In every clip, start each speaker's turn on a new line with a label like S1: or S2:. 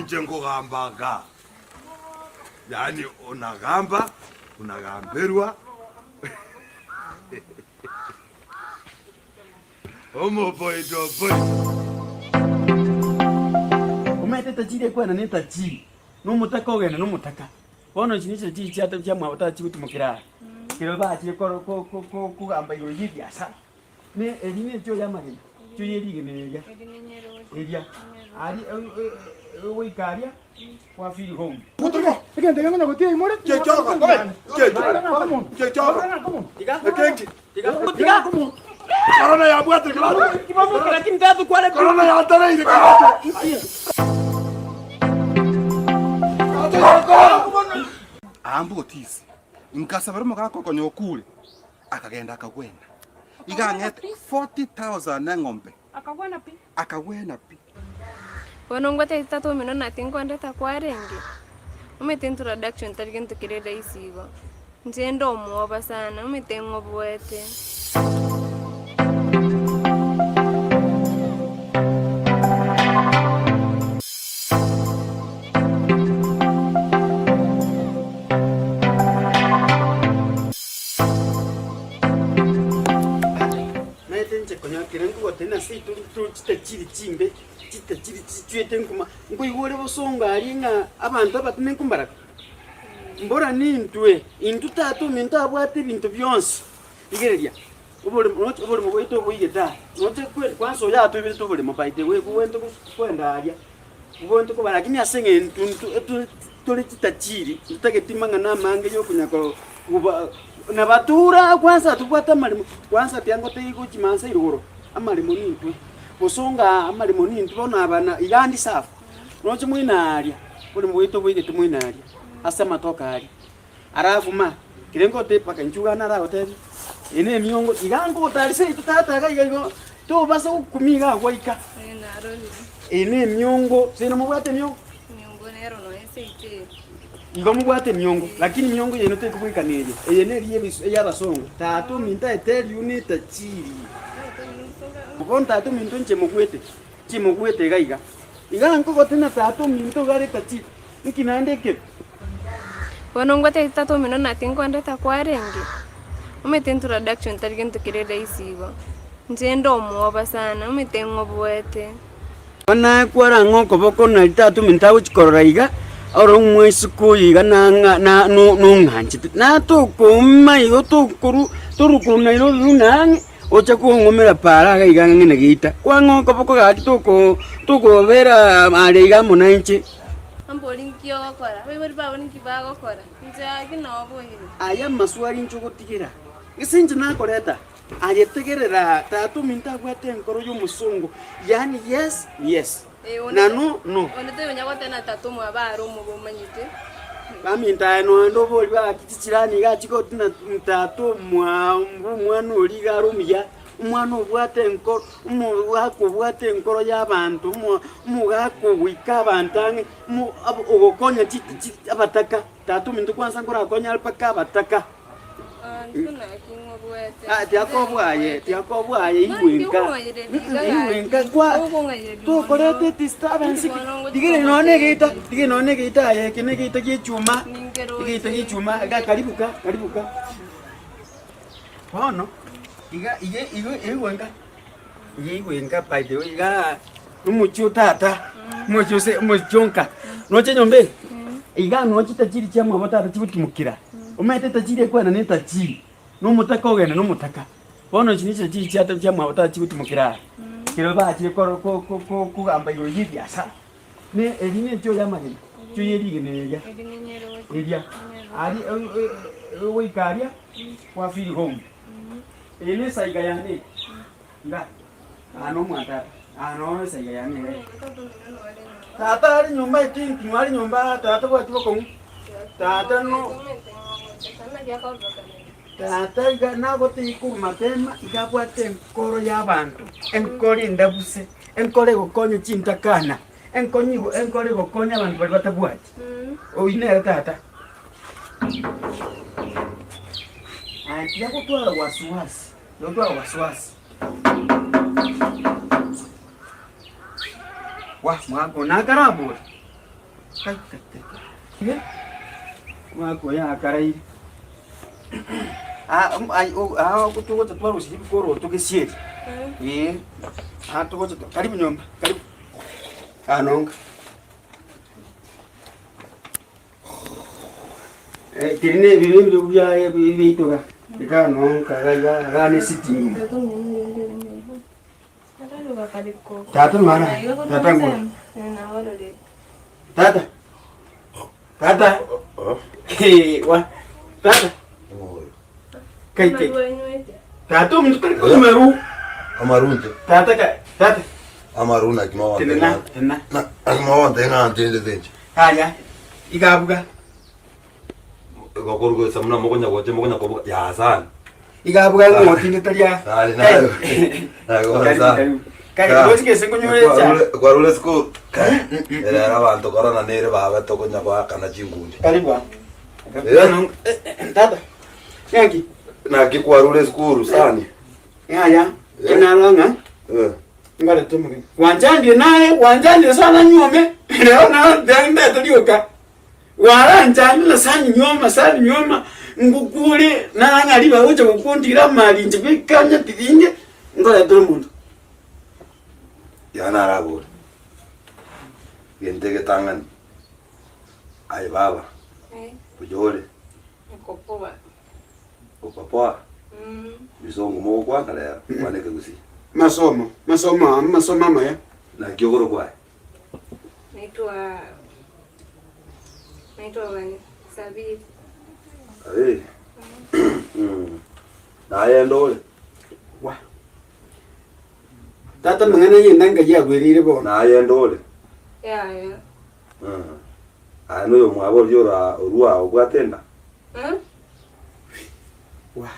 S1: Ninche nkogamba iga, yaani onagamba, onagamberwa, omoboidoboi.
S2: Omanyete etachiri ekwena na etachiri, na omotaka ogenda na omotaka. Bono echi nichire chiri chiato chiamwabo tachi gotimokera aa, ekero bachire koro ko ko ko kogamba igoro ya ebiasara. Ne eri ne echoo y'amagena, echoo ye rigena eria, eria, aria ogoika aria kwa feel home.
S3: Aambwe otisi, nkasabera omogaka okonya okure. Akagenda akagwena. Iga ang'ete 40,000 eng'ombe.
S4: Akagwena pi.
S3: Akagwena pi.
S4: Bono ngotebie tata omino na tinkondeta kwarenge, omanyete introduction tari gento kere rahisi igo, inche nde omwoba sana, omanyete ng'oboete.
S2: Naete inche konya kere nkogotebia nase intwe ntoro chitachiri chimbe, chitachiri chichwete nkuma, nkoigwa ore bosongo aria ng'a abanto abatenenku mbarabwo. Mbora nintwe, intwe tata ominto abwate ebinto bionsi, rigereria, oboremo roche oboremo bwaito oboigete aa, roche kwe kwansa oyo atoiberete oboremo by the way bobwenerete kwenda aria. Obonto koba lakini ase eng'encho intwe tore chitachiri, ntotageti mang'ana amange yokonya koba nabatura kwanza tobwate amaremo, kwanza tiga ngotebie gochia maasa igoro, amaremo nintwe, bosongo aa amaremo nintwe bono aba na iga ande safu, roche moino aaria, oboremo bwaito boigete moino aaria, ase amatoke aria. Alafu ma, kere ngotebia mpaka inchuo iga naragotebie, eye ne emiongo, iga ngogotaria seito tata iga iga igo, tobasa gokumia iga gwaika.
S4: Ee narorire.
S2: Eye ne emiongo, seino mobwate emiongo?
S4: Emiongo nero nonya seito eye.
S2: Igo mobwate emiongo, lakini emiongo yaino tekobwekana eye, eye neri y'ebisu ey'abasongo, tata ominto I tell you netachiri. Bono tata ominto inche mogwete, chimogwete iga iga, iga nkogotebia ng'a tata ominto iga are etachiri. Inki naende ekebe?
S4: Bono ngotebie tata omino na tinkondeta kwarenge, omanyete introduction tari gento kere rahisi igo, inche nde omwoba sana, omanyete ng'oboete.
S2: Bono kwarang'a okoboko nari tata ominto agochia korora iga, ore omoiseke oyo iga nang'a na no nong'anchete, natokouma igo tokoru toru korwa Nairobi buna ang'e, oche kong'umera paara iga iga ang'e na geita, kwang'a okoboko gaki toko tokobera are iga amo nainche.
S4: Ambori nki ogokora? Abaibori bao ninki bagokora? Inche gaki noboire.
S2: Aye amaswali inche ogotigera, gese inche nakoreta? Aye tegerera, tata ominto abwate enkoro y'omosongo, yaani yes ni yes, na no no.
S4: Onde toyonya goteba na tata omwabo are omobe omanyete.
S2: Baminto aye noende obori bagaki chichirani iga achie gotina tata omwabo omwana oria iga are omuya. Omwana obwate enkoro, omogaka obwate enkoro y'abanto, omo omogaka ogoika abanto ang'e, omo abo ogokonya chi chi abataka, tata ominto kwansa nkorakonye are mpaka abataka. Ah, tiakoboa aye, tiakoboa aye igwe nka, igwe nka kwa tokoreta edisturbance ki, rigereria nonya na egeita, rigereria nonya na egeita aye eke na egeita gia echuma, egeita gia echuma iga karibu ka, karibu ka. Bono, iga iga igo igwe nka, iga igwe nka by the way igaa omochie o tata, omochie ose omochie o nka, noche nyomba eye, igaa noo chitachiri chia mwabo tata chigotimokera, omanyete etachiri ekwenda na etachiri, na omotaka ogenda na omotaka. Bono echi nichire chiri chiato chia mwabo tata chigotimokera aa, ekero bachire koro ko ko ko kogamba igoro ya ebiasara. Ne eri nenchoo y'amagena, enchoo ye rigena eria, eria, aria ogoika aria kwa feel home. Eye nesaiga yane eye, iga, aa nomwa tata, aa noo esaiga yane iga. Tata are nyomba I think are nyomba tata tabwati bokong'u, tata no tata iga nagotebia korwa mapema iga abwate enkoro y'abanto, enkoro endabuse. Enkoro egokonya chintakana, enkonyi enkoro egokonya abanto baria batabwati. Oyio nere tata. Aye tiga gotwara wasiwasi, tiga gotwara wasiwasi. Wah, mwaka one akarabore. Kai, kai, kai, kai. Iga, omwaka oyo akaraire. Ah, um, ai, o- ah, oko togocha twarusia ebikoroto gesieri. Eh, ah, togocha twa- karibu nyomba, karibu. Ah, nonga. Eh, keri ne ebibe ebirogo biaye biaito iga. Iga nonka iga iga iga ne sitting room. Tata mara, tata ng'o? Tata. Tata. Hey, wa. Tata. Kai kai. Tata omonto tari konywa maru.
S1: Amarunte.
S2: Tata ka. Tata.
S1: Amaru naki mawante.
S2: Tenena, tenena.
S1: Naki mawante ng'a ntende tenche.
S2: Aya. Igabuga.
S1: Gokoruga muna mokonya gocha mokonya kobuga ya sana.
S2: Iga abuga ng'a otinde tari aa.
S1: Sari nayo. Nayo
S2: Karibu,
S1: sana.
S2: karibu. Kare, roche gese nkonyore echae.
S1: Kwarure school. Era abanto korona nere baba tokonya goakana chinkundi.
S2: Karibu aa.
S1: Eh.
S2: Eh, eh, Tata. Ng'aki?
S1: Naki kwarure school sani.
S2: Yaya,
S1: Eh.
S2: enarora ng'a
S1: Eh.
S2: ngarete omogeni. Gwanchandire naye, gwanchandire sana nyuome. Rero nao ndete rioka. Gwaranchande sani nyuoma, sani nyuoma, ngokure nang'a ribaga gocha gokundira amari inche bikanya tiringe, nkoretere omonto.
S1: Iga narabore, gento egetang'ani, aye baba, buya ore?
S4: Niko poa.
S1: Uko poa? Bisongo mogokwana rero, kwana ekegusii.
S2: Masomo, masomo aa, masomo amaya.
S1: Naki ogoro kwaye?
S4: Naitwa naitwa Vani Sabiri.
S1: Sabiri. Mm. Naye ndore.
S2: Wa. Tata mang'ana yenda ngai agwereire bono.
S1: Naye ndore.
S4: Yaya.
S1: Mm. Aye noyo mwabo oria ora orwa obwate enda.
S4: Hmm?
S2: Wa.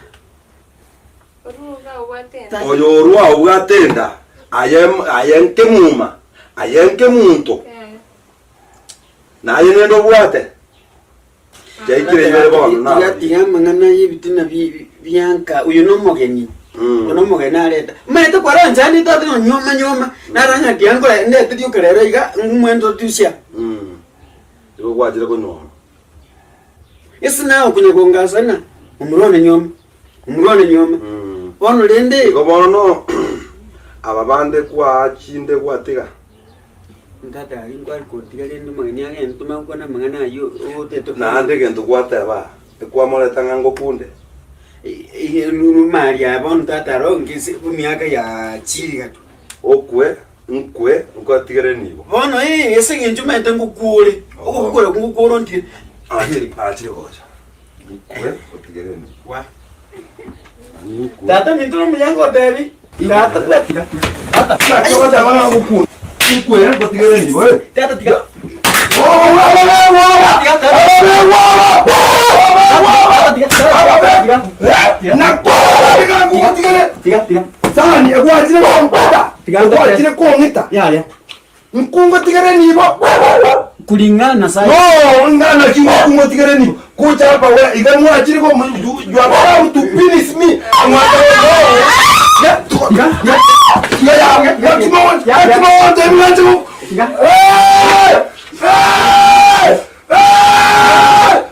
S4: Oruga obwate enda.
S1: Oyo orwa obwate enda aye aye nkemuma aye nkemunto
S4: Yaya.
S1: naye nende obwate Yaikire ibere bono
S2: Tiga
S1: nabo.
S2: tiga amang'ana y'ebitina bi- bianka oyo nomogeni
S1: Mm.
S2: oyo nomogeni areta omanyete kwaranchani tata ng'a nyoma nyoma narang'a tiga nkore ndete rioka rero iga ng'umwentotusia
S1: Mm. Igo gwachire konyuoma.
S2: Ase naye okonya kongasana, omorwa one nyoma, omorwa one nyoma.
S1: Mm.
S2: Bono rende
S1: Igo bono aba bande kwachinde gwatiga.
S2: Tata aria nkware kotiga rende omogeni agende tomanye gokwana amang'ana ayio ogotete
S1: Naende egento gwateba, ekwamoreta ng'a ngokunde.
S2: Mari aya bono tata aro ngese emiaka ya chiri gato.
S1: Okwe Nkwe nkwatigere nibo.
S2: Bono ee, ase eng'encho omanyete ngokuure, ogokora okwo ngokuure ontige.
S1: Achire achire gocha. Nkwe otigere nibo.
S2: Wa.
S1: Nkwe.
S2: Tata minto nomuya ngotebi. Tata tiga tiga. Tata.
S1: Naki ogoteba ng'a ngokure. Nkwe ngotigere nibo eh.
S2: Tata tiga.
S1: Gwachire kong'ita nkungotigere nibo
S2: Kulingana na sai.
S1: no ngana ki nkungotigere nibo kucha hapa we iga mwachire ko you are about to finish me mwaka ya ya ya ya ya ya ya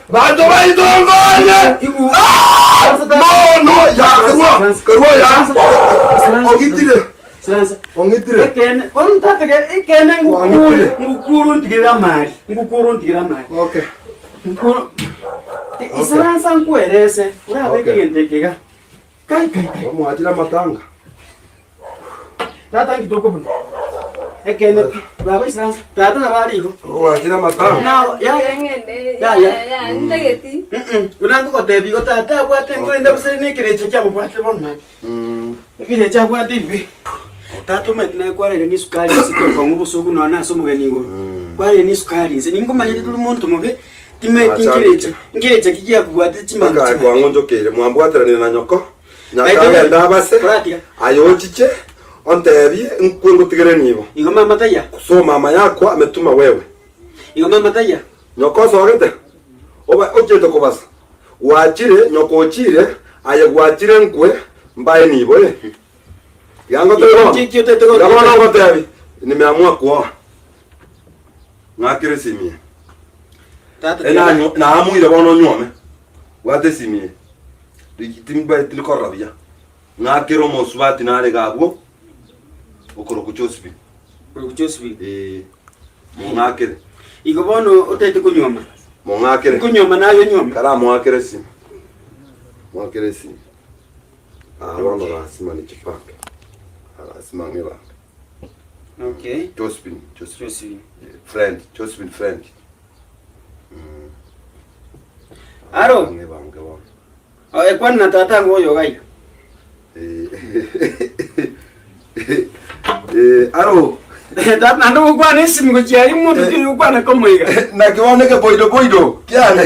S1: Bantu baitonganye no no ya karua karua ya ongitire ongitire
S2: Ekene, bono tata ekene ngukuru, ngukuru ntigera amari, ngukuru ntigera amari.
S1: okay
S2: Ngukuru. Isaransa nkwerese, urabe
S1: Okay.
S2: egento eke iga. Kai kai kai.
S1: Omwachire amatanga.
S2: Tata nkitoko buna. Ekene pi. Baba isaransa. Tata nabo are igo.
S1: Omwachire amatanga.
S2: Nao ya ya.
S4: Ng'ende.
S2: Ya, ya.
S4: Ya, ntageti.
S2: Mm. Buna ngogotebi igo tata abwate nkorende bosa nekerecho kiamobwate bono mani.
S1: Mm.
S2: Ebirecha abwate ebibe. Tata omanyete naye kwarire nesukari inse tokong'a obosoku nonya nase omogeni igoro. Kwarire nesukari inse. Ninkomanyete tore monto mobe timanyeti nkerecha nkerecha ki giakobwate chimanu
S1: Mpaka
S2: chimanu.
S1: kwang'onchokeire mwambwateranire na nyoko
S2: By the way,
S1: nyakagenda abase
S2: Koratiga.
S1: aye ochiche ontebie nkwe ngotigere nibo
S2: Igo mama taiya.
S1: so mama yako ametuma wewe
S2: Igo mama taiya.
S1: nyoko osogete oba ochete kobasa gwachire nyoko ochire aye gwachire nkwe mbae nibo eh Iga ngotebi bono
S2: Ki- ki otete go-
S1: Iga bono ngotebi nimeamua kuoa ng'akere esimia.
S2: Tata, tiga.
S1: Enanyo naamuire bono onyuome. Bwata esimi eye. Riki timbaeti ndikorora buya. Ng'akere omosubati nare iga abwo, okorokwa Josephine.
S2: Okorokwa Josephine.
S1: Ee, mong'akere.
S2: Igo bono otaete konyuoma.
S1: Mong'akere.
S2: Nkonyuoma naye onyuome.
S1: Karamoakere esimi. Moakere esimi. Ah, bono lasima nijipange. Ah, Lazima ng'ibange.
S2: Okay.
S1: Josephine, Josephine.
S2: Josephine.
S1: Friend, Josephine friend.
S2: Aro.
S1: Ng'ibange bono.
S2: Oh, ekwana na tata ango oyo iga iga.
S1: Eh, aro.
S2: Tata naende ogokwana esimi gochia aria omonto tiri gokwana komo iga.
S1: Naki bono ekeboido boido kiane.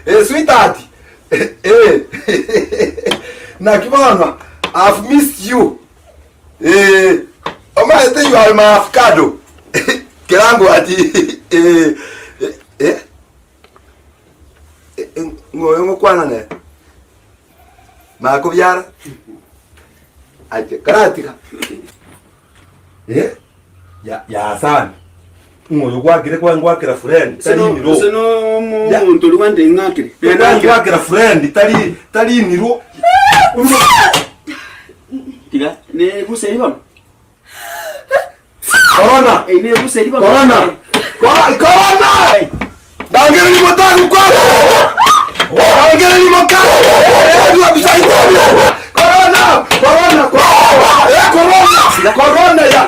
S1: Eh, sweetheart. Eh. Naki bono I've missed you. Eh, omanyete you are my avocado. Kerango ati eh eh Ng'o oyo ngokwana nere? Makobiara? Ache, karatiga. Eh? Ya yasani. Ng'o oyo gwakire kwa ngwakera friend tari niro.
S2: Ase no
S1: Ya.
S2: omonto oria gwante ng'akire.
S1: Ngwakera friend tari tari niro.
S2: Tiga ne guseri bono.
S1: Corona.
S2: Eye nebusa eri bono.
S1: Corona. Corona. Corona. Dangereri motagu kwa. Dangereri motagu. Corona. Corona. Corona. Corona. Corona ya.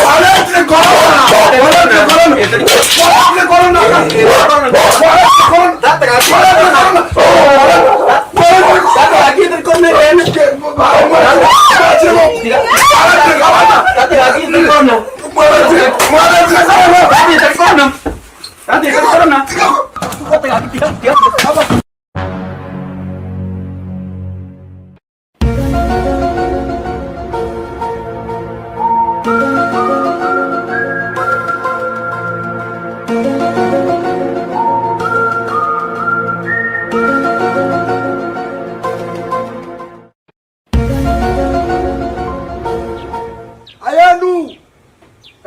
S1: Alete corona. Alete corona. Alete corona. Corona. Corona. Aye endugu,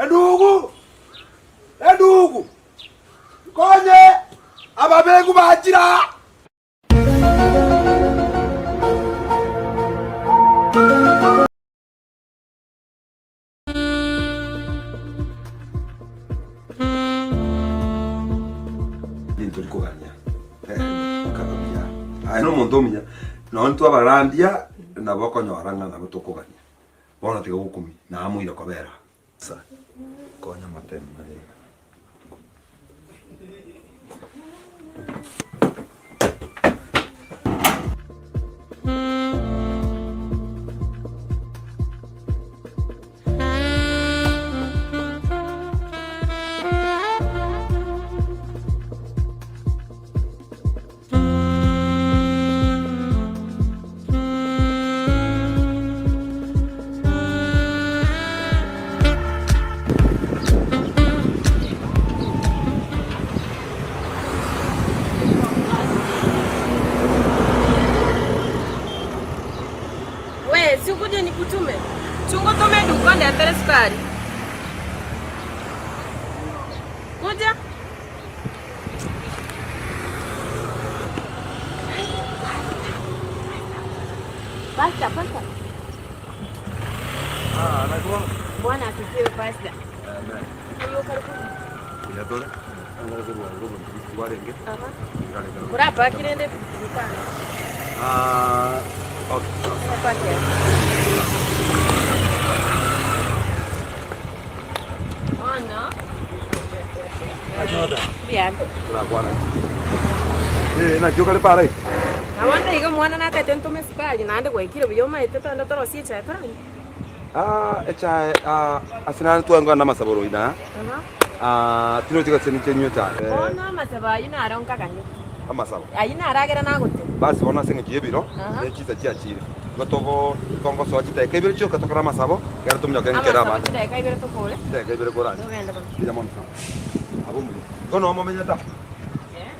S1: endugu, endugu, nkonye ababeegu bachire aa. Rintori kogania akaba buya. Aye nomonto omuya, nonye intwe abarandia nabo okonyora ng'a nabo tokogania. Bono tiga gokumia, namoire kobera aa. Konya amatemo aye iga.
S4: We, si ukuje nikutume? Chungutume duka ndetere sukari. Kuja. Pasta, pasta. Bwana asifiwe pasta. Kurapaki rende bitano. Apake. Bono. Mbuya.
S1: Naki okare para iga?
S4: Nabo nde iga omwana natete ntome esukari naende gwaikire buya omaete togende torosie echae toranywe.
S1: Echae ase nare twangwana na amasaboro ina tirochi gose ninche nywe echae.
S4: Bono amasabo ayio naro nkaganyete.
S1: Amasabo.
S4: Ayio naragera nagoteba.
S1: Basi bono ase eng'encho y'ebiro ne chinsa chiachire, igo togo togosoa chidaeka ibere chioka tokore amasabo, ekero tominyoke nkere
S4: Amasabo
S1: abande.
S4: chidaeka ibere tokore.
S1: Chidaeka ibere koranche.
S4: Togende bono.
S1: Mbuya mono sana. Abwo mbuya. Igo noo momenyete aa? Eh.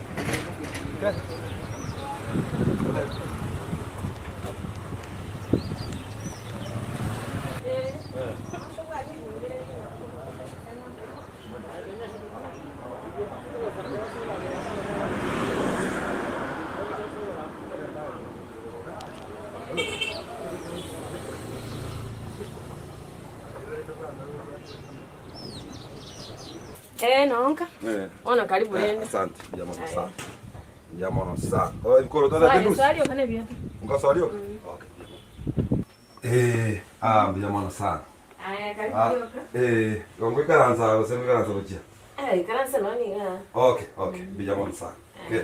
S5: Eh, nonka.
S1: Eh.
S5: Bono karibu rende.
S1: Asante, mbuya mono sana. Mbuya mono sana. Oh, ebikoroto
S5: Swali,
S1: tata
S5: swali okane biata.
S1: Nkosori oka? Okay. Eh, ah, mbuya mono sana.
S5: Aya, karibu
S1: Ah,
S5: rioka.
S1: eh, ngoikaransa gose ngoikaransa gochia?
S5: Eh, ikaransa nonye igaa.
S1: Okay, okay, mbuya mono sana. Okay.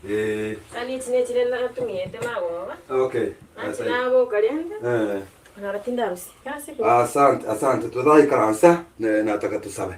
S1: Eh,
S5: Sani echi nechire natumiete magoba.
S1: okay.
S5: Nachi naboka rende.
S1: Eh.
S5: Naro tindarusia. Ikaransa ekero.
S1: Asante, asante. Totaraikaransa, ne nataka tusabe.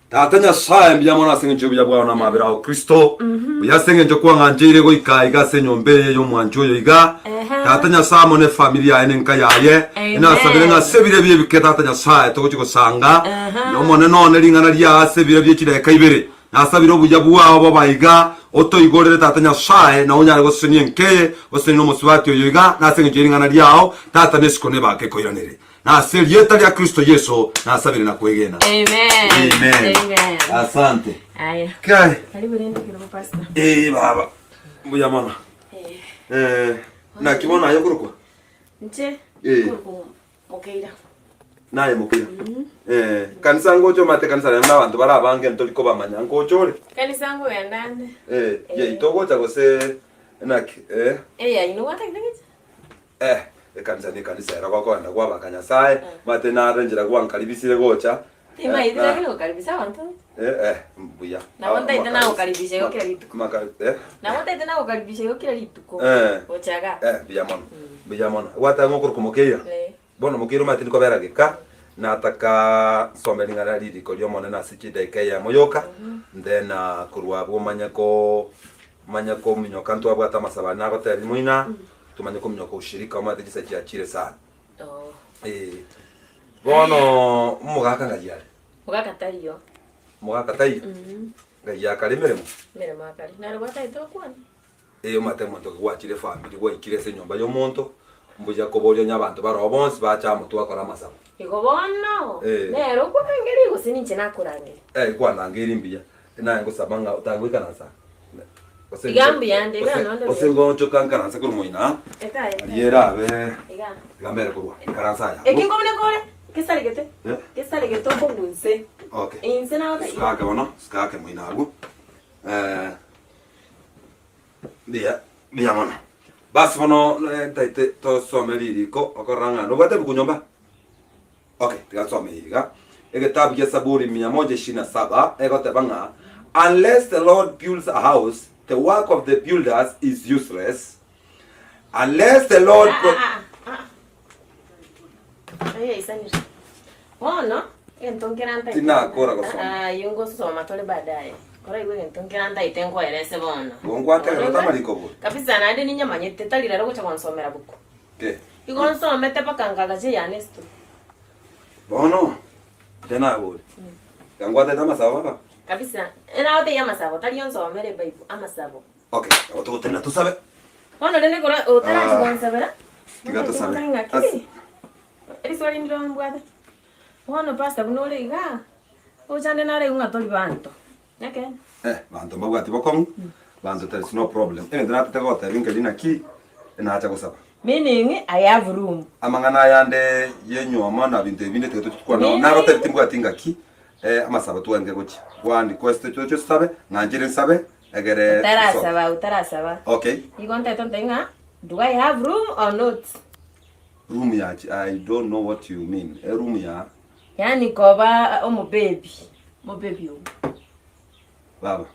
S1: Tata Nyasae, mbuya mono ase engencho y'obuya bwao na amabera ao Kristo, buya ase engencho kwang'ancheire goika iga ase enyomba eye y'omwanchi oyo iga. Tata Nyasae amo nefamiri yaye na enka yaye, inasabire ng'a ase ebiro ebi ebike Tata Nyasae togochia gosanga, na Omonene one ring'ana riao ase ebiro bie chidaeka ibere. Nasabire obuya bwao bobe iga, otoigorere Tata Nyasae, na onyare gosesenia enka eye, gosesenia nomosubati oyo iga, na ase engencho ye ring'ana riao, Tata nesiko nebake ekoiranere. Na ase erieta ria Kristo Yeso nasabire na kwegena.
S5: Amen.
S1: Amen.
S5: Amen.
S1: Asante.
S5: Aya.
S1: Kai.
S5: Karibu rende kirogo pastor.
S1: Eh baba. Mbuya mono.
S5: Eh.
S1: Eh, naki bono aye okorokwa?
S5: Nche.
S1: Eh.
S5: Korokwa Mokeira.
S1: Naye Mokeira. Eh, kanisa ngocha omate kanisa naende abanto bare abange ntori kobamanya ngocha ore?
S5: Kanisa nkogenda nde.
S1: Eh, yaito ogocha gose naki? Eh.
S5: Eh, yaino gwatagete gocha?
S1: Eh, ekanisa nekanisa ero gokogenda kwabaka Nyasaye, omanyete nare enchera gwankaribisire gocha.
S5: Timaeti
S1: Eh, na-
S5: lakini gokaribisa abanto.
S1: Eh, eh, mbuya.
S5: Nabo ntaete nagokaribisha igo kera rituko.
S1: Maka, eh,
S5: Nabo ntaete nagokaribisha igo kera rituko.
S1: Eh.
S5: Gochaga.
S1: eh, mbuya mono, mbuya mono. Gwateba ng'a okorokwa Mokeira?
S5: Eh.
S1: Bono Mokeira omanyete ndikobera geka, nataka nsome ring'ana ririko ri'Omonene ase chidaeka eyemo yoka, then ah, korwa abwo omanye ko omanye kominyoka ntwabwate amasabo aria nagotebia moina, Tomanye kominyoka ushirika omanyete chisa chiachire sana.
S5: Oh.
S1: Eh. Bono omogaka ng'ai are?
S5: Mogaka taiyo.
S1: Omogaka taiyo? Ng'ai akare emeremo?
S5: Emeremo akare. Naro gwataete gokwana?
S1: Eh, omanyete omonto gwachire efamiri gwaikire ase enyomba ya omonto, mbuya koboria onye abanto baroo bonsi bacha amo twakora amasabo.
S5: Igo bono,
S1: Eh.
S5: nere okorangeria gose ninche nakorangeria?
S1: Eh, kwanangeiri mbuya, naye ngosaba ng'a otangoikaransa Gose
S5: Iga mbuya nde, iga
S1: gose-
S5: nonde
S1: gose
S5: buya.
S1: ngochoka nkaranse korwa moino aa,
S5: Eka, eka.
S1: aria erabe
S5: Iga.
S1: iga mbere korwa ikaranse aya.
S5: Eki nkobuna kore, kesaregete.
S1: Eh?
S5: Kesaregete okong'u inse.
S1: Okay.
S5: Inse nagote.
S1: Sikake bono, sikake moino abwo. Eh, mbuya, mbuya mono. Basi bono eh, ntaete tosome ririko okorora ng'a nobwate ebuku nyomba? Okay, tiga nsome iga. Egetabu gia Saburi mia moja ishirini na saba egoteba ng'a unless the Lord builds a house, the work of the builders is useless. Unless the Lord
S5: Ah,
S1: pro-
S5: ah, ah, ah. Aye, isanire. Bono, egento nkera ntaete.
S1: Tinakora gosoma.
S5: Ah, ah, iyo ngosoma tore baadaye. Koraigwe egento nkera ntaete nkoerese bono.
S1: Igo ngwategerete amariko bori.
S5: Kabisa naende ninyamanyete tari rero gocha gonsomera buku.
S1: Ke.
S5: Igo nsomete mpaka nkagacha eyane esito.
S1: Bono, inche nabore, iga ngwatete amasabo baba.
S5: Kabisa, nagotebi amasabo, tari onsomere ebible, amasabo.
S1: Okay, nabo togotenena tosabe.
S5: Bono rende kora otarachi
S1: Ah,
S5: gonsabera,
S1: tiga tosabe.
S5: ng'aki
S1: As-
S5: riswali ndire mbwate. Bono pastor buna ore igaa, ochande nare ng'a tori banto. Ekeene.
S1: Eh, banto mbabwati bokong'u, banto there is no problem. Egento natete gotebia nkeri naki, nacha gosaba.
S5: Meaning I have room.
S1: Amang'ana aya ande yenyuomo na binto ebi binde tiga tochi tokwana
S5: Meaning-
S1: nagotebia timbwati ngaki, eh, amasabo twenge gochia. One request toche tosabe, ng'a nchire nsabe, egere
S5: Otarasaba, otarasaba.
S1: Okay.
S5: Igo ntaete ontebie ng'a do I have room or not?
S1: Room ya chi I don't know what you mean. E room ya
S5: Yaani koba omobebi, mobebi obo.
S1: Baba.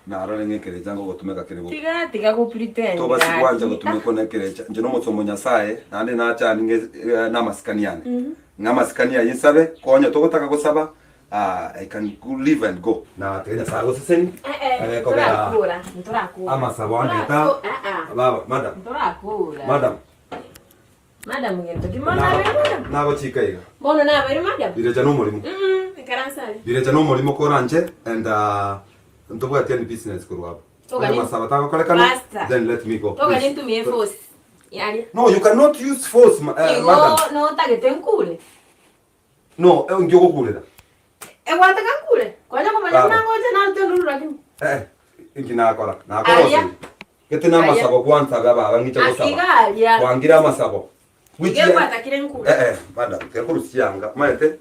S1: Narore ng'a ekerecha ngogotumeka kere bobe.
S5: Tiga tiga go pretend
S1: Tobasi gwancha
S5: gaki.
S1: gotumekwa na ekerecha. Inche nomosomo Nyasaye, naende nacha ninge eh, namasikani ane. Ng'a amasikani ayio nsabe, konya togotaka gosaba, ah, I can go, leave and go. Na tiga Nyasaye agoseseni,
S5: Eh eh,
S1: agekogera
S5: ntorakora, ntorakora.
S1: amasabo ande ta.
S5: Ntorako- ah ah.
S1: Baba, madam,
S5: Ntorakora.
S1: madam.
S5: Madam gento ki mono nabeire madam.
S1: Nagochika iga.
S5: Bono nabeire madam.
S1: Birecha nomorimo.
S5: Mm, ikaransa are.
S1: Birecha nomorimo koranche and uh, ntobwati any business korwa abwo.
S5: Toka
S1: Onye
S5: ni-
S1: masaba tagokorekana,
S5: Pastor.
S1: then let me go.
S5: Toka
S1: please.
S5: nintumie force. Yaria.
S1: No, you cannot use force, ma, uh,
S5: Igo
S1: madam.
S5: notagete nkure.
S1: No, eh, inki ogokurera?
S5: Egwateka nkure. Konya komanya
S1: Baba.
S5: buna ngocha narute nduru lakini.
S1: Eh, inki nakora? Nakora
S5: Aria.
S1: ose. Gete na amasabo kwansabe ababa ng'iche
S5: Ah,
S1: gosaba.
S5: iga aria.
S1: Kwangire amasabo.
S5: Iga egwatakire nkure.
S1: Eh eh, madam, tiga korusia chianga. Omanyete?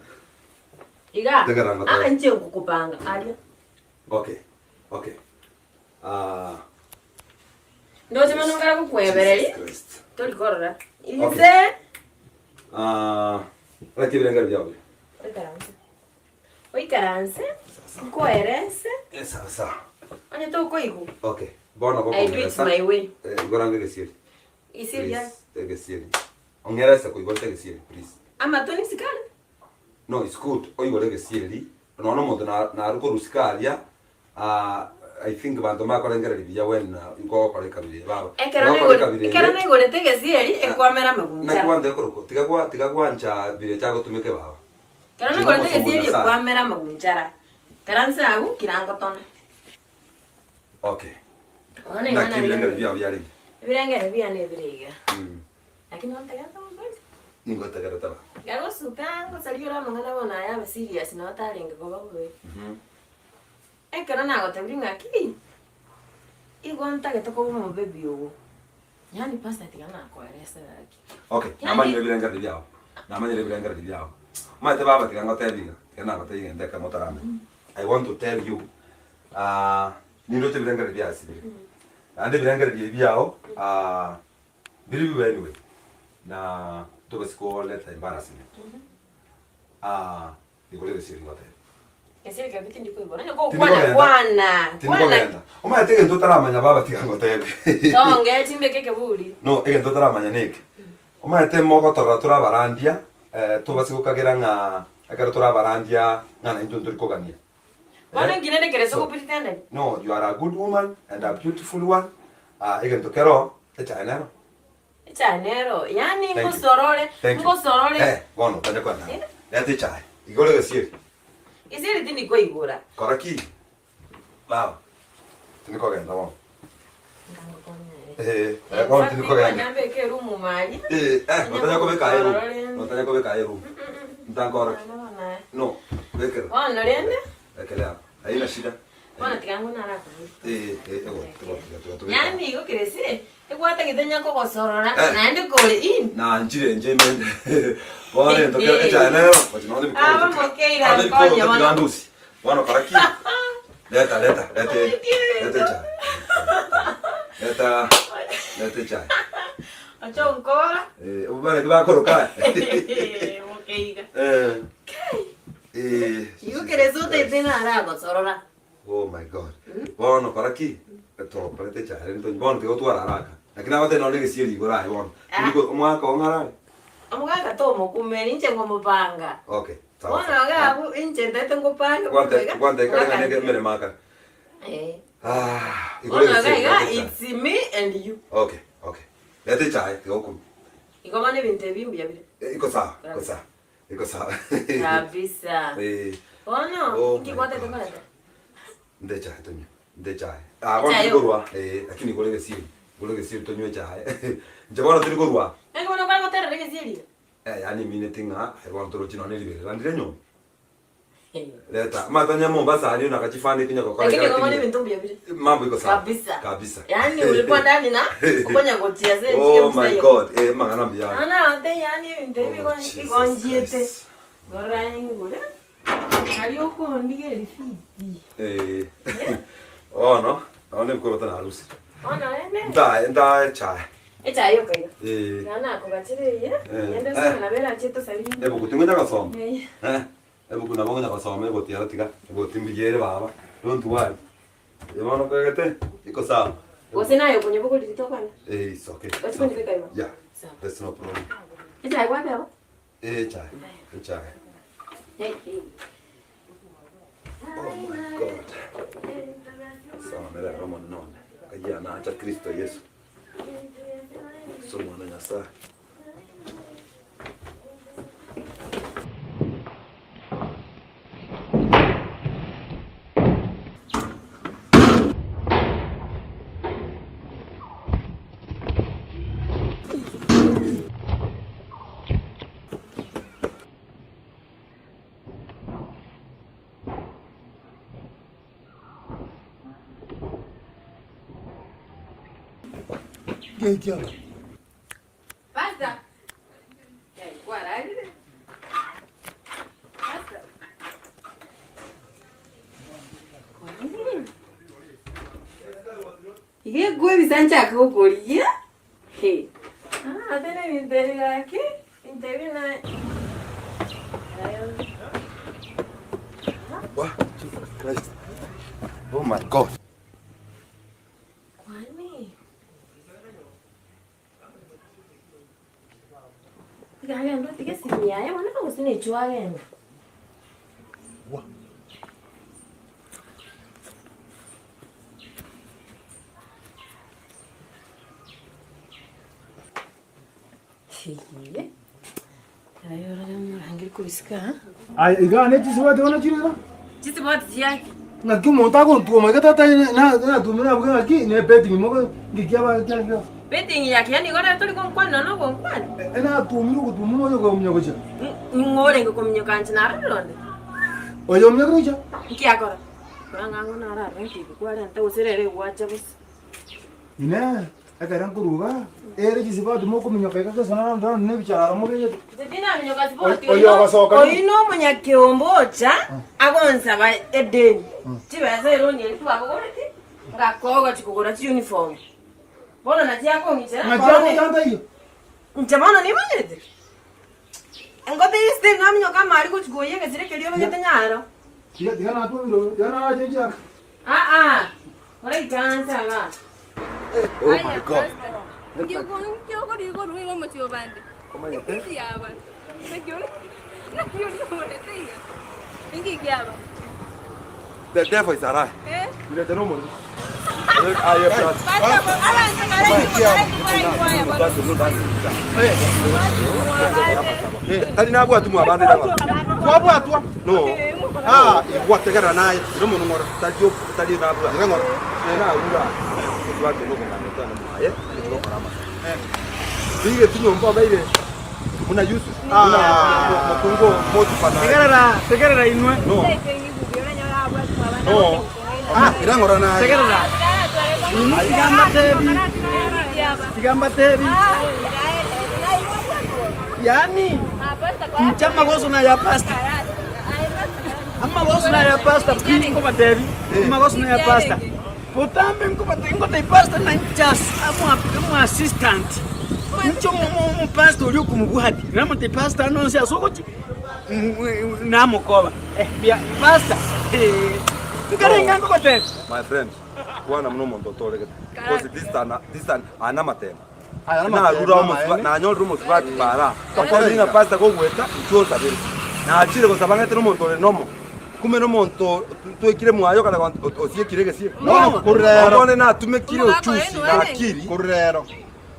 S5: Iga.
S1: Tegera ngotebi.
S5: Ah, inche ngokopanga aria.
S1: Okay. Okay. Ah.
S5: Ndoche mono ngara gokwebereria.
S1: Jesus Christ.
S5: Tori korora.
S1: Okay.
S5: Inse.
S1: Ah, naki ebirengero biao bire?
S5: Oikaranse. Oikaranse. Nkoerese.
S1: Eh, sawa sawa.
S5: Onye tokoigwa.
S1: Okay. Bono
S5: I do it
S1: gokongeresa.
S5: my way.
S1: Eh, igorange egesieri.
S5: Gesieri
S1: Please, egesieri. Ong'erese koigorete egesieri, please.
S5: Amato nisikare.
S1: No, it's good oigore egesieri. Nonya omonto naru korwa isiko aria, ah, I think banto mbakorengereria buya when nkogokora ekabira eye baba.
S5: Ekero
S1: Nogokora
S5: naigore-
S1: ekabira eye-
S5: ekero naigorete egesieri, ekwamera amagunchara.
S1: Naki gwancha ekorokwa, tiga gwa tiga gwancha birecha agotumeke baba.
S5: Ekero naigorete egesieri ekwamera amagunchara. Karanse agwo kira ngotona.
S1: Okay.
S5: Bono iga
S1: Naki ebirengererio
S5: narengereria.
S1: biao biarenge?
S5: Ebirengererio biane ebire iga. Lakini nontegerete gokori?
S1: Ningotegerete baba.
S5: Nkagosuka ngosaria ore amang'ana bono aya abe serious nabo tarenge koba bobe. Ekero nagotebirie ng'a ki, igo ntagete koba omobebi ogo, yaani pastor tiga nakoerese gaki.
S1: Okay, namanyire ebirengererio biao, namanyire ebirengererio biao. Omanyete baba tiga ngotebie iga, tiga nagotebia egento ekemo otaramanya. I want to tell you, nindoche ebirengererio biasibire. Naende ebirengererio ebi biao, mbiri bibe anyway, na tobasi koleta embarrassment. Igoro egesieri ngotebe.
S5: Gesieri keria tindi koigora onye gokwana kwana.
S1: Tindi kogenda. Omanyete egento otaramanya baba tiga ngotebe.
S5: Tonge chimbeke ekeburi.
S1: No, egento otaramanya neke. Omanyete mogotorora tore abarandia, eh, tobase gokagera ng'a ekero tore abarandia ng'a naintwe ntori kogania.
S5: Bono inki rende kere ase ogopretendani?
S1: No, you are a good woman and a beautiful one. Ah, egento kero, echae nero.
S5: Echae nero, yaani
S1: Thank you.
S5: ngosorore,
S1: Thank you.
S5: ngosorore.
S1: Eh, bono tanya kwana.
S5: Eh?
S1: Leta echae. Igora egesieri.
S5: Gesieri tindi koigora.
S1: Kora ki? Baba. Tindi kogenda bono. Eh, eh, bono tindi kogenda.
S5: Nyambeke erumu mari.
S1: Eh, eh, notanya kobeka aye room. Notanya kobeka aye room. Ntankora ki? No, bekera.
S5: Bono rende,
S1: Ekere abo. Haina shida.
S5: bono tiga ng'o narakobori.
S1: Eh, eh, ego, tiga, tiga, tiga, tiga.
S5: Yaani igo keresire, egwatagete nyakogosorora,
S1: Eh.
S5: naende kore in.
S1: Nanchire inche imende. Bono egento kero echae nero, gochi nonye ebikoroto
S5: Aba
S1: tiga-
S5: mokeira
S1: nonye ebikoroto
S5: nkonye bono.
S1: tiga ndusi. Bono kora ki? Leta, leta, leta, leta echae. Leta, leta echae.
S5: Oche onkora.
S1: Eh, obare bakoroka.
S5: Mokeiga.
S1: Eh. Eh.
S5: Igo kerese otaete ng'a aragosorora.
S1: Oh my God. Bono kora ki? Tokorete echae rende tonywe. Bono tiga otware haraka. Lakini nagotebi nonye egesieri igoro aye bono.
S5: Ah.
S1: Omwaka oo ng'arare?
S5: Omogaka tomokumeri inche ngomopanga.
S1: Okay. Sawa
S5: Bono
S1: sawa.
S5: iga abwo inche ntaete ngopange
S1: Gwante
S5: bono iga.
S1: gwante kare ng'a
S5: Omogaka
S1: emeremo akare.
S5: Eh.
S1: Ah, igoro
S5: Bono iga
S1: egesieri
S5: iga
S1: leta echae.
S5: it's me and you.
S1: Okay, okay. Leta echae tiga okumie.
S5: Igo bono ebinto ebi mbuya bire.
S1: Eh, Iko sawa, iko sawa. Iko sawa.
S5: Kabisa.
S1: Eh.
S5: Bono,
S1: Oh
S5: inki
S1: my
S5: gwatete
S1: God.
S5: koreta?
S1: Nde echae tonywe. Nde echae. Ah, bono
S5: Echae
S1: tiri korwa. Eh, lakini igoro egesieri. Igoro egesieri tonywe echae. Inche bono tiri korwa.
S5: Naki bono kware goterera egesieri iga?
S1: Eh, yaani emineti ng'a aye bono torochi nonye riberera ndire nyomba. Leta. Matanya Mombasa aria nakachifanda ekinya gokora
S5: Lakini
S1: ekero
S5: igo bono
S1: kinya.
S5: ebinto mbuya bire.
S1: Mambo iko sawa.
S5: Kabisa.
S1: Kabisa.
S5: Yaani ulikuwa ndani na okonya gochia ase enchige
S1: Oh my
S5: msayo.
S1: God. Eh, mang'ana mbuya.
S5: Ana ante yaani ebinto ebi
S1: Oh, Jesus
S5: igo nchiete.
S1: Christ.
S5: Gora ingure. Ari okondigereria fiti.
S1: Eh. Bono, bono ebikorwa narusia.
S5: Bono rende.
S1: Ntae, ntae echae.
S5: Echae yoka iga.
S1: Eh.
S5: Iga nakogachera eye,
S1: Eh.
S5: eyende
S1: Eh.
S5: ase nabo erache tosarie.
S1: Ebuku tingonya gosoma.
S5: Eh.
S1: Eh. Ebuku nabo ngonya gosoma egoti ero tiga. Egoti mbuya ere baba. Don't worry. Eye bono okagete iko sawa.
S5: Gose naye okonyebogoria titokwana.
S1: Eh, it's okay.
S5: Ochi kondibeka igo?
S1: Yeah.
S5: Sawa.
S1: There's no problem.
S5: Echae gwateba?
S1: Eh, echae. Echae. Oh my God. Somera ero Omonene one. Kayia nacha Kristo Yesu. Ase Omwana o Nyasae. Ngekiaba.
S5: Pastor. Yai, kwararire? Pastor. Kwararire? Iga ekwebisa nchake gokorigia. He. Ah, ate nebinto ebi gaki, ebinto ebi na
S1: Wah, Jesus Christ. Oh my God.
S5: Kwani? Iga agende otige esimi yaye bono gose nechwe agende.
S1: Wah.
S5: Eeh, aye orore omorangeri kobisika aa.
S1: Aye iga ne chisibati bono chire iga.
S5: Chisiboti chiake.
S1: Ng'aki omonto agontwoma iga tata natumire abwo ng'aki ne betting mogo ng'iki aba kiagera.
S5: Betting yake yaani igo nere tori gonkwana nonya nogonkwana.
S1: Natumire ogotwoma omoyo okominyoka gochia.
S5: Ning'o orenge kominyoka inche narorire onde?
S1: Oyo ominyokire gochia.
S5: Nki akora? Kora ng'a ang'o nararore nki kwarenta gose rero egwacha bosa.
S1: Inee! Ekero nkoruga, ere chisibati mokominyoka iga gose round round ne ebichararo mobegete?
S5: Inche tinaminyoka siboti,
S1: Oyo ogosoka
S5: oyio na omonyakeombe ocha agonsaba edeni, chibesa eroni eria twabogoreti, ngakoa ogochia kogora chiuniform. Bono nachi akong'ichera,
S1: Ng'aki agocha ntaiyo?
S5: Inche bono nimanyete? Ngote isite ngaminyoka amari gochia koyia egesire keria obegete nyaro.
S1: Tiga tiga natwomire oyo, tiga narache nchiaka.
S5: Aa, oraikaranse igaa.
S1: Oh my God.
S4: Nki okori igoro iga omochie obande? Nki kiaba? Naki ore naki ore omorete iga? Nki kiaba?
S1: The devil is a lie.
S4: Eh?
S1: Irete nomorero. Aye brother.
S4: Pastor, abanto bare
S1: Tari nabwatwa mwabande naba.
S3: Twabwatwa?
S1: No.
S3: Ah, igwa tegerera naye, ire omonwe ng'ora.
S1: Tari tari nabwatwa.
S3: Ire ng'ora.
S1: Narura. Twate nokong'ana twana mwaye, togokora amasabo. Rigeti nyomba obeire buna Yusuf, buna mokungu o Potifa naye.
S2: Tegerera, tegerera inwe.
S1: No. No.
S3: Ah, ire ng'ora naye.
S2: Tegerera. Inwe tiga mbatebi, tiga mbatebi. Yaani, inche amagoso naya pastor. Amagoso naya pastor, pi nkobatebi, amagoso naya pastor. Botambe nkobatebia, ngotebia pastor ng'a inche ase omo assistant, inche omopastor oria okomobwatia, namotebia pastor ande onsi ase ogochia namokoba, mbuya pastor nkarenge nkogotebia.
S1: My friend, kwana buna omonto otoregete because this an this an aya namatemo.
S3: Aya namatemo
S1: Narure omosubati,
S3: amaene.
S1: nanyorire omosubati para.
S3: Tokore
S1: Tokore ng'a
S3: iga.
S1: pastor kogoeta inchuo onsabere. Nachire gosaba ng'ete nomonto ore nomo. Kumbe nomonto twekire mwaye okana osiekire egesie.
S3: Bono korwa rero.
S1: Bono natumekire ochusi na akili.
S3: Korwa rero,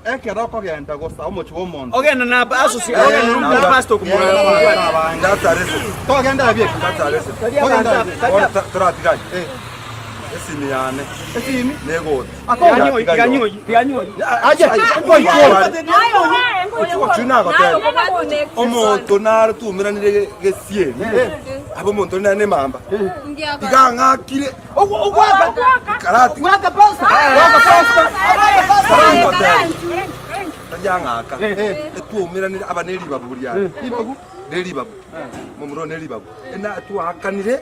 S3: ekero okogenda gosaba omochie bw'omonto.
S2: Ogende na asosi, ogende na pastor okomobwatia.
S1: That's a reason.
S3: Togenda abie.
S1: That's a reason.
S2: Tari abanto aba, tari
S1: Bono
S2: aba.
S1: toratigane. Esimi yane.
S3: Esimi?
S1: Negoti.
S2: Tiga nyoi, tiga nyoi, tiga nyoi.
S1: Omonto nare twaumeranire gesieri, abe omonto nere nemamba, tiga ang'akire karati tariang'aka twaumeranire aba neribabu riane neribabu momura oyo neribabu twaakanire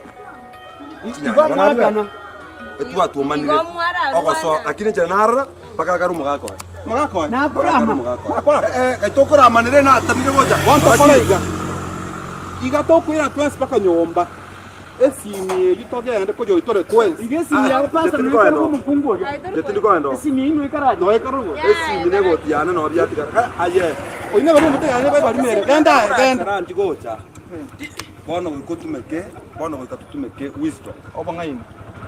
S1: Etwatwomanire ogosoa, lakini inche narora mpaka akare omogaka oye.
S3: Omogaka oye?
S2: Nakorama.
S1: Omogaka oye. Eh, eh, tokoramanire natamire gocha.
S3: Bono tokore iga. Iga tokoira twensi mpaka nyomba. Esimi eyio togende koyoitore twensi.
S2: Iga esimi yago pastor
S1: Tindi
S2: noikare
S1: koenda.
S2: omokungu oria.
S1: Inche tindi koenda.
S2: Esimi eyio noikare
S3: Noe karogwe.
S1: Esimi negoti yane noo biatigara. Aye.
S3: Oyio nabo omotegane barimere. Genda aye, genda.
S1: Taranchi gocha. Bono goika otumeke, bono goika totumeke wisdom.
S3: Obong'aini.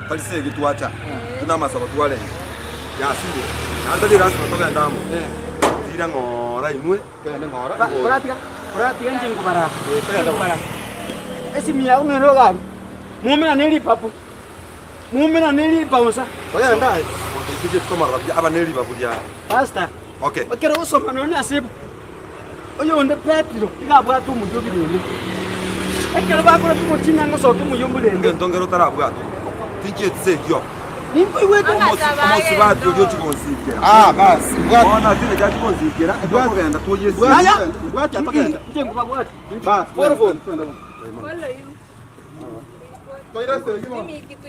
S1: Tari segi twacha, buna amasabo twarenge, yasire, naende tari lasima togende amo. Tira ng'ora inwe.
S3: Togende ng'ora.
S2: Koratiga, koratiga inche nkobara, nkobara. Esimi yao ng'ende ogari, muumerane ripapu, muumerane ribausa.
S3: Togende aye.
S1: Toche tomarora buya, aba neribabu riane.
S2: Pastor,
S1: Okay.
S2: ekero ogosoma nonya ase ebuku, Oyonde Petero iga abwate omoyio birende. Ekero bakora timochina ngosokia omoyio mborende.
S1: Egento nkere otarabwate, tinchieti ase ekio.
S2: Ninkoigwete.
S1: Omosubati oria ochia gonsikera.
S3: Ah, basi.
S1: Bono ase engencho achia gonsikera, tokogenda twoyie esimi.
S2: Aya.
S3: Mbwati atogenda.
S2: Inche nkobabwati.
S3: Basi.
S2: Follow, follow.
S4: Follow you.
S3: Toire esegi bono.
S4: Mimi kitu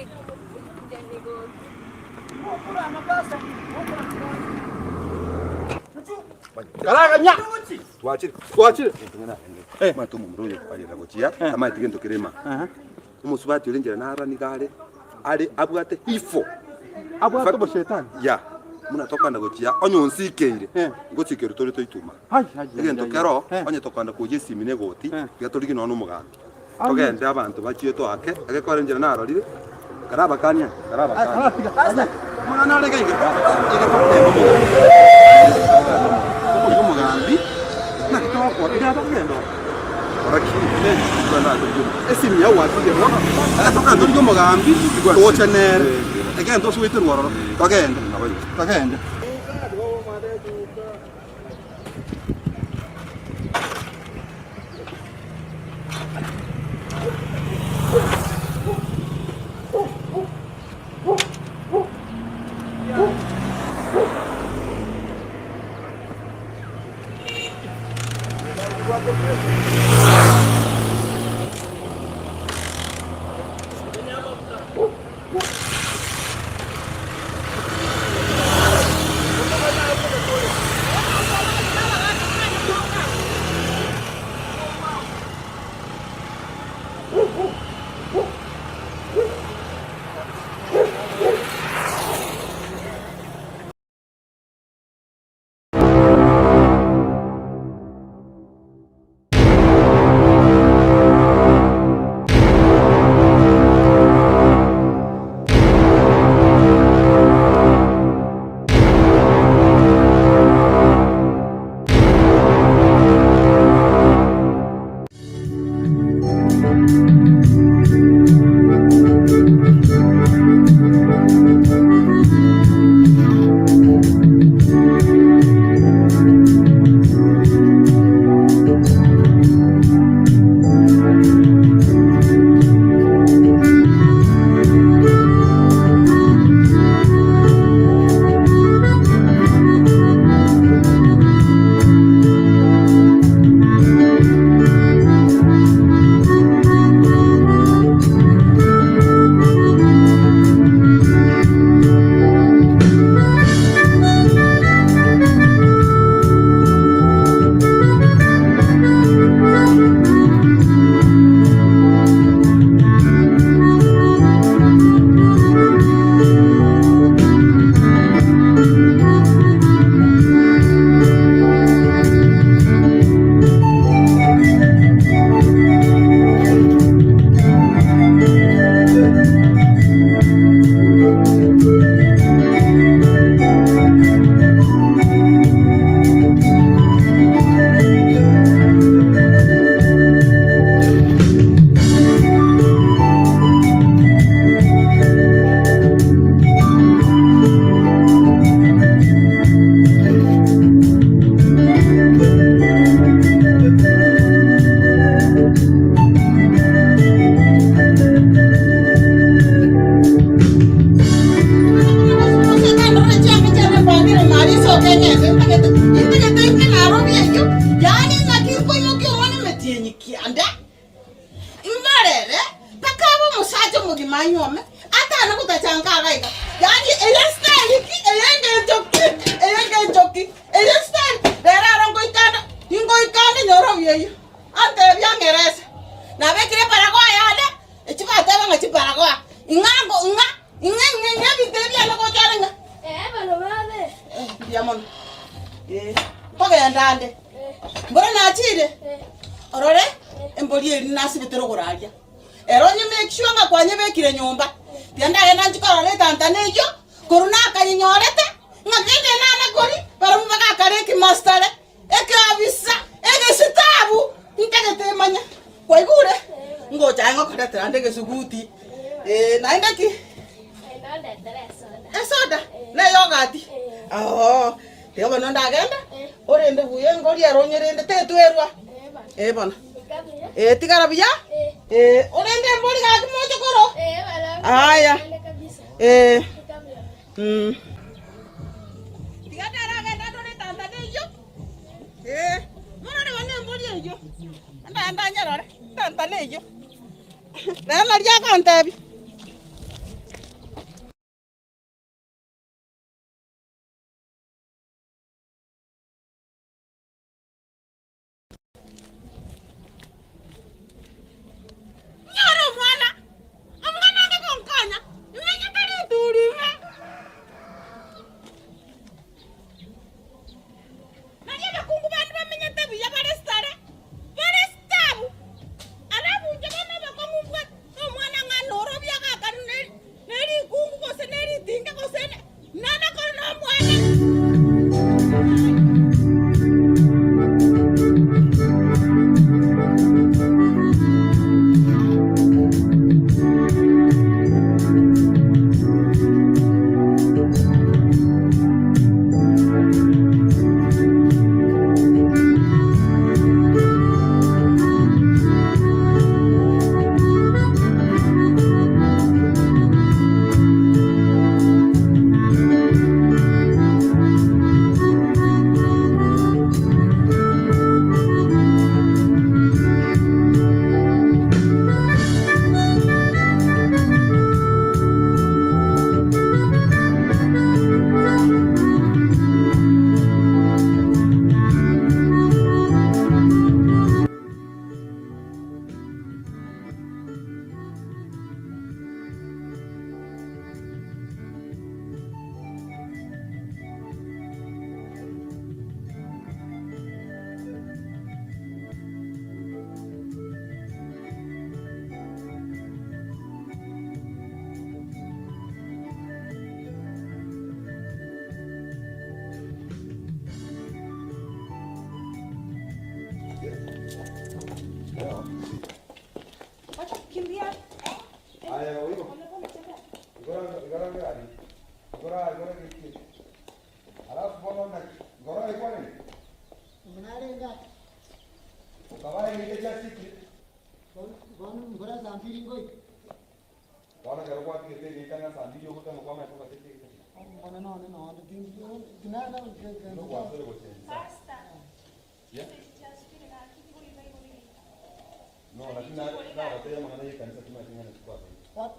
S3: Karaganya.
S1: Twachire.
S3: Twachire.
S1: Omanyete omomura oyo kwarera gochia, tamanyeti gento kere ime. Omosubati ore enchera nara nigo are, are abwate ifo.
S3: Abwate oboshetani.
S1: Ya, buna tokogenda gochia, onye onsikeire,
S3: Eh.
S1: ngochikerwa tore toituma.
S3: Ai, ai, ai,
S1: Egento
S3: ai,
S1: kero,
S3: ai.
S1: onye tokogenda koyia esimi na egoti,
S3: Eh.
S1: tiga torigie nonya na omogambi. Togende abanto bachie toake, egekora enchera narorire, karabakanie, karabakanie. Omwana are iga iga, iga togoteba omogambi. Tokorigia omogambi, naki togokora, iga tokogenda oo. Kora ki? Togenda torigie omogambi.
S3: Esimi yao gwatiga bono. Tokogenda torigie omogambi, toche nere. Egento ase goiterwa ororo, togende, togende.
S6: Tiga nere agende andore etantana eyio, ee, morore bono embori eyio, ndagende anyerore etantana eyio, nere nario agontebia. Nyore omwana, omwana onde gonkonya, imenyete rituri ime. Nario abakungu bande bamenyete buya bare sare, bare sitabu, alafu inche bono obokong'u mbwate nomwana ng'a norobia agakanu ne rikungu gose ne ritinga gose nana kore nomwana.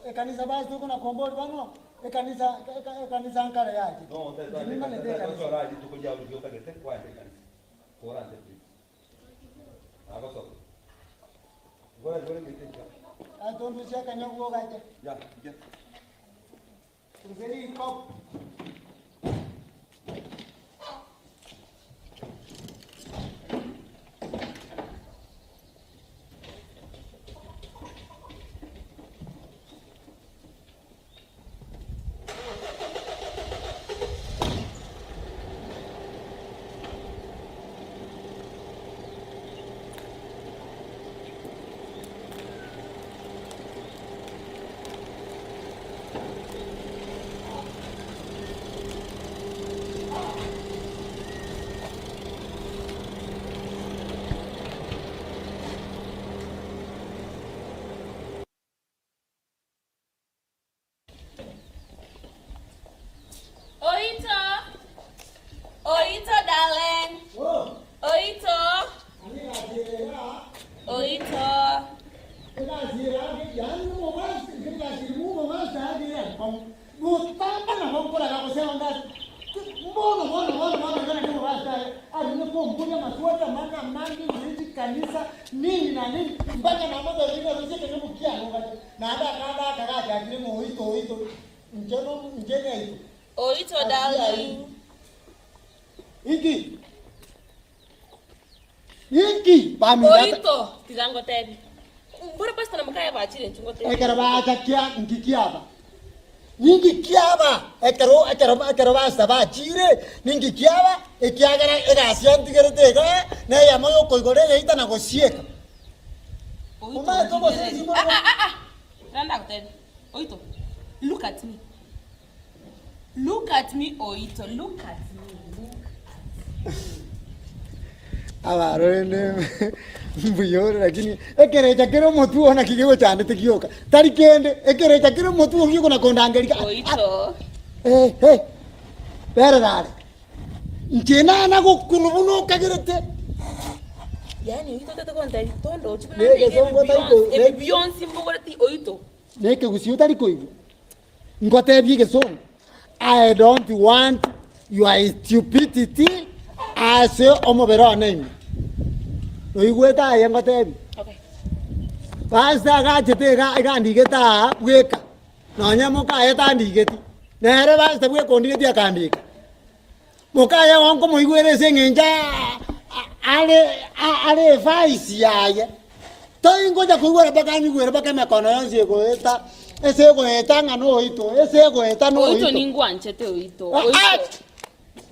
S7: Ekanisa basi tokona kombori bono ekanisa ekanisa nkare yache nimanete ekanisa. Atondusia akanyagwa ogacha. Gose rikopo.
S8: Oito! Oito darling! Oito! Oito! Oito darling!
S7: Inki? Inki? Baminto.
S8: Oito! Tiga ngotebi. Mbora pastor na mokaya bachire inchu ngotebi.
S7: Ekero bacha kia nki kiaba? Ninki kiaba ekero ekero ekero basa bachire? Ninki kiaba ekiagera egasi yantigerete igaa neyemo yokoigora egeita na gosieka?
S8: Oito
S7: Omanyete
S8: ontigereri.
S7: obosensi
S8: Ah ah ah ah! Tiga ndagotebi. Oito, look at me. Look at me Oito, look at me, look at me.
S7: Abarore rende mbuya ore lakini ekerecha kere omotwe oo naki gegochandete gioka. Tari kende, ekerecha kere omotwe oo giokona kondangeria.
S8: Oito.
S7: Eh, eh, berera are. Inche nana gokunu buna okagerete.
S8: Yaani oito otete gontebia tondochi buna
S7: Ne
S8: ndege
S7: egesongo
S8: ebi
S7: otari
S8: bionsi
S7: ko- ne-
S8: ebi bionsi mbogoreti oito.
S7: Na ekegusii otari koigwa. Ngotebie egesongo, I don't want your stupidity ase omobere one ime. Noigwete aye ngotebie?
S8: Okay.
S7: Pastor agachete iga iga andigete aa bweka, nonye mokaye tandigeti, nere pastor bweka ondigeti akandika. Mokaye oo nkomoigwera ase eng'encho are are evaisi yaye, tai ngocha koigwera mpaka anyigwere mpaka emekono yonsi egoeta, ase egoeta ng'a noito, ase egoeta
S8: Oito
S7: noito.
S8: ningwanchete oito.
S7: Ah,
S8: Oito.
S7: ah!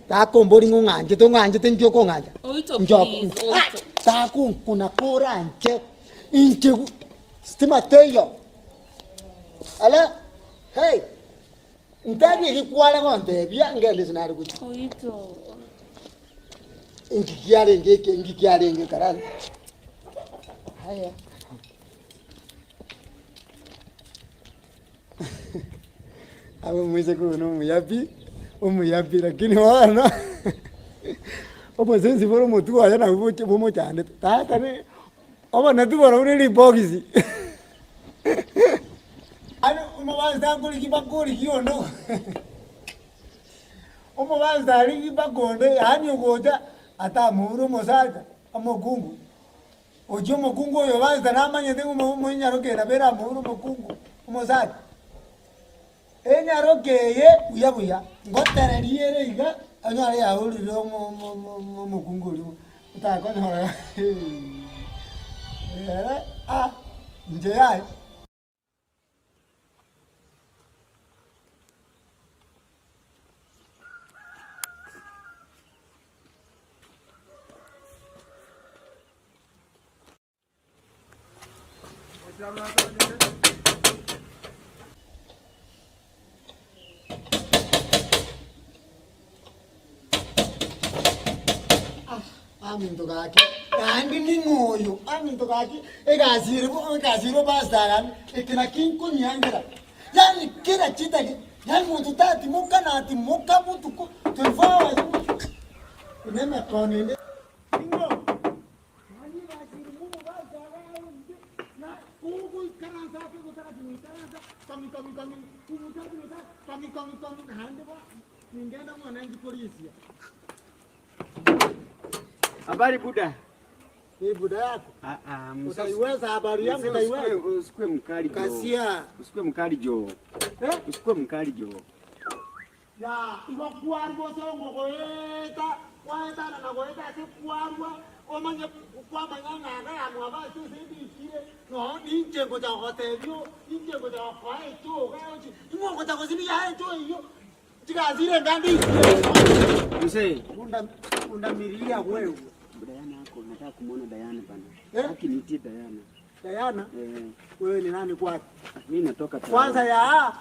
S7: Takombori ng'a ong'anchete, ong'anchete inki okong'ancha?
S8: Oito
S7: Inche oko-
S8: please,
S7: Ah!
S8: oito.
S7: Takonkuna koranche, inche stima teiyo. Ala, hey! Ntebie eki kware gontebia, ngende ase nare gochia. Inki kiarenge eke, inki kiarenge karani? Haya. Abe omoiseke oyo nomuya pi, omuya pi lakini bono obosensi bore omotwe oye nabwo boche bomochandete. Tata ne oboneti borobwo ne ribogisi. Yaani omobasta akorigia mpaka origie onde omobasta arigie mpaka onde yaani ogocha atamoure omosacha omokungu, ochia omokungu oyo obasta namanyete ng'a omo omonyaroke nabo eramoure omokungu omosacha. Enyaroke eye buya buya, ngotereria ere iga, onyore yaurire omo omo omo omokungu oria otakonyora ere ah inche yaya. Aminto gaki, naende ning'o oyo? Aminto gaki, egasi ere bo egasi ere opastor agambia, eke naki nkonyiangera. Yaani kera chidaki, yaani monto tatimoka natimoka botuko 24 hours, buna emekono ende. Ning'o?
S2: Habari buda.
S7: Ni buda yako.
S2: Ah ah, mzee.
S7: Utaiweza habari yangu
S2: Mzee,
S7: utaiweza.
S2: usikue- Usikue mkali jo.
S7: Kasia.
S2: Usikue mkali jo.
S7: Eh?
S2: Usikue mkali jo.
S7: Ya, igo kwarwa ase ogoeta, kwaetana na goeta ase kwarwa, omanye kwamanya ng'a iga yamwabo ase ase ebikire, nonya ninche ngocha gogotebia oo, ninche ngocha gokoa echoo iga ochi, ning'o ogocha gosibia yaye echoo eyio, chigasi ire entambe ikire.
S2: Mzee.
S7: Punda pundamilia wewe.
S2: Diana ako, nataka kumuona Diana bana.
S7: Eh?
S2: Haki niitie Diana.
S7: Diana,
S2: Eh,
S7: wewe ni nani kwake?
S2: mimi natoka town.
S7: Kwanza ya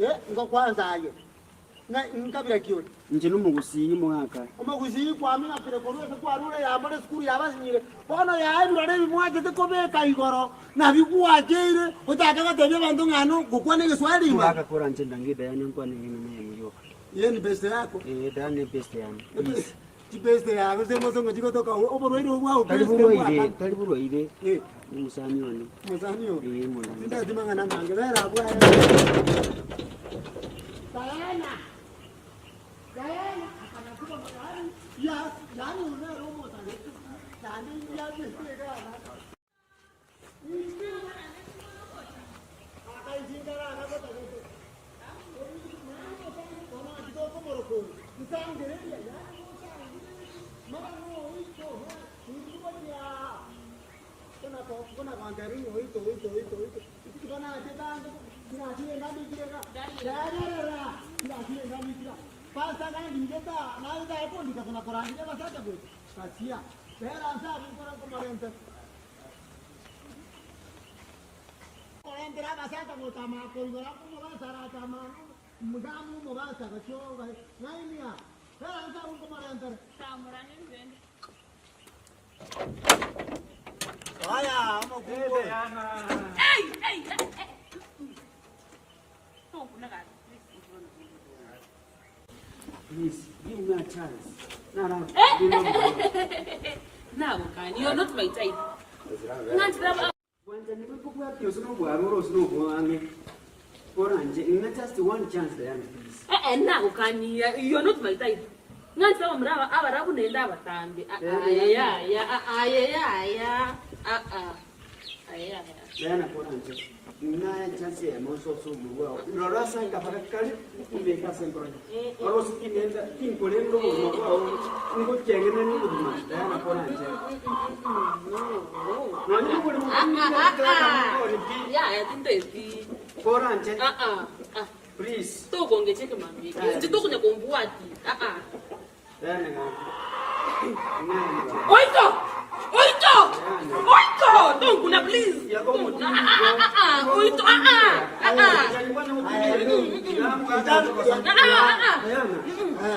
S7: eh, ngo kwanza aye. Ng'a nkabira ki ore?
S2: Inche nomogusii omogaka.
S7: Omogusii kwaming'akire korwa ase kwarure yamore esukuru yabasinyire, bono yaye ebirore ebi mwachete kobeka igoro nabio gwacheire ochake gotebia abanto ng'a no gokwana egeswahili ime.
S2: Omogaka koranche ndange Diana nkwane ng'ina neye moyoka.
S7: Eye ni beste yako?
S2: Eh, Diana ne best yane. Please.
S7: Chibeste yago ase omosongo chigotoka oborwaire obwo bwa
S2: Tari
S7: obeste
S2: borwaire,
S7: bwaka.
S2: tari borwaire.
S7: Eh.
S2: Omusani one.
S7: Omosani oo?
S2: Eh, mono.
S7: Tindati mang'ana amange, bera abwo aye. Diana! Diana! Akanakuba yaani ya yaani oyo nere omosani naende yabete iga ana. Korentera abasacha gotama koigora omobasa aratama omosamu omobasa gachio ng'ainia bera nse abwo nkomorentera. Aya omokungu oyo.
S8: Hey, hey, hey, hey.
S2: Please, give me a chance. Nara
S8: Nagokani, you're not my type. Ng'anchire aba-
S2: Bwanchani bwe ose nobwaro ore ose nobwang'e oranche ng'a just one chance Diana please.
S8: Eh, eh, nagokani, you're not my type. Ng'anchire abamura aba abarabu naende abatambe. Ah, ah, yaya, ah, ah, yaya, ah, ah. Aye yaya.
S2: Diana koranche ng'a chance eyemo ose ose omorwa oo rora ase akabara kare ombeke ase enkoro ore ose ting'enda tinkorenda obogima bwao ngocheng'eneni obogima Diana koranche nonye noborimo
S8: Yaya tinteti.
S2: koranche
S8: Ah, ah, ah.
S2: please
S8: Tokongecha ekemambia eke. Inche tokonya kombwati. Ah, ah. Oito! Oito! Oito! Tonkuna please. Tonkuna. Ah, ah, ah, ah. Oito. Ah, ah. Ah, ah. Ah, ah, ah.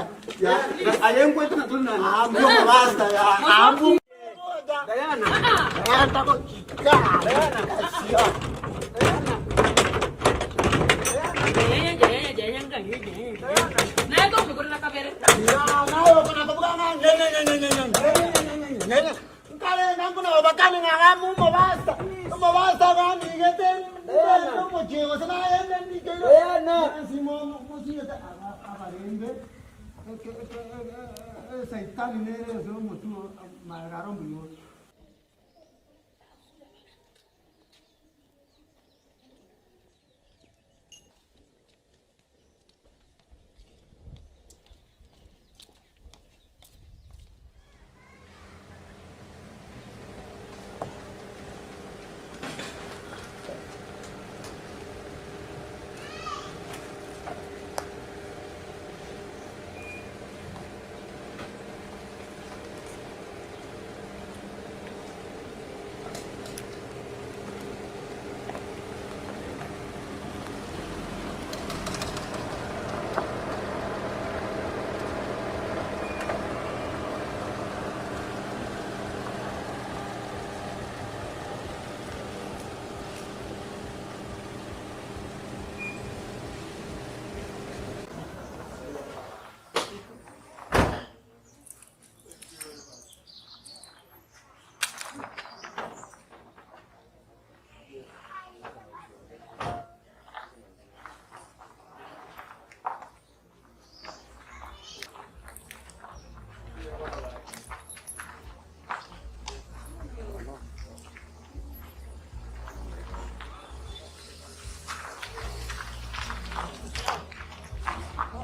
S8: Naye tokoigorera kabere.
S7: Esaitani nere ase omotwe magega are omoyoro.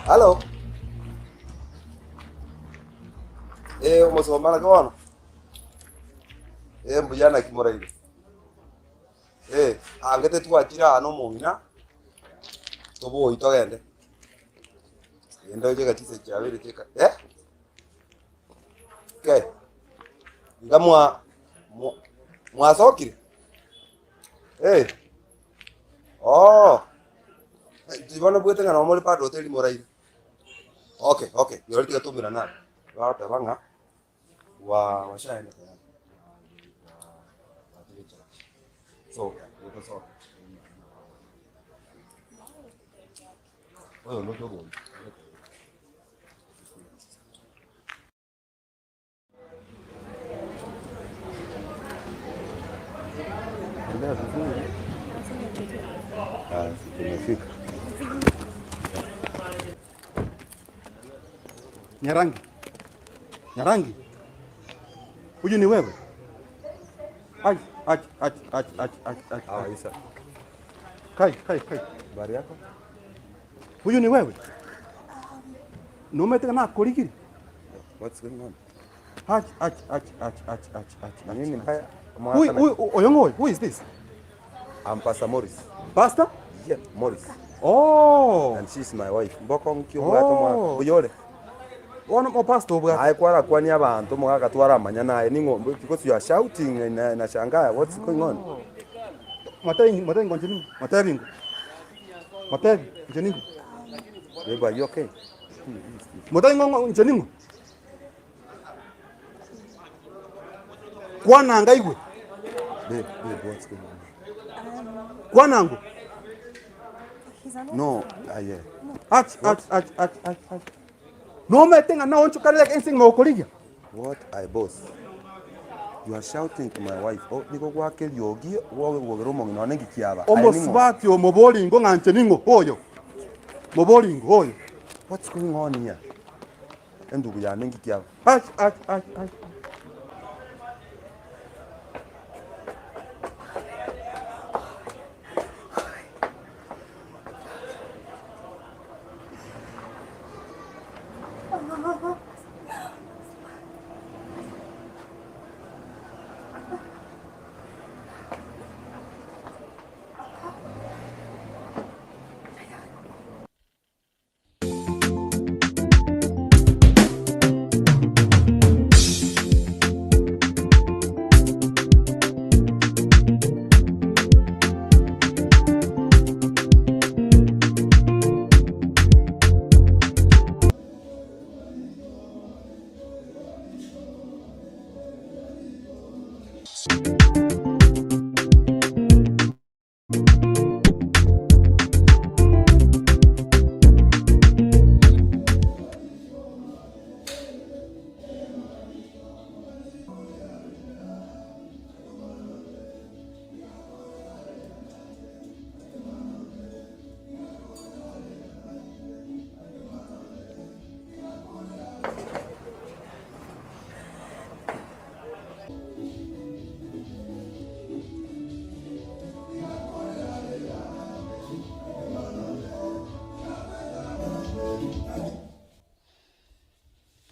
S1: Halo. Eh, omosomba naki bono? Eh, mbuya naki moraire? Eh, angete twachire aa na omong'ina, toboi togende. Genda oche gachise chiabere chika eh? Ke, iga mwa mwa- mwasokire? Eh, oh, bono bwete ng'a nabo more bado hoteli moraire. Okay, okay, rirorio tiga toumerane abwo. Bagoteba ng'a wa washaenda tayari. So, gotosoka. Oyo noche oboyi. Tumefika.
S3: Nyarangi, Nyarangi, huyu ni wewe? Ai, ai, ai, ai, ai, ai, ai.
S1: Ah, Isa.
S3: Kai, kai, kai.
S1: Habari yako?
S3: Huyu ni wewe? Numete nakorigiri?
S1: What's going on?
S3: Ach, ach, ach, ach, ach, ach, ach.
S1: Na nini mbaya?
S3: Huyu huyu oyongo, who is this?
S1: I'm Pastor Morris.
S3: Pastor?
S1: Yeah, Morris.
S3: Oh.
S1: And she's my wife. Mboko nkio bwato mwa
S3: Oh.
S1: buyore.
S3: Bono mo pastor bwa.
S1: Aye kwara kwani abantu mugaka twaramanya naye ningo because you are shouting na nashangaa what's going on?
S3: Matebi, matebi ngo njeningo. Matebi ngo. Matebi njeningo.
S1: Babe, are you okay?
S3: Matebi ngo njeningo. Kwananga igwe.
S1: Babe, babe, what's going on?
S3: Kwanango.
S1: No, ah, yeah.
S3: Ach, ach, ach, ach, ach, ach. Nomanyete ng'a naonchokanire ense engima gokorigia?
S1: What I boss? You are shouting to my wife. Oh, nigo gwaka eriogi gwogera omong'ina one nki kiaba. Aye ning'o?
S3: Omosubati oyo moboringo ng'a inche ning'o oyo? Moboringo oyo.
S1: What's going on here? Endugu yane nki kiaba?
S3: Ach, ach, ach, ach.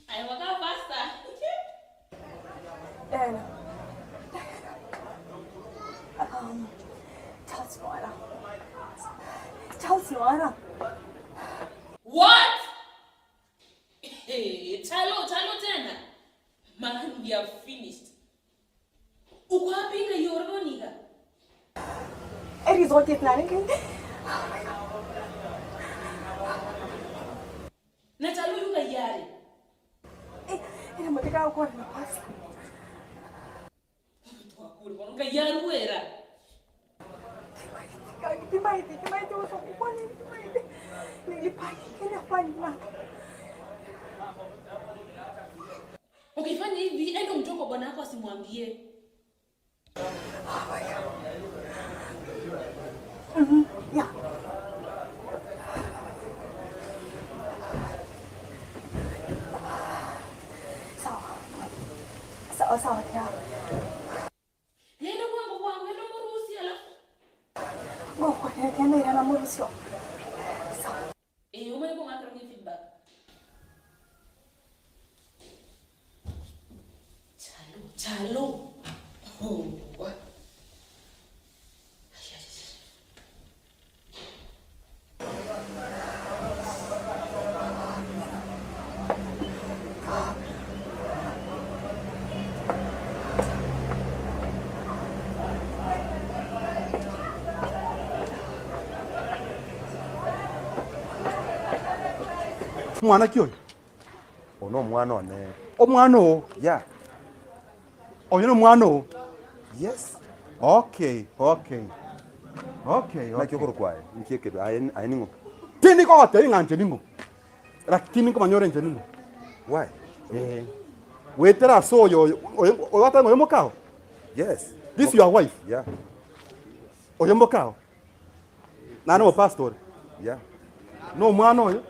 S8: Aye waka faster.
S9: Diana. Diana. Um, Charles Noara. Charles Noara.
S8: What? Hey, Chalo, Chalo tena. Man, we are finished. Uko wapi nga yoroniga?
S9: Erizoti etnarenge. Oh my God.
S8: Na Chalo yuka yare.
S9: Eh, ere moteka gokwana na pastor.
S8: Twakure bono nga yaruera.
S9: Timaete, timaete gose gokwana timaete. Nilipai, kena fanya.
S8: Ukifanya hivi enda umtoe kwa bwana wako asimwambie.
S9: Oh my God. Mhm. Yeah. Sawa. Sawa sawa yeah.
S8: Genda bwango bwango enda omorusie alafu.
S9: Ngokwanera kenda irana morusio. Sawa.
S8: Eh, omanye kong'akera ng'e feedback. Chalo, chalo. Oh. Ay, ay, ay.
S3: Omwana ki oyo?
S1: Oyo nomwana one.
S3: Omwana oo?
S1: Yeah.
S3: Oyo nomwana oo?
S1: Yes.
S3: Okay, okay. Okay,
S1: Naki
S3: okay.
S1: okorokwa aye? Nki ekebe? Aye aye ning'o?
S3: Tindi kogotebia ng'a inche ning'o, lakini nkomanya ore inche ning'o.
S1: Why?
S3: Eh. Goetera ase oyo oyo oyo oyo gwateba ng'a oyo mokao?
S1: Yes.
S3: This your wife?
S1: Yeah.
S3: Oyo mokao? Naende omopastor ore?
S1: Yeah.
S3: Na omwana oyo?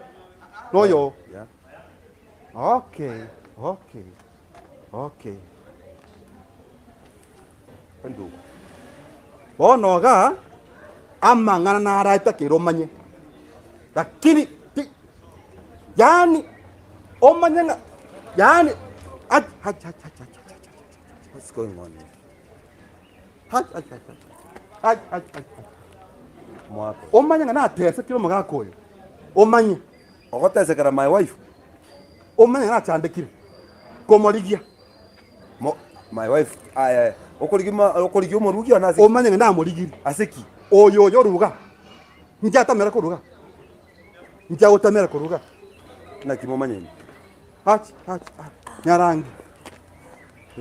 S3: Na oyo oo?
S1: Yeah.
S3: Okay, okay, okay.
S1: Endugu.
S3: Bono iga, amang'ana naraetakeire omanye, lakini ti yaani omanye ng'a yaani ach ach ach ach ach ach ach ach
S1: What's going on here?
S3: ach ach ach ach ach ach ach
S1: Mwako.
S3: Omanye ng'a natesekire omogaka oyo, omanye.
S1: Ogotesekera my wife.
S3: Omanye ng'a nachandekire komorigia.
S1: Mo, my wife, aye, okorigia ma, okorigia omorugi one ase ki?
S3: Omanye ng'a namorigirie.
S1: Ase ki?
S3: Oyo oyo oruga, inche atamera koruga, inche agotamera koruga.
S1: Naki momanyeni?
S3: Ach, ach, ach, nyarangi,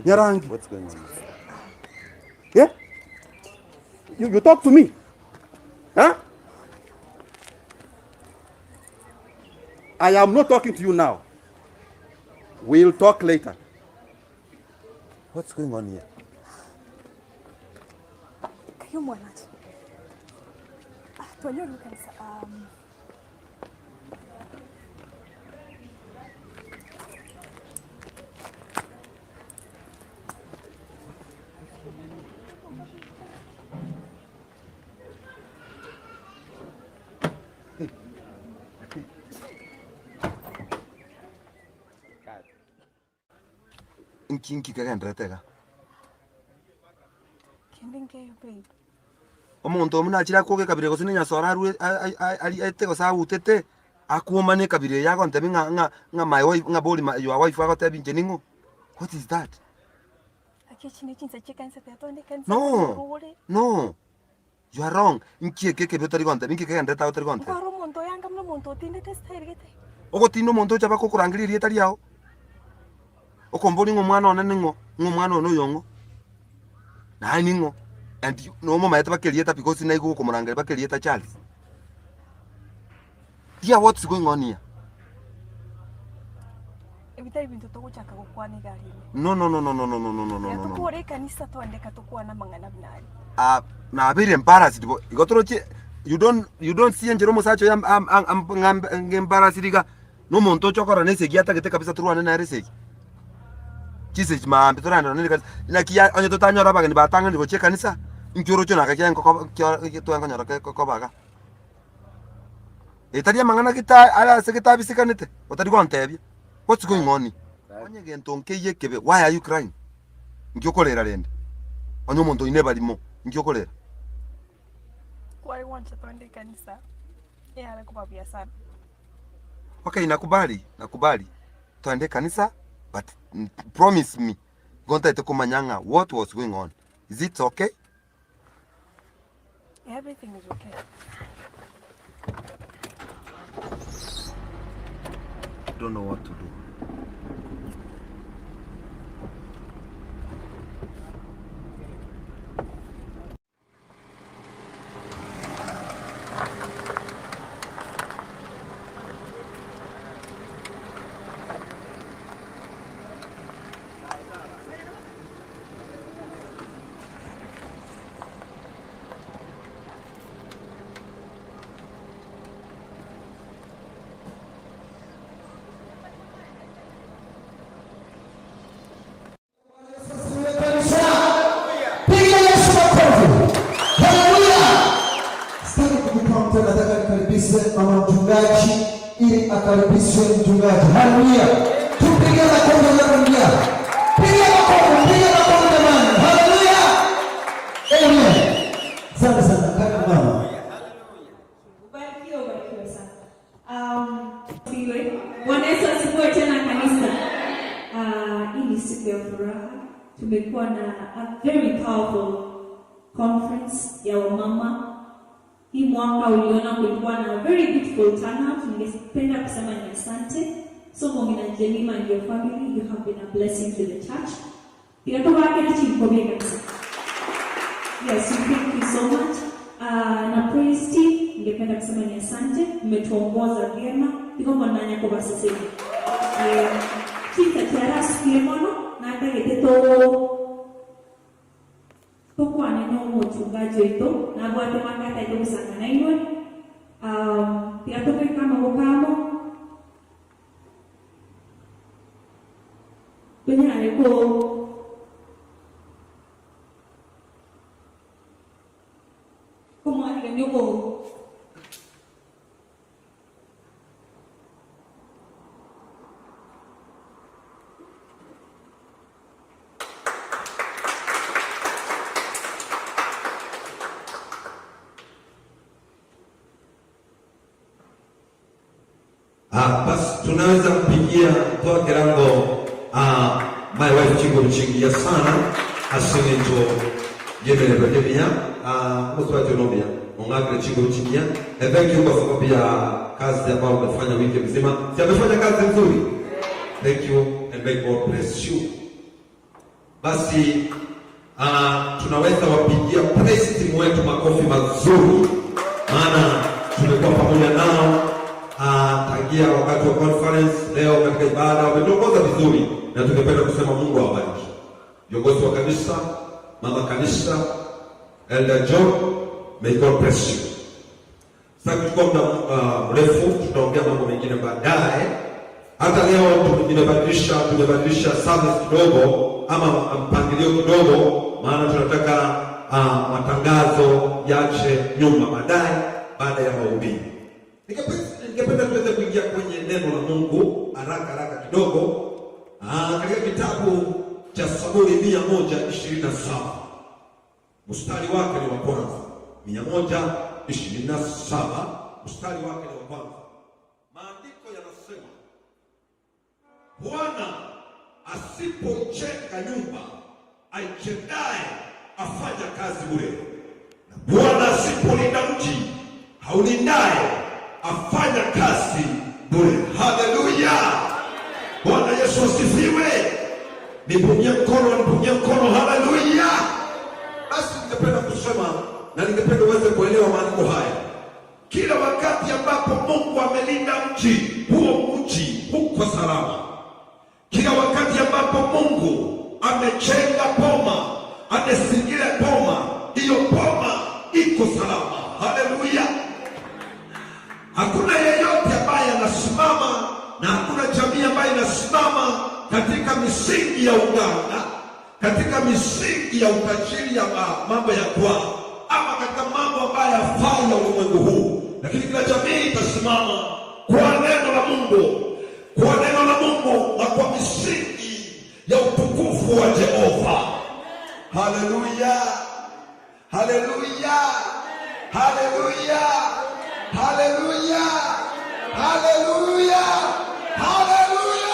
S3: nyarangi.
S1: What's going on here?
S3: Eh? You, you talk to me? Huh? I am not talking to you now. We'll talk later. What's going on here?
S9: Kayo omwana ki? Ah, twanyorire kanisa um,
S3: Inki inki kegendererete iga?
S9: Kende nkeiyo babe.
S3: Omonto omo nachire akwoge ekabira gose ne nyasore arwe ariete gose agutete, akwomane ekabira eye agontebia ng'a ng'a ng'a my wife ng'a bori your wife agotebi inche ning'o? What is that?
S9: Gaki echi ne chinsa chia ekanisa tiga togende ekanisa
S3: No,
S9: tonyarore.
S3: no, you are wrong. Inki eke ekebe otari gontebia, inki kegendererete agwo otari gontebia?
S9: Nkware omonto oyanga buna omonto otindete estyle gete.
S3: Ogotinda omonto ocha mpaka okorangeria erieta riao, okomboria ng'a omwana one ning'o, ng'a omwana one oyo ong'o, naye ning'o, and nomomaete mpaka erieta because naigwa gokomorangeria mpaka erieta Charles. Dear what's going on here?
S9: Ebi tari binto togochaka gokwana iga aria ime.
S3: No no no no no no no no no no
S9: Tiga
S3: no no.
S9: tokore ekanisa twandeka tokwane amang'ana buna aria.
S3: Ah, nabeire embarrassed bo. Igo toroche you don't you don't see enchera omosacha oyo am- am- am- am- ng'ambe ng'embarrassed iga. Na omonto ocha okorora na esegi atagete kabisa torwane nere esegi. Chisegi maambia toragende nonye na ekanisa. Naki ya onye totanyora abageni batang'anire gochia ekanisa, inki oroche naka kiaye nkokoba kio twakonyora koba igaa. Etari amang'ana gete are ase gete abisikanete, otari gontebia, what's going on? Onye gento nkeiyo ekebe, why are you crying? Nki okorera rende? Onye omonto oino ebarimo, nki okorera?
S9: Kware gwancha twende ekanisa, eyare koba buya sana.
S3: Okay, nakubali, nakubali twende ekanisa but promise me, igo ntaete komanya ng'a what was going on, is it okay?
S9: Everything is okay.
S3: Don't know what to do.
S10: Piga Yesu makofi. Haleluya. Sitaki kukupa mtu, nataka nikaribishe mama mchungaji ili akaribishwe mchungaji. Haleluya. Tupige makofi anapoingia. Piga makofi, piga makofi jamani. Haleluya. Amen. Asante sana karibu mama.
S11: Ubarikiwe, ubarikiwe sana. Um, siwe. Bwana Yesu asifiwe tena kanisa. Uh, hii ni siku ya furaha. Tumekuwa na a very powerful conference ya wamama. Hii mwaka uliona kulikuwa na very beautiful turnout. Ningependa kusema ni asante. So Mongina Jemima and your family, you have been a blessing to the church. Tiga tobakere chinkobi ekanisa. Yes, we thank you so much. Uh, na praise team, ningependa kusema ni asante, mmetuongoza vyema. Igo monanya kobasesenia. Eh, chinsa chiarasukire mono natagete to tokwane na omochungaji oito nabwate maka ataete gosanga nainwe. Um, tiga tobeke amaboko amo tonyare ko komwarigania obo
S12: Ah, basi tunaweza mpigia toa kirango ah, my wife chingo mchingia sana asinito yemele bajemia ah, moswati onomia ongakile chingo mchingia and thank you kwa sababu ya kazi ambayo umefanya wiki mzima. Si amefanya kazi nzuri. Thank you and may God bless you. Basi uh, tunaweza wapigia praise team wetu makofi mazuri, maana tumekuwa pamoja nao uh, tangia Wamechangia wakati wa conference, leo katika ibada wametuongoza vizuri, na tungependa kusema Mungu awabariki viongozi wa kanisa, mama kanisa, Elder John, may God bless you. Sasa kuchukua muda mrefu, tutaongea mambo mengine baadaye. Hata leo tumebadilisha tumebadilisha service kidogo ama mpangilio kidogo, maana tunataka uh, matangazo yache nyuma baadaye, baada ya mahubiri. Ningependa tuweze kuingia kwenye neno la Mungu haraka haraka kidogo, ah, katika kitabu cha Zaburi 127 mstari wake ni wa kwanza, 127 mstari wake ni wa kwanza. Maandiko yanasema Bwana asipoijenga nyumba, aijengaye afanya kazi bure, na Bwana asipolinda mji, haulindaye afanya kazi bure. Haleluya! Bwana Yesu asifiwe. Nipungie mkono, nipungie mkono. Haleluya! Basi ningependa kusema na ningependa uweze kuelewa maandiko haya. Kila wakati ambapo Mungu amelinda mji huo, mji huko salama. Kila wakati ambapo Mungu amejenga boma, amezingira boma, hiyo boma iko salama. Haleluya! Hakuna yeyote ambaye anasimama na hakuna jamii ambayo inasimama katika misingi ya uganga, katika misingi ya utajiri ya mambo ya kwao, ama katika mambo ambayo yafai ya ulimwengu huu, lakini kila jamii itasimama kwa neno la Mungu, kwa neno la Mungu na kwa misingi ya utukufu wa Jehova. Haleluya, haleluya, haleluya, haleluya, haleluya, haleluya.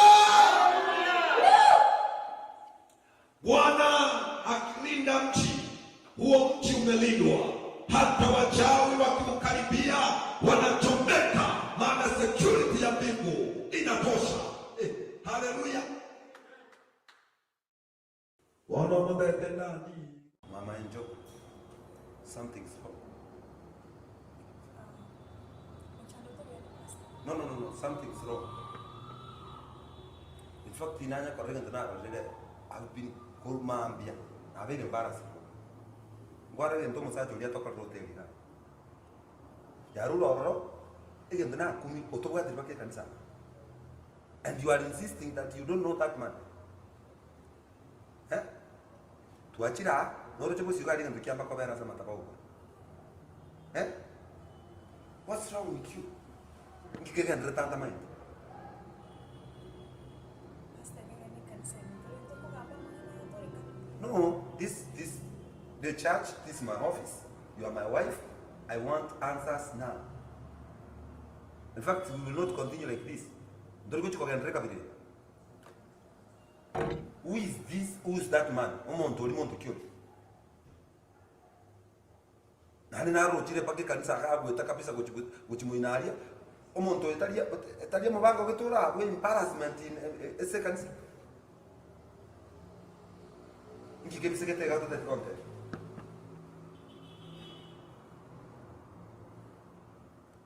S12: Bwana akilinda mji huo, mji umelindwa. Hata wachawi wakiukaribia wanachomeka, maana security ya mbingu inatosha. Eh, haleluya. Bwana mabete nani?
S3: Mama Angel, something's wrong. No, no, no, no, something's wrong. In fact, inanya korega ndana already. I've been called mambia. I've been embarrassed. Ngwara gento musacha oria tokorera hoteli na. Yarure ororo egento nakumi otobwatiri mpaka ekanisa. And you are insisting that you don't know that man. Eh? Twachire aa, noroche bosio iga aria egento kiamba kobera ase amataba ogokora. Eh? What's wrong with you? Inki kegenderete ntamaeti? No, this this the church, this is my office. You are my wife. I want answers now. In fact, we will not continue like this. Ntori gochi kogenderera kabere. Who is this? Who is that man? Omonto ori monto ki ori? Naende narochire mpaka ekanisa iga agoeta kabisa gochi gochi moino aria, omonto oyo tari tari omobango gete orabue embarrassment in ase ekanisa. Inki kebisegete iga totari gontebia?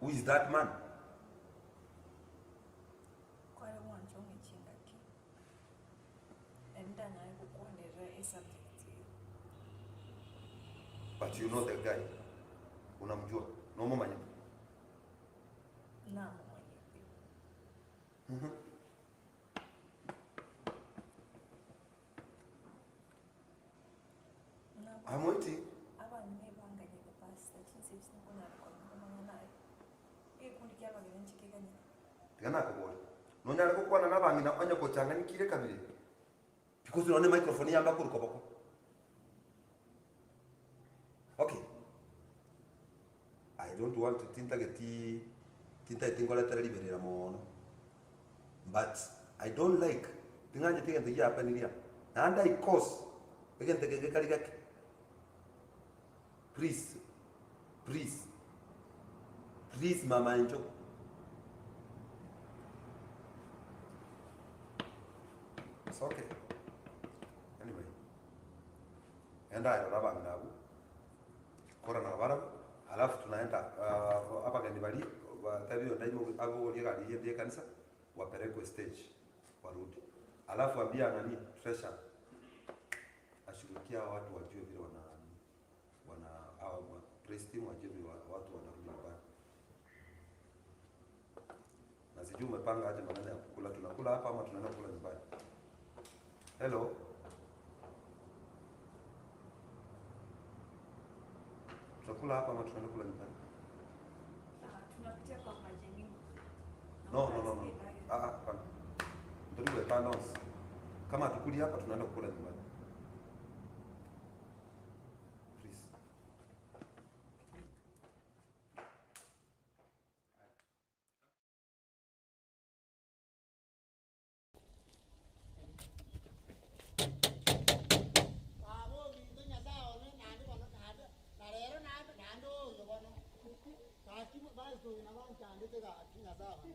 S3: Who is that man?
S9: Kware gwancha ong'e chingaki, nari ndanyare gokwanerera esubject eye.
S3: But you know the guy, unamjua, nomomanyete?
S9: Namomanyete.
S3: I'm waiting.
S9: Abang'ina ebanganyete pastor chinsa echi tinkonyara korora amang'ana aye. Egekundi kia abageni inche keganyete.
S3: Tiga nakoboria, nonyare gokwana na abang'ina onye gochang'anyikire kabere? Because nonye microphone yamba korwa koboko. Okay. I don't want to tintageti tintageti nkoretere riberera mono. But I don't like ting'ancheti egento giapenirie aa. Naende I cause egento eke gekari gake. Please, please, please mama incho. It's okay. Anyway, enda aye rora abang'ina abwo, kora nabarabwo, alafu tunaenda uh, abageni baria. Batebi oyo ndaime abogorie egari eyende ya ekanisa wapelekwe stage warudi. Alafu ambia nani treasurer ashughulikie hao watu wajue vile wana wana hao wa praise team wajue vile watu wanarudi nyumbani. Na sijui umepanga aje maneno ya kukula, tunakula hapa ama tunaenda kula nyumbani? Hello. Tutakula hapa ama tunaenda kula nyumbani?
S9: Tunapitia kwa majeni.
S3: No, no, no, no. Ah, ah, hapana. Ndio panda once. Kama hatukuli hapa tunaenda kukula nyumbani. Please.
S7: Baba ominto Nyasae one naende bono naende na rero naende naende oyo bono gaki basi oyo nabo anchandete gaki Nyasae one.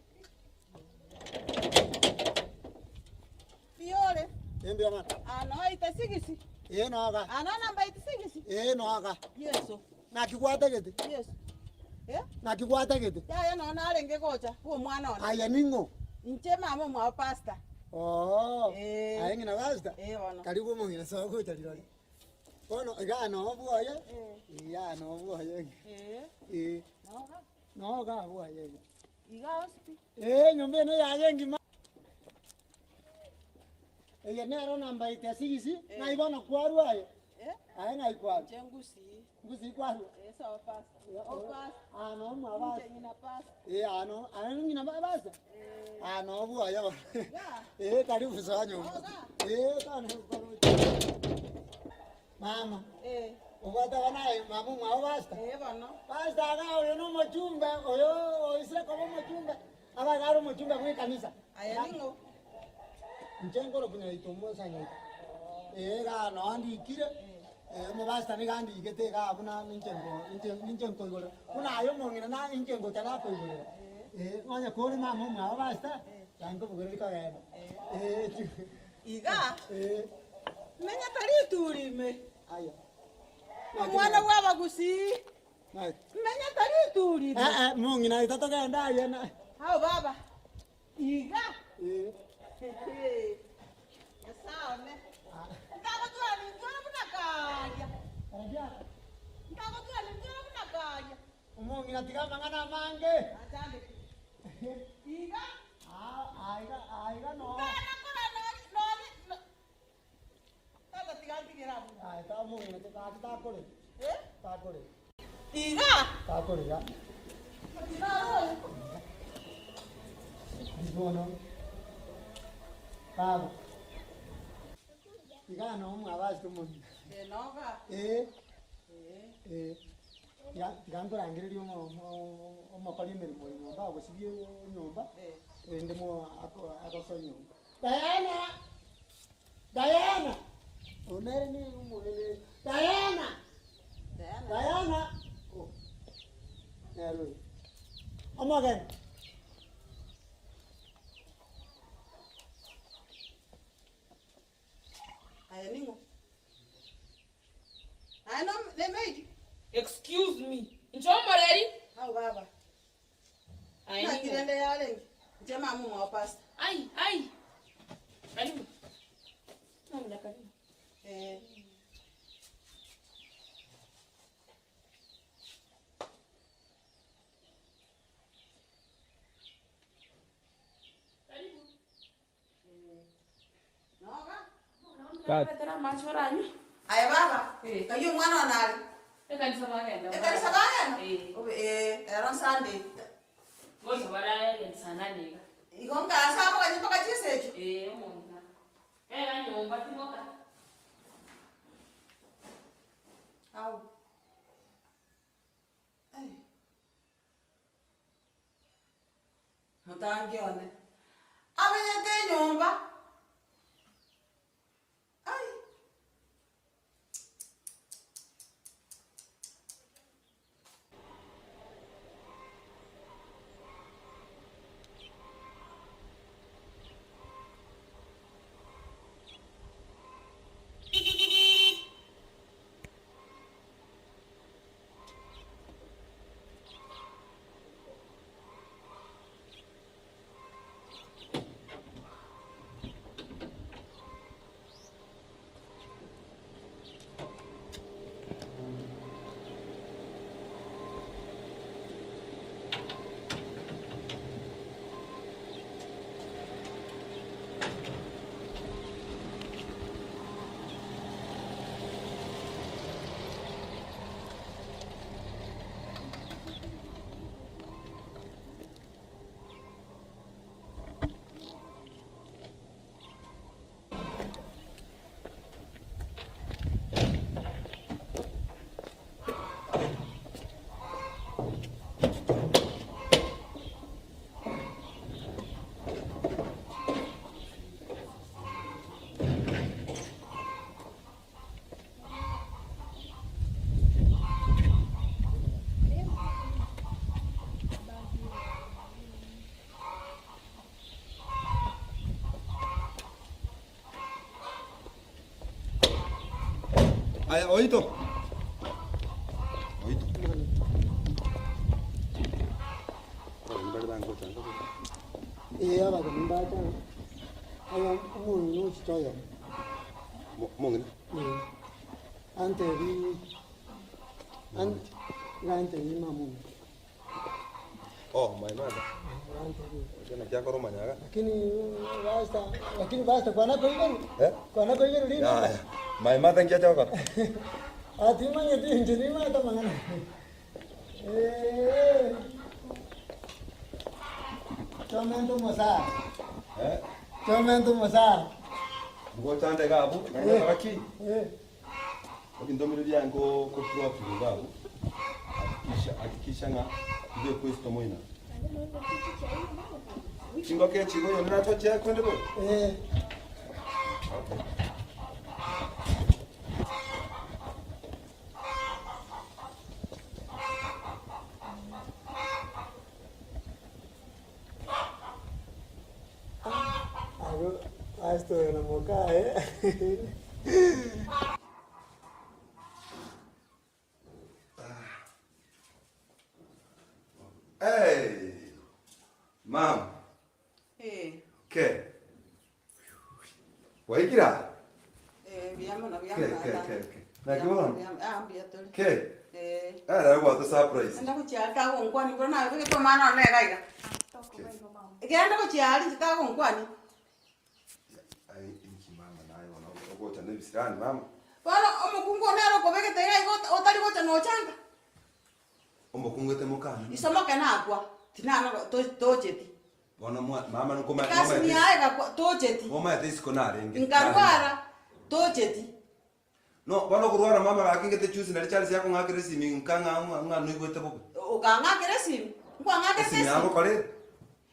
S6: Mbuya ore?
S7: Ee mbuya mono.
S6: Ano oite sigisi?
S7: Ee noga.
S6: Ano namba ite sigisi?
S7: Ee noga.
S6: Yeso.
S7: Naki gwatagete?
S6: Yeso. Eh?
S7: Naki gwatagete?
S6: Yaya nonya narenge gocha bwa omwana one.
S7: Aye ning'o?
S6: Inche mama omwabo pastor.
S7: Oo.
S6: Eh.
S7: Aye ng'ina pastor?
S6: Eh bono.
S7: Karibu omong'ina soa gocha rirorio. Bono igaa noo bwoye,
S6: Eh.
S7: igaa noo bwoye.
S6: Eh.
S7: Eh.
S6: Noga.
S7: Noga bwoye iga.
S6: Igaa onsi pi.
S7: Eh, enyomba eno yaye engima. Eye nero namba ite sigisi, ng'ai bono kwarwa aye? Aye ng'ai kwarwa?
S6: Inche ngusii.
S7: Ngusii kwarwa?
S6: Eh, sawa pastor. Oh, pastor.
S7: Ah, no mwa pastor.
S6: Inche ng'ina pastor.
S7: Eh, ah, no, ah, ng'ina pastor? Ah, no bwoye bono. Eh, karibu soa nyomba. Eh, tone koroche. Mama.
S6: Eh.
S7: Obwate abana aye mama omwabo pastor?
S6: Eh, bono.
S7: Pastor iga oyo nomochumbe, oyo oisire koba omochumbe. Abaye nare omochumbe bw'ekanisa.
S6: Aye ning'o?
S7: Inche nkorokwa Nyaito Musa Nyaito. Ee igaa noo ndikire, ee omopastor nigo andikete igaa buna ninche nko ninche ninche nkoigorera. Buna aye omong'ina na inche ngocha nakoigorera. Ee onye kore mama omwabo pastor, nankobogoreri kogenda. Ee
S6: Iga,
S7: Ee.
S6: menyete rituri ime.
S7: Aya.
S6: Omwana bw'abagusii. Menyete rituri ime.
S7: Eh, eh, mong'ina aito togende aye na.
S6: Ao baba, iga.
S7: Eh.
S6: Nyasae one. Ntagotwara nintware buna karia. Ntagotwara nintware buna karia.
S7: Omong'ina tiga amang'ana amange.
S6: Achandeke. Iga.
S7: Ah, aiga, aiga no.
S6: Nkana kora nonye, nonye, no. Tata tiga ntigere abwo.
S7: Aye ta omong'ina gaki takorera.
S6: Eh?
S7: Takorera.
S6: Iga.
S7: Takorera. Bono. Baba. Iga no mwabasete omong'ina.
S6: Eh, noga.
S7: Eh.
S6: Eh.
S7: Eh. Tiga tiga nkorangererie omo omo omokori emeremo o nyomba agosibie enyomba, erinde mo ako agosoe nyomba. Diana! Diana! Oyo nere nigo omogeni Diana! Diana! Oh, nere oyo. Omogeni.
S6: Aye ning'o? Aye no nemaidi.
S8: Excuse me. Inche omoreri.
S6: Ao baba.
S8: Aye
S6: Naki
S8: ning'o?
S6: rende yarenge? Inche mama omwao pastor.
S8: Ai, ai. Karibu. Nomnya karibu.
S6: Eh.
S8: Karibu.
S6: Aye baba, kayio omwana one are?
S8: Ekanisa bagenda.
S6: Ekanisa bagenda?
S8: Eh.
S6: Obe eh, ero Sunday.
S8: Gocha bara saa nane iga.
S6: Igo nkaansa aboganye mpaka chinsa echio?
S8: Eh, omong'ina. Bera nyomba timoka.
S6: Au. Eh. Motangi one amenyete enyomba. Ai.
S3: Aya oito. Oito.
S7: Ee, abageni mbacha aya omong'ina ochete oyomo.
S3: Omong'ina?
S7: Ee, antebi ant iga antebi mama ominto.
S3: Oh, my mother. Oche naki akora omanyaga.
S7: Lakini basta, lakini basta kwana koiberwa.
S3: Eh?
S7: Kwana koiberwa rinde.
S3: Yaya. My mother nki acha gokora?
S7: Ah, timanyeti inche nimanyete amang'ana. Eh. Chomenta omosara.
S3: Eh?
S7: Chomenta omosara.
S3: Ngochande iga abwo,
S7: Eh.
S3: gaki.
S7: Eh.
S3: Ebinto mbire biaye nko drop iga abwo, hakikisha hakikisha ng'a tibekwesto moino. Chingoko echi igo oyonde nachochia kwende bobe?
S7: Eh.
S3: Okay.
S7: Abwo pastor oyo na mokaye.
S3: Hey, ma'am.
S6: Eh.
S3: Ke. Waikira?
S6: Eh, mbuya mono, mbuya
S3: Ke,
S6: mono,
S3: ke,
S6: tata.
S3: ke, ke. Naki bono?
S6: Mbuya, ah, mbuya tore.
S3: Ke.
S6: Eh.
S3: Ara gwata surprise.
S6: Enda gochia tagonkwani buna nabegete omwana one iga iga. Genda gochia aria inche tagonkwani.
S3: Ai, inki mama naye bono ogocha na ebisirani mama.
S6: Bono omokungu one nere okobegete iga iga ota- otari gocha nochanga.
S3: Omokungu ete mokana.
S6: Isomoke nakwa, tinana to- tocheti.
S3: Bono mwa mama nkoma
S6: Egasi niaye egakwa tocheti.
S3: Momaete isiko narenge.
S6: Nkarwara tocheti.
S3: No, bono okorwara mama gaki ngete chusi nari Charles akong'akera esimi nka ng'a ng'a ng'a noigwete bobe.
S6: Okang'akera esimi? Nkwang'akerete
S3: Esimi
S6: esimi?
S3: yagokora ere.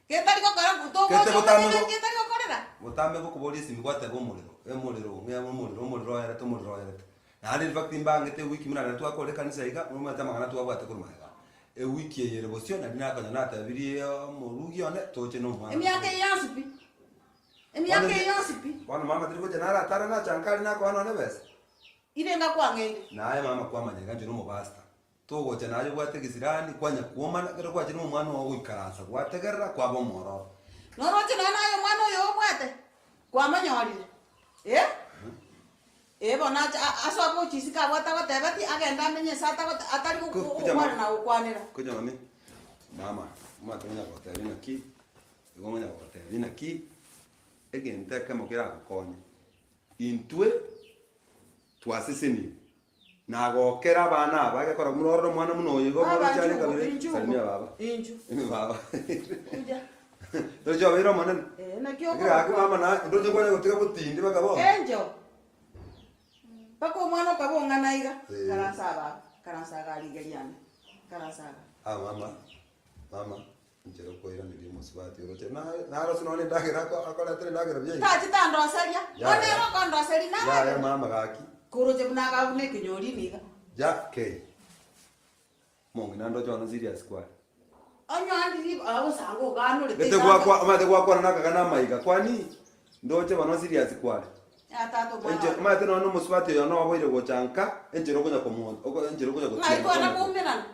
S6: Getari gokora
S3: Gete botambe
S6: togocha
S3: go-
S6: getari gokorera?
S3: Botambe gokoboria esimi gwateba omorero, omorero ng'a omorero omorero oerete omorero oerete. Naende in fact mbangete ewiki buna rero twakora ekanisa iga, omanyete amang'ana twabwate korwa magega. Ewiki eye ere bosio nari nakonya natebirie omorugi one toche na omwana.
S6: Emiaka eye yonsi pi. Emiaka eye yonsi pi.
S3: Bono mama tari gocha naratare nacha nka aria nakoa nonye ebesa.
S6: Ire ngakwang'eire.
S3: Naye mama kwamanya iga inche nomopastor. Togocha naye obwate egesirani kwanya kwomana ekero gwachire na omwana oo goikaransa gwategerera kwaba omwororo.
S6: Noroche nonya naye omwana oyo obwate kwamonyorire eh? Eh bono ache a- ase ogochia isiko abwo atagoteba ti agende amenye ase atagote atari go-
S3: Ku-
S6: go-
S3: kuja
S6: gokwana
S3: mama.
S6: na gokwanera.
S3: Kuja mami, mama, omanyete ngonya gogotebia naki, igo ngonya gogotebia naki, egento ekemo keragokonye, intwe twaseseniwe, nagokera abana aba egekora buna orore omwana buna oyo igo
S6: Baba,
S3: omwana ochare
S6: inchuo,
S3: kabere,
S6: inchuo,
S3: salimia baba.
S6: inchuo.
S3: Ime baba.
S6: Kuja.
S3: Ndoche obeire omonene.
S6: Eh, naki
S3: Lakini gaki
S6: okorokwa.
S3: mama na ndoche kwanya gotiga botindi mpaka bono.
S6: Encho. Mpaka omwana okaba ong'ana iga,
S3: Eh.
S6: karansa aba, karansa iga rigeria ane, karansa iga.
S3: Ah mama, mama, inchera okoiraneria omosubati oroche na- narose nonye endagera ako- akoretera endagera buya iga.
S6: Tachi tandoseria,
S3: Yaya.
S6: bono ere okondoseria
S3: Yaya
S6: naragera.
S3: mama gaki.
S6: Koroche buna iga buna ekenyorini iga.
S3: Ja kei. Omong'ina ndoche bono serious kware.
S6: Onye andiri agosanga oganorete
S3: Gete gwakwa omanyete gwakwana nakagana amaiga kwani ndoche bono serious kware.
S6: Ya tata omwana
S3: Enche
S6: one.
S3: omanyete nonya na omosubati oyo noboire gocha nka enchera okonya komo oko enchera okonya
S6: Ng'ai
S3: gotiena
S6: kwana
S3: konya ko.
S6: koumerana?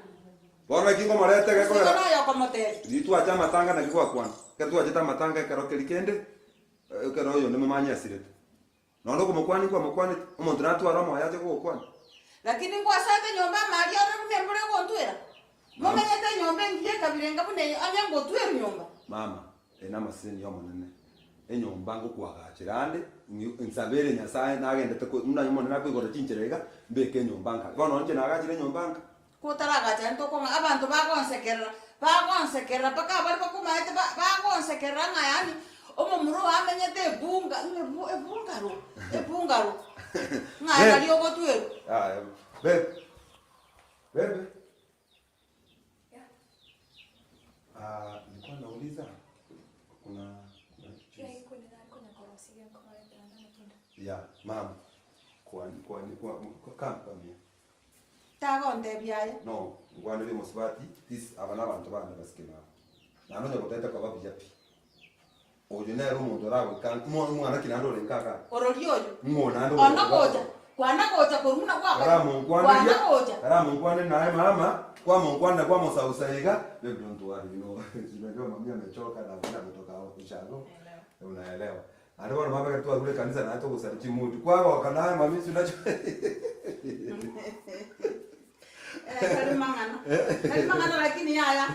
S3: Bono naki nkomoreta
S6: Gose igo
S3: egekogera
S6: noyo okomotebia.
S3: riria twacha amatanga naki gwakwana. Ekero twachete amatanga ekero keria kende ekero oyonde momanye asirete. Nonya okomokwania nkwamokwaneti, omonto natware omoyo ache kogokwania.
S6: Lakini ngwasoete nyomba amaria ore buna embura egontwera? Momenyete enyomba engiya ekabira enga buna eye, onye ngotwerwa nyomba?
S3: Mama, ere namaseseni y'Omonene, enyomba ngokoagachera ande, ng'i- nsabere Nyasaye nagendete ko buna Omonene akoigora chinchera iga, mbeke enyomba nka. Bono inche nagachire enyomba nka.
S6: Kotaragacha intwe okong'a abanto bagonsekerera, bagonsekerera mpaka abaria bakomaete ba- bagonsekerera ng'a yaani omomura oyo amenyete ebunga ng'a ebu ebungaro ebungaro ng'a aye nari ogotwerwa.
S3: Yaya, babe, babe. Ah, nilikuwa nauliza kuna kuna juice. Yeah, mama. Kwa kwa kwa kwa kwa kwa
S6: Tagontebia aye.
S3: No, nkwanere omosubati, this aba nabanto bande basike nabo. Naende onye gotete koba buya pi. Oyo nere omonto oragoika ng'o omwana ki naende ore nka igaa.
S6: Ororia oyo.
S3: Ng'o naende
S6: Ono
S3: ogocha
S6: gocha. Kwana gocha korwa buna gwakora.
S3: Karamonkwaneria,
S6: Kwana gocha.
S3: karamonkwaneria naye mama, kwamonkwanera kwamosausa iga, babe don't worry, you know, unajua mami amechoka na vile ametoka ushago, unaelewa. Naende bono mama ekero twarure ekanisa naye togosari chimood, kwagoka naye mami si unajua
S6: Eh, tari mang'ana. Tari mang'ana lakini yaya,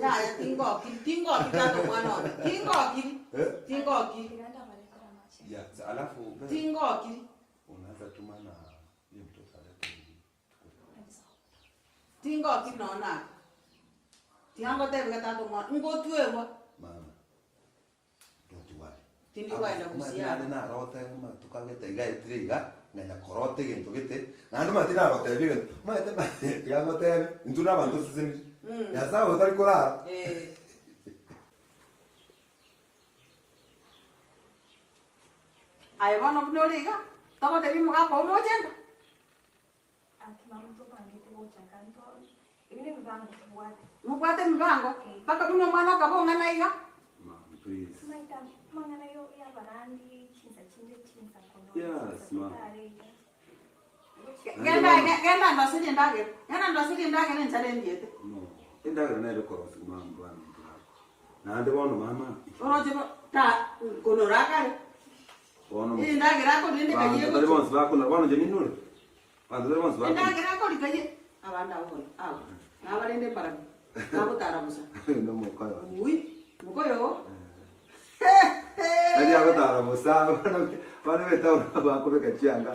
S6: yaya tingokiri, tingokiri tata omwana one. Tingokiri, tingokiri.
S3: Yeah, sa alafu babe,
S6: Tingokiri.
S3: unaweza tuma na huyo mtoto alete
S6: Tingokiri nonya nake. Tiga ngotebi iga tata omwana, ngotwerwa.
S3: Mama, don't worry.
S6: Tindi koenda
S3: Omanyete
S6: gosiara.
S3: naende narote amatuko agete iga aetire iga, nganya korota egento gete, naende omanyete nagotebia egento, omanyete tiga ngotebie, intwe na abanto toseseniri, Nyasaye oyo tari korara.
S6: Eh. Aye bono buna ore iga, togotebia omogaka oo moche nka? Mobwate emibango, mpaka buna omwana akaba ong'ana iga? Genda genda ndoserie endagera, genda ndoserie endagera enchara endiete.
S3: Endagera nere okorosia mama bwana Naende bono mama.
S6: Oroche bo ta nkonora akare.
S3: Bono
S6: Endagera akoria rende kayie
S3: Banto tari bonsi bakonora bono inche ninore. Banto tari bonsi bakonora.
S6: Endagera akoria kayie abande abwo bono abwo nabarende mbarabwo bagotara bosa.
S3: Nomokoyo one.
S6: Ui mokoyo oo.
S3: Tari agotara bosa bono bono betaoni bakobeka chianga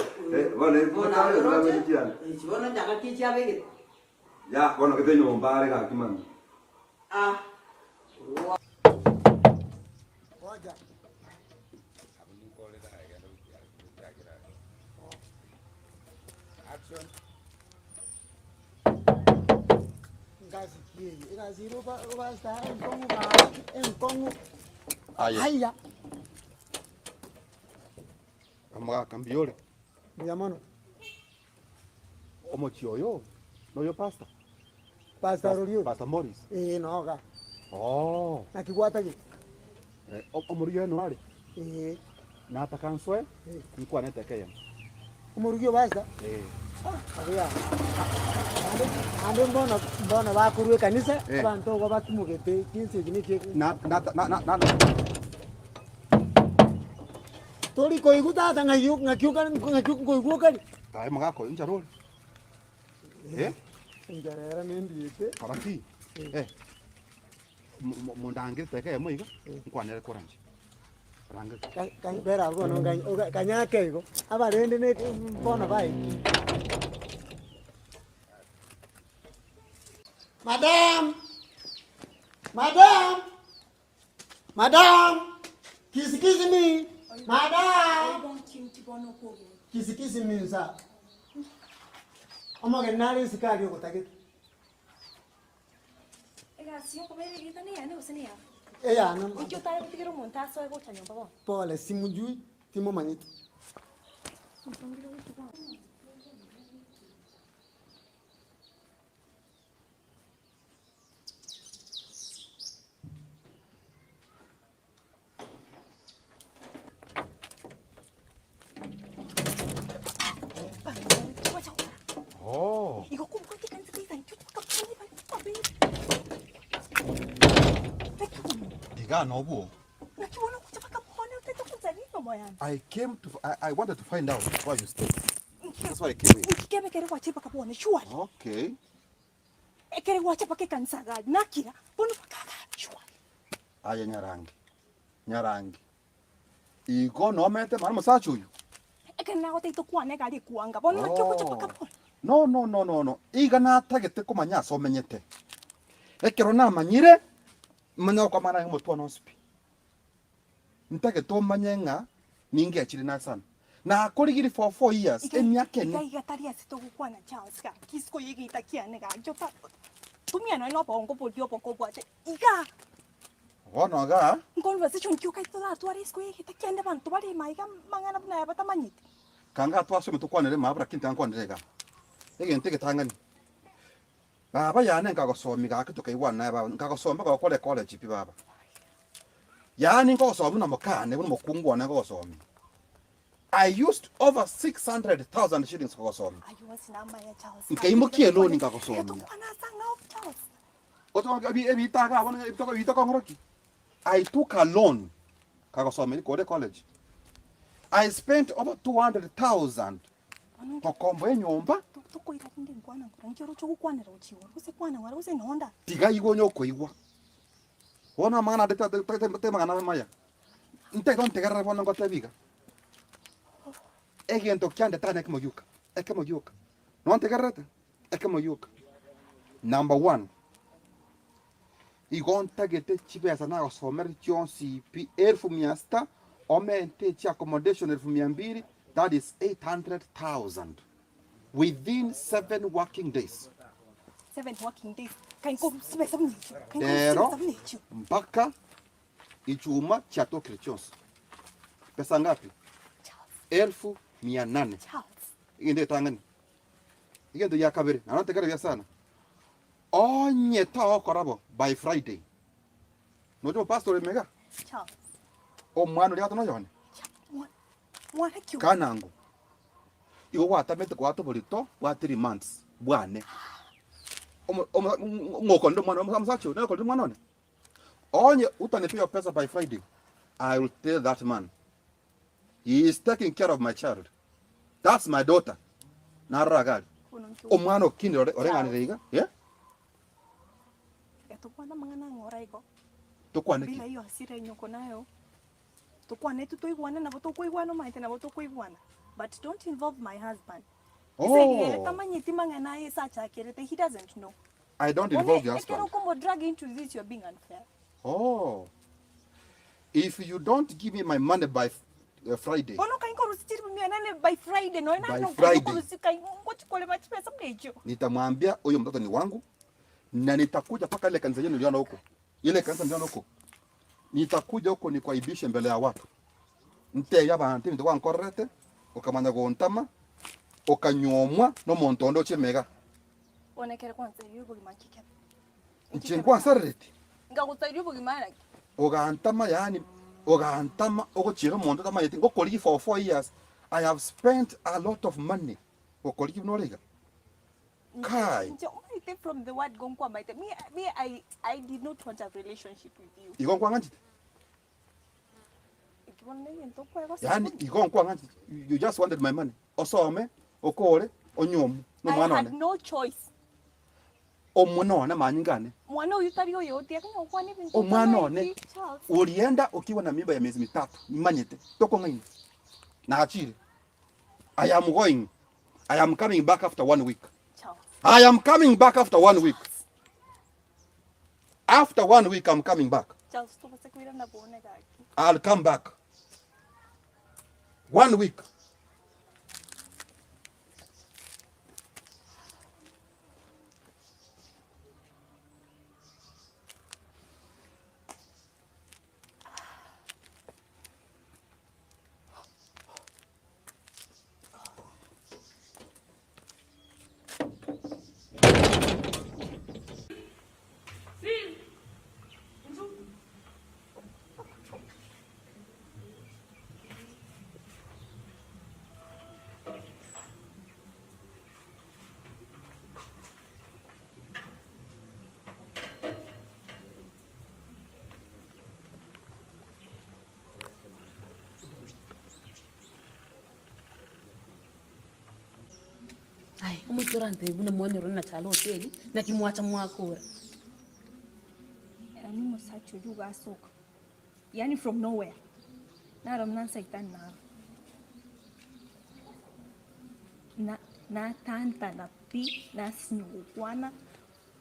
S3: bono
S6: Bono
S3: bono
S6: oroche
S3: chianga.
S6: echi bono nchanga ki chiabegete.
S3: Ya bono gete nyomba are gaki mambia.
S6: Ah.
S7: Ngoja. Ngasi ki eye? Egasi ere oba- obasita enkong'u gaki, enkong'u.
S1: Aye.
S7: Haiya.
S1: Omogaka mbuya ore?
S7: Mbuya mono.
S1: Omochie oyo noyo pastor?
S7: Pastor Rorio.
S1: Pastor Morris.
S7: Ee noga.
S1: Oh.
S7: Naki gwatagete?
S1: Eh, omorugi oye noare?
S7: Ee.
S1: Nataka nsoe nkwane eteka eyemo.
S7: Omorugi o pastor?
S1: Ee.
S7: Ah, abuya. Ande ande mbono mbono bakorwa ekanisa
S1: Eh.
S7: abanto igo batimogete chinsa echi neki
S1: Na na na na na
S7: Tori koigwa tata ng'ai ng'aki okare ng'aki nkoigwa okare.
S1: Aye mogaka oyo nchara ore? Eh?
S7: Enchara ere nendiete.
S1: Kora ki? Eh. Mondangere teka eyemo iga, nkwanere koranche. Rangeri.
S7: Bera abwo bono kanyake igo, abarende ne bono baiki. Madam! Madam! Madam! Kisi kisi me! Madam! Kisi kisi me nsa. Omogeni nare isiko aria ogotagete.
S9: Egasi yokobera egento neyane gose neyao?
S7: Eyane.
S9: Inki otare gotigera omonto asoe gocha nyomba bono?
S7: Pole, simujui, timomanyeti.
S1: Oh. Iga nobwo. I came to I, I wanted to find out why you stay. That's why I came here. Okay.
S11: Ekere gwacha mpaka ekanisa iga aria, nakira, bono mpaka iga aria, surely.
S1: Aye nyarangi, nyarangi, igo nomete mara omosacha oyio.
S11: Ekere nagotebia tokwane iga aria ekwanga, bono naki ogocha mpaka bono?
S1: No, no, no, no, no, iga natagete komanya ase omenyete. Ekero namanyire, manya gokwamana aye omotwe one onsi pi. Ntagete omanye ng'a ningechire nasana. Nakorigirie for four years,
S11: Iga
S1: emiaka
S11: iga
S1: ene.
S11: iga tari ase togokwana Charles gaki isiko y'egeita kiane gaki ota tumia nonya na obongo boria oboko obwate igaa.
S1: Bono igaa.
S11: Nkorwa ase chionki okai toratware isiko y'egeita kiane abanto bare ime aiga amang'ana buna aya batamanyeti.
S1: Kanga twasome tokwanere mabra lakini tiga nkwanere igaa. Egento egetang'ani, baba yane nkagosomia gaki tokaigwana naye baba, nkagosomia mpaka ogakora ecollege pi baba. Yaani nkogosomia buna mokane, buna omokungu one nkogosomia. I used over 600,000 shillings kogosomia.
S9: Ayio onsi namaya Charles.
S1: Nkaimokia eloni nkagosomia.
S9: Tokwana ase ang'ao Charles.
S1: Otoka ebi ebita iga bono ebitoko ebitoko ng'oroki. I took a loan kagosomia rikore college. I spent over 200,000 gokomboa enyomba.
S9: Tokoira rinde nkwana nkoro nki oroche ogokwanera gochia igoro gose kwana ng'ora gose nonda.
S1: Tiga igo onye okoigwa. Bono amang'ana ande tari mang'ana amaya. Ntagete ontegerere bono ngotebi iga, egento kiandete ane ekemo gioka, ekemo gioka, nontegererete? Ekemo gioka. Number one, igo ntagete chibesa nagosomereti chionsi pi elfu mia sita, omente echi accommodation elfu mia mbili, that is 800,000 within seven working days.
S9: Seven working days. Kai nkorusia chibesa buna echio. Kai nkorusia
S1: Rero
S9: chibesa buna echio.
S1: mpaka Ichuma chiatokire chionsi. Pesa ngapi? Elfu mia nane. Egento getang'ani. Egento gia kabere, naende ntegere buya sana. Onye togokora bo by Friday, noche omopastor ore mega? Omwana oria gatono oyone? Kanango. Igo gwatamete goata oborito bwa three months bwane. Omo omo ng'okorire omwana omosacha oyo, nakorire omwana one? Onye utanipea hiyo pesa by Friday, I will tell that man. He is taking care of my child. That's my daughter. Narora gari. Omwana okinire ore oreng'anire iga, yeah?
S9: Tokwana amang'ana ang'ora igo.
S1: Tokwane ki?
S9: Bila hiyo hasira yenye uko nayo. Tokwane tu toigwane nabo tokoigwana omanyete nabo tokoigwana. But don't involve my husband.
S1: Oh.
S9: Ase ere tamanyeti mang'ana aye ase achakerete, he doesn't know.
S1: I don't
S9: Bono
S1: involve your
S9: ekero
S1: husband.
S9: okomo drag into this you're being unfair.
S1: Oh. If you don't give me my money by uh, Friday.
S9: Bono kai nkorusia chiribu mia nane by Friday nonya
S1: By
S9: nane
S1: Friday.
S9: nkorusia kai ngochi korema chibesa buna echio.
S1: Nitamwambia huyo mtoto ni wangu na nitakuja mpaka ile kanisa yenu niliona huko. Ile kanisa niliona huko. Nitakuja huko nikuaibishe mbele ya watu. Ntebie abanto ebinto gwankorerete okamanya gontama okanyuomwa nomonto onde ochie mega.
S9: Bono ekero kwansareire obogima nki kebe?
S1: Inche nkwansareretie?
S9: Nkagosaria obogima naki?
S1: Ogantama yaani ogantama ogochiera omonto otamanyeti ngokorigia for four years I have spent a lot of money gokorigia buna ore iga Kai!
S9: Inche omanyete from the word go nkwamaete me, me I, I did not want a relationship with you.
S1: Igo nkwang'anchete?
S9: Eki bono negento okwegosa
S1: Yaani
S9: buna.
S1: igo nkwang'anchete you just wanted my money osome okore onyuomwe
S9: I
S1: nomwana
S9: had
S1: one.
S9: no choice.
S1: Omwana one amanyinga ane.
S9: Mwana oyio tari oyo tiga gokwana ebinto
S1: Omwana one
S9: otamanyeti, Charles.
S1: orienda okiwa na mimba ya miezi mitatu nimanyete tokong'aina nachire I am going I am coming back after one week
S9: Charles.
S1: I am coming back after one week after one week I'm coming back
S9: Charles tobase koirana bone gaki.
S1: I'll come back one week
S8: Aye, omoika orantebie buna mwanyorire na chalo hoteli, naki mwacha mwakora.
S9: Yaani omosacha oyio ogasoka yaani from nowhere naro buna nsaitani naro na natantana pi nasinywa gokwana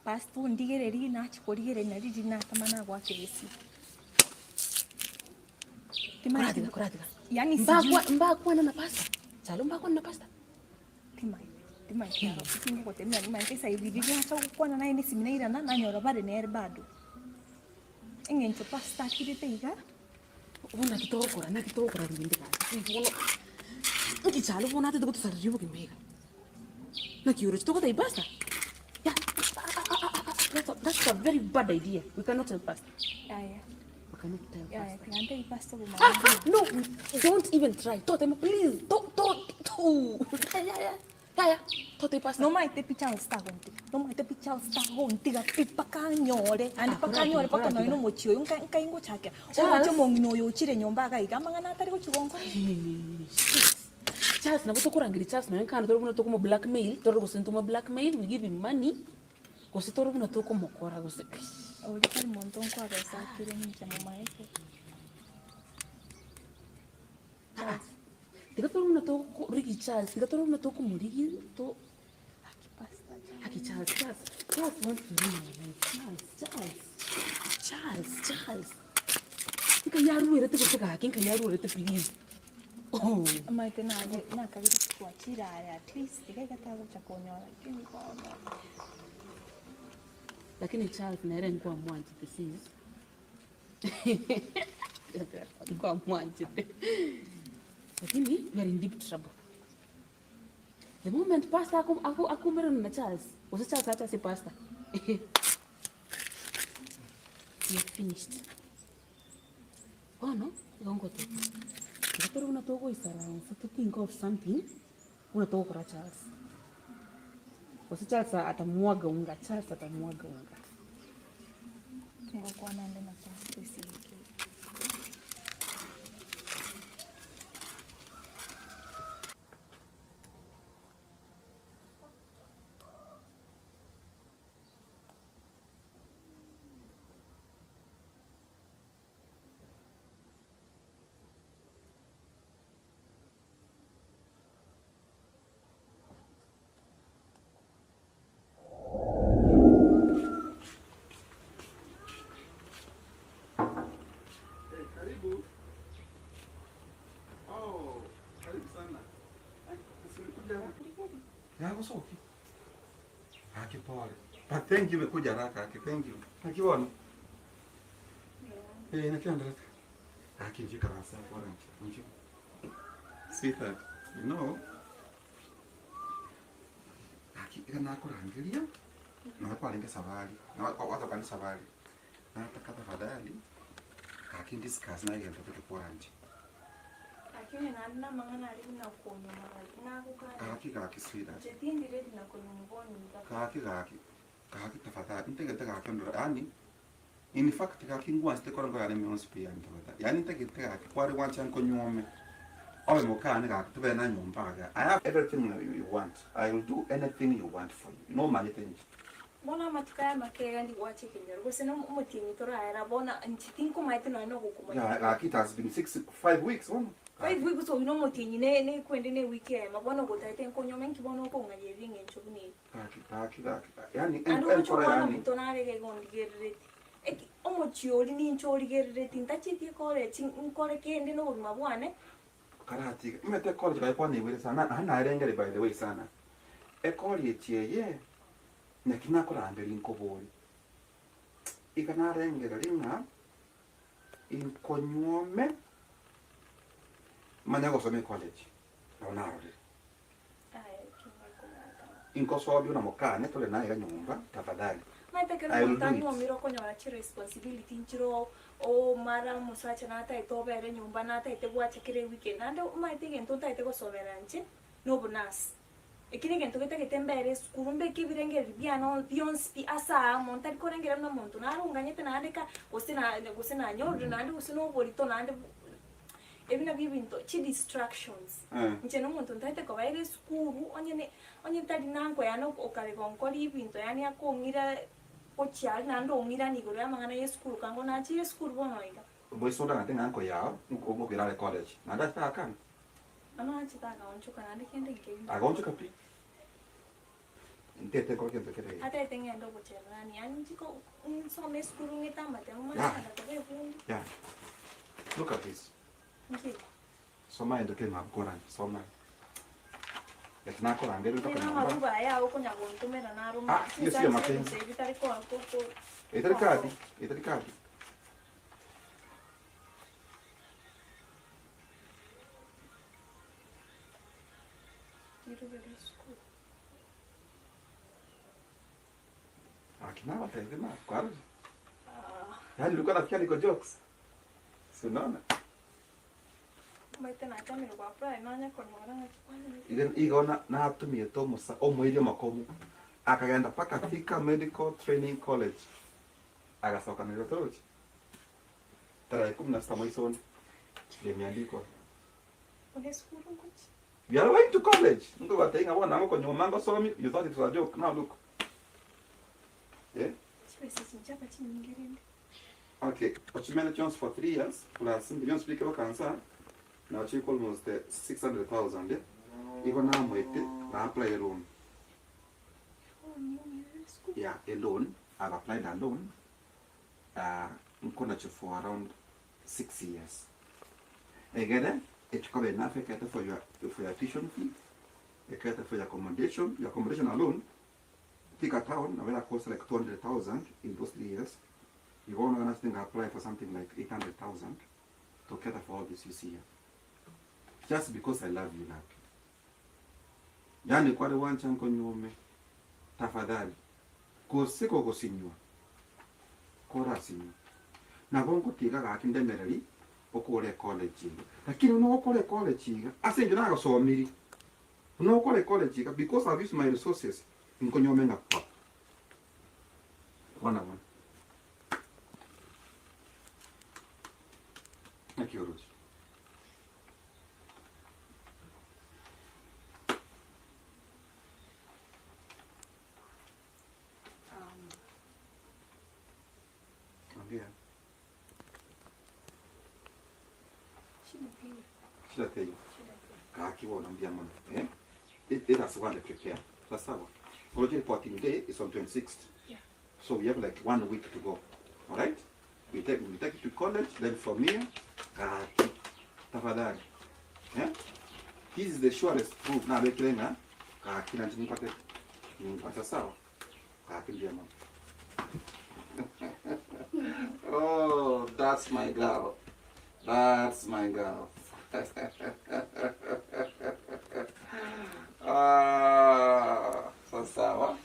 S9: pastor ondigereria nachia korigereria nario riria natama nagoakera esimi. Timanyeti
S8: Koratiga, koratiga.
S9: yaani sijui
S8: Mbakwa mbakwana na pastor. Chalo mbakwana na pastor.
S9: Timanyeti, timanyeti naro tingogotebia ng'a nimanyete esaidi riria nacha gokwana naye nesimi nairana nanyora bare nere bado. Eng'encho pastor akirete iga.
S8: Bono naki togokora, naki togokora rende gaki, bono nki chalo bono atete gotosareria obogima iga. Naki oroche togotebia pastor? Ya, that's a, that's a very bad idea, we cannot tell pastor.
S9: Yaya.
S8: We cannot tell
S9: Yaya,
S8: pastor.
S9: tiga ntebie pastor
S8: Ah, ah,
S9: obomani.
S8: no, don't even try. Totema, please. To, to, to. Yaya, yaya, tote pastor.
S9: Nomaete pi Charles tagontiga, nomaete pi Charles tagontiga pi mpaka anyore, naende mpaka anyore mpaka nonye na omochie oyo nka nkai ngochakera. Omochie omong'ina oyo ochire nyomba iga iga amang'ana atari gochia gonkora.
S8: Shit. Charles nabo tokorangeria Charles nonye nkano tore buna tokomo blackmail, tore gose ntomo blackmail, we give him money. Gose tore buna tokomokora gose eish.
S9: Oria tari monto nkwabesa akire ninche momaete.
S8: Aa tiga tore buna tokorigi Charles, tiga tore buna tokomorigi to
S9: Aki pastor Charles.
S8: Aki Charles, Charles, Charles wants to ruin our life, Charles, Charles, Charles, Charles. Nkai aruerete gose gaki, nkai aruerete please. Oh.
S9: Omanyete naye nakagete twachire are at least iga iga tagocha konyora lakini bono.
S8: Lakini Charles nere nkwamwanchete sis. Nkwamwanchete. Lakini we are in deep trouble. The moment pastor ako ako akomerana na Charles, gose Charles ache ase pastor. We are finished. Bono, igo ngoteba, iga tore buna togoisaransa to think of something, buna togokora Charles. Gose Charles atamwaga unga, Charles atamwaga unga.
S9: Ngokwana ande na pastor esike.
S1: Hey, karibu. Oh, karibu sana. Eh, usilikuja hapa. Yagosoki. Haki pole. But thank you umekuja haraka. Haki thank you. Haki bona. Eh, nakiendelea. Haki njika rasa pole nchi. Sweetheart, you know. Haki ika nakurangeria. Na kwarenge safari. Na watokani safari. Nataka tafadhali. Haki discuss na igento tukikwaranje.
S9: Lakini naende namang'ana aria buna konyuma gaki nagokania.
S1: Gaki gaki sweetheart.
S9: Inche tindi ready na konyuma bono iga.
S1: Gaki gaki gaki tafadhali ntagete gaki ndore yaani in fact gaki ngwanchete kore nkoyane emionsi pi yaani tafadhali yaani ntagete gaki kware gwancha nkonyuome obe mokane gaki tobe na nyomba iga I have everything you you want I will do anything you want for you nomanyete inche.
S9: Bono amatuko aya make iga ndigwacha ekenyoro, gose na omotienyi toraera, bono inche tinkomaete nonya na ogokomanya.
S1: Yeah, gaki it has been 6 5 weeks bono.
S9: 5 weeks oyio nomotienyi ne nekwende ne ewiki eyemo, bono gotaete nkonyoma inki bono okong'ayereria eng'encho buna eye.
S1: Gaki gaki gaki yaani
S9: Naende ogocha
S1: enkora
S9: okwana
S1: yaani.
S9: omonto nare iga igo ondigerereti, eki omochie oria ninche origerereti ntacheti ecollege nkore kende na obogima bwane.
S1: Karatiga omanyete ecollege kaye kwanebwire sana naende narengire by the way sana, ecollege eye naki nakorangeria nkoborie, iga narengereria ng'a inkonyuome manye gosoma ecollege, nabo narorire. Inkosobia buna mokane tore naye iga nyomba tafadhali.
S9: Omanyete ekero
S1: I will
S9: omonto
S1: do it.
S9: anyuomire okonyora chiresponsibility nchire oo omara omosacha natagete obere nyomba natagete gwacha kera eweekend naende omanyete egento ntagete gosomera inche na obonurse. Eki negento getagete mbere esukuru mbeke ebirengererio biane bionsi pi ase aamo ntari korengereria buna omonto naronganyete naende ka gose na gose nanyorire naende gose na oborito naende ebi nabio ebinto chidistractions. Inche na omonto ntagete koba ere esukuru onye ne onye tari nanko yaani okare gonkoria ebinto yaani akong'ira gochia aria naende ong'iranie igoro ya amang'ana ya esukuru kango nachire esukuru bono iga.
S1: Boiso ndagante ng'a anko yao ngokoira are college naende achete agakana.
S9: Bono achete agaonchoka naende kende nkeiyo.
S1: Agaonchoka pi. Ntete nkore gento kere iga.
S9: Atete ng'ende ogochererania yaani nchiko nsome esukuru ng'ete amatemo manye
S1: Yeah.
S9: kogenda koba ebundi.
S1: Yeah. Look at this.
S9: Nki?
S1: Soma egento kere mabu soma. Eki nakorangeria
S9: Onye
S1: mpaka nyomba.
S9: namaruba aya okonya gontomera naro
S1: Ah, iyo siyo mapenzi.
S9: bitari ko ko ko
S1: Etari kadi, etari kadi.
S9: Rirube ri'esukuru.
S1: Akina abatebia na kwarora. Yaani ulikuwa nafikia niko jokes.
S3: Si unaona?
S9: Omanyete nachamire go apply nanye konyora ng'aki kwanyorire.
S3: Igo igo na- natumiete omosa omoiri omokomu akagenda mpaka Thika Medical Training College agasoka na torochi tarehe kumi na sita mwezi one imeandikwa
S9: Buna esukuru ngochia.
S3: You are going to college. Nkobatebia ng'a bono nagokonyuoma ngosomi, you thought it was a joke. Now look. Eh?
S9: Chibesa echi nchiaba chinyinge rende.
S3: Okay, ochimene chionsi for 3 years plus mbi bionsi bikero kansa nao chiko almost 600,000 eh? Igo namoete na apply a loan. Yeah, a loan. I've applied a loan. Uh, nkonacho for around 6 years. Egere echikoba enough ekete for your, for your tuition fee, ekete for your accommodation, your accommodation alone Thika town nabo eracost like 200,000 in those 3 years, igo bono iga nachete nga apply for something like 800,000 to cater for all this you see here. Just because I love you love. Yaani kware gwancha nkonyuome tafadhali gose kogosinywa korasinywe nabo ngotiga gaki ndemereri okore ecollege iga lakini buna ogokora ecollege iga ase eng'encho nagosomiri Buna ogokora ecollege iga because I've used my resources nkonyuome ng'a pa kwana bono naki oroche. Ongea.
S9: Shida teiyo.
S3: Shida teiyo. Gaki bono mbuya mono. Eh? Let, let us go and prepare. Sawa. Oroche reporting day is on 26th.
S9: Yeah.
S3: So we have like one week to go. All right? We take, we take it to college, then from here, gaki. Tafadhali. Eh? This is the surest proof. Nabekire ng'a gaki nanche nimpate. Nimpate sawa. Gaki mbuya mono. Oh, that's my girl. That's my girl. Ah, so sawa.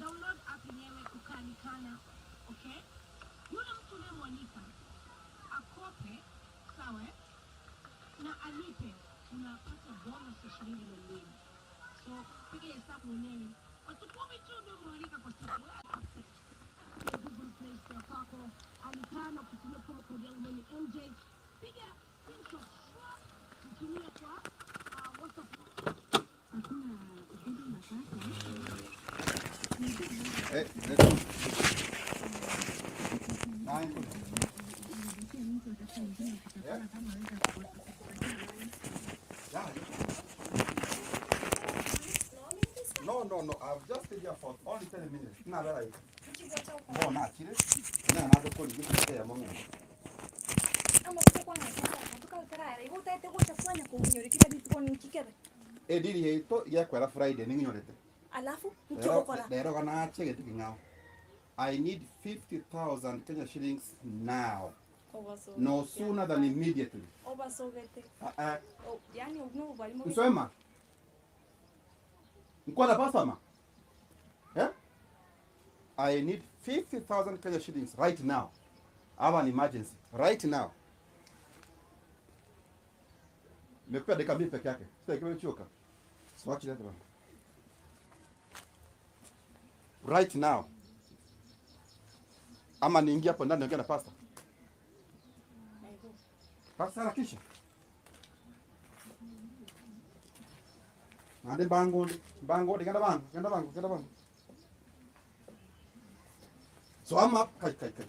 S6: Download app yenyewe ukaalikana, okay? Yule mtu unayemwalika akope, sawa eh? na alipe, unapata bonus ya shilingi 200. So piga hesabu mwenyewe, watu 10 tu ndio umewalika kwa siku. Ya Google Play Store kwako, alikana kutumia promo code yangu mimi MJ, piga screenshot shwa, mtumie kwa uh, WhatsApp.
S3: Eh, No, no, no.
S1: no, I've just stayed here for only 30 minutes. Nabera iga. Bono nachire, nyana nache korigia etuka eyemo ng'ende.
S9: Amatuko kwang'ete ase amatuko atarara igo otagete gocha kwanya kong'inyora kera rituko ninki kebe?
S1: Ediri yaito gekwera Friday ning'inyorete.
S9: Alafu nki
S1: Rero
S9: ogokora?
S1: rero iga nache egento king'ao. I need 50,000 Kenya shillings now. No sooner than immediately.
S9: Obasogete.
S1: Ah, ah.
S9: O, yaani obwo nobobarimo gete.
S1: Nswema. Nkwana pastor ma? Eh? I need 50,000 Kenya shillings right now. I have an emergency right now. Nimekupea dakika mbili peke yake. Sasa ikiwa choka. Siwachi leta bana. Right now. Ama niingie hapo ndani niongee na pastor. Pastor harakisha. Nande bango bango genda bango genda bango genda bango. So I'm up kai kai kai.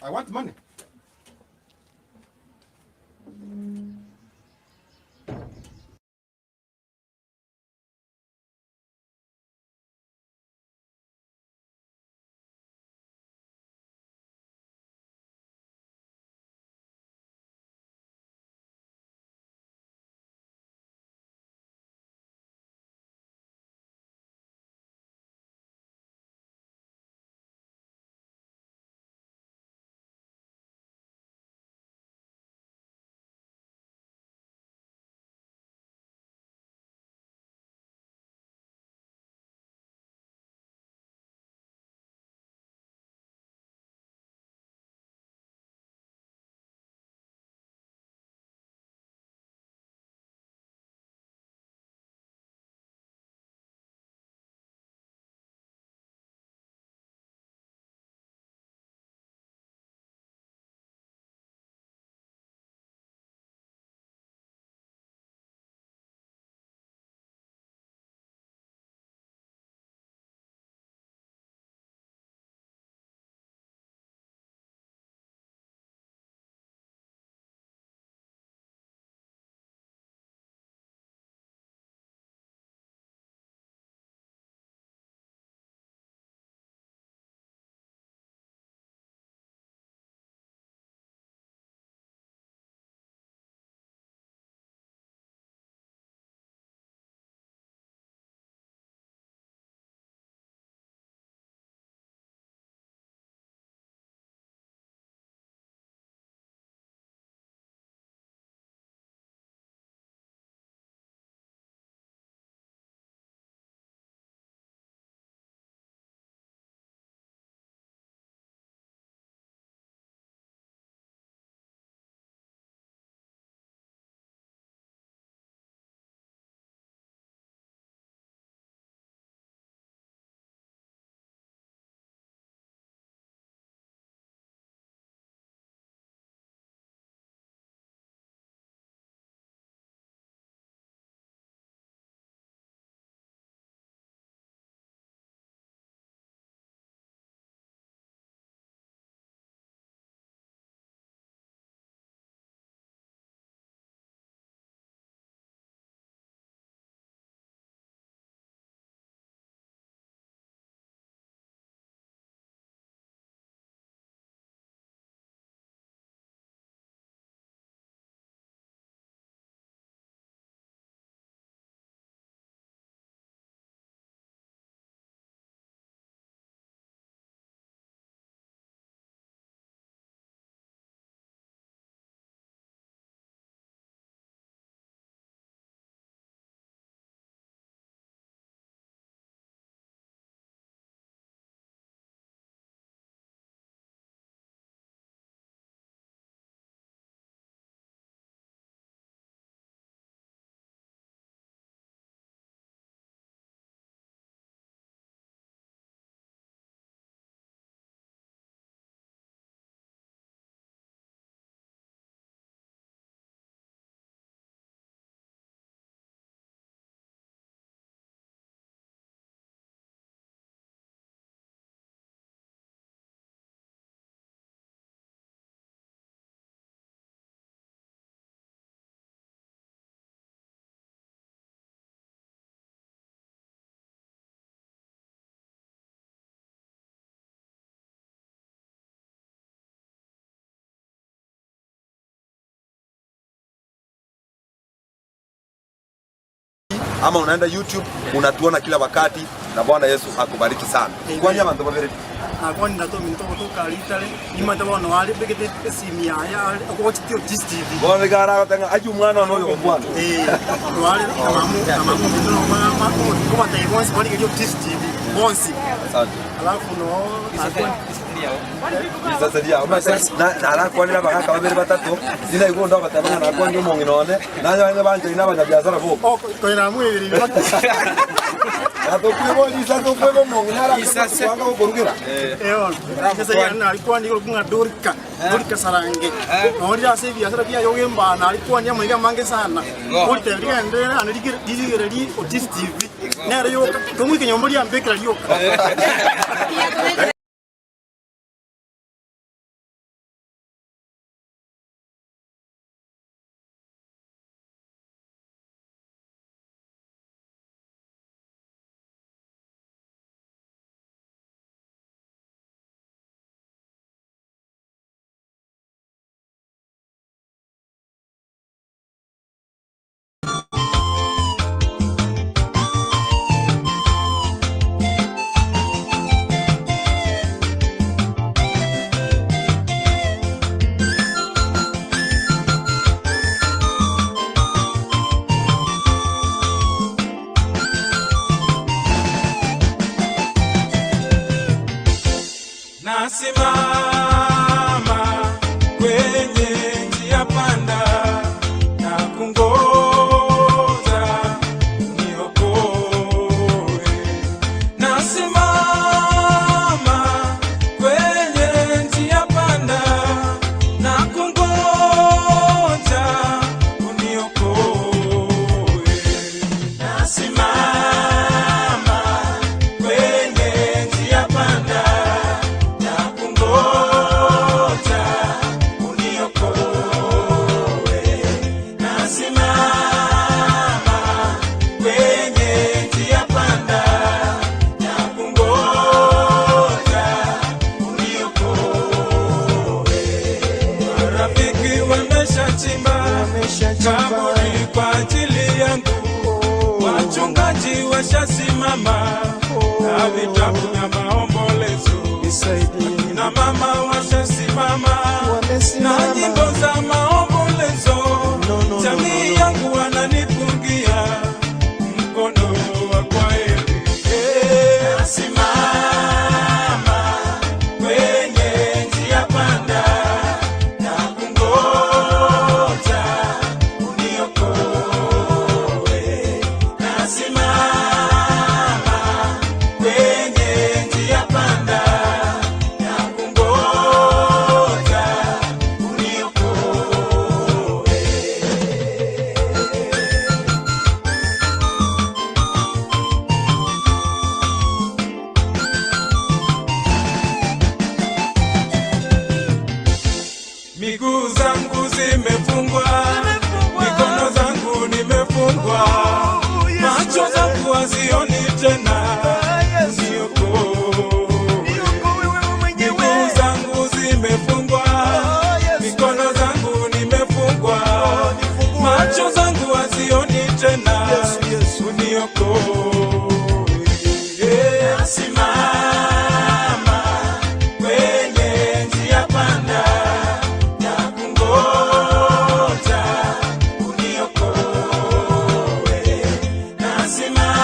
S1: I want money.
S3: Ama unaenda YouTube unatuona kila wakati na Bwana Yesu akubariki sana. Kwania abanto babere.
S13: Nakwanire tata ominto ogotoka aria Italy, nimanyete bono are mbegete esimi yaye are ogocheti Otis TV.
S3: Bono iga aragoteba ng'a ayio omwana one oyo omwana.
S13: Eh, noare na mama na mama ominto na mama okobatebia bonsi barigerie Otis TV bonsi.
S3: Asante.
S13: Alafu no nakwanire
S3: Risase riao. Na- narakwanire abagaka babere batato, tinaigwa onde ogoteba ng'a nakwanire omong'ina one, naye onye banchaine abanyabiasara boka. Natokweba risase okweba omong'ina arake kwanga gokorugera.
S13: Narikwania igoro ng'a Dorika, Dorika Sarange, norire ase ebiasara biaye ogembaa narikwania amaiga amange sana, oritebi rigenderere naende rigereri Otis TV, nere yoka, tomoike nyomba riambekera rioka.
S14: Nasimama kwenye njia panda na kungoja uniokoe. Nasimama kwenye njia panda na kungoja uniokoe. Nasimama kwenye njia panda na kungoja uniokoe. Nasimama kwenye njia panda na kungoja uniokoe. Marafiki wameshachimba kaburi kwa ajili yangu, wachungaji washasimama na vitabu vya maombolezo, na mama washasimama na nyimbo za maombolezo. Jamii yangu wananipungia mkono wa kwaheri. Nasimama kwenye njia panda na kungoja uniokoe. Nasimama kwenye njia panda na kungoja uniokoe. Miguu zangu zimefungwa, mikono zangu nimefungwa, macho zangu hazioni tena. Niokoe. Miguu zangu zimefungwa, mikono zangu nimefungwa, macho zangu hazioni tena. Uniokoe. Simama kwenye njia panda na kungoja uniokoe. Nasimama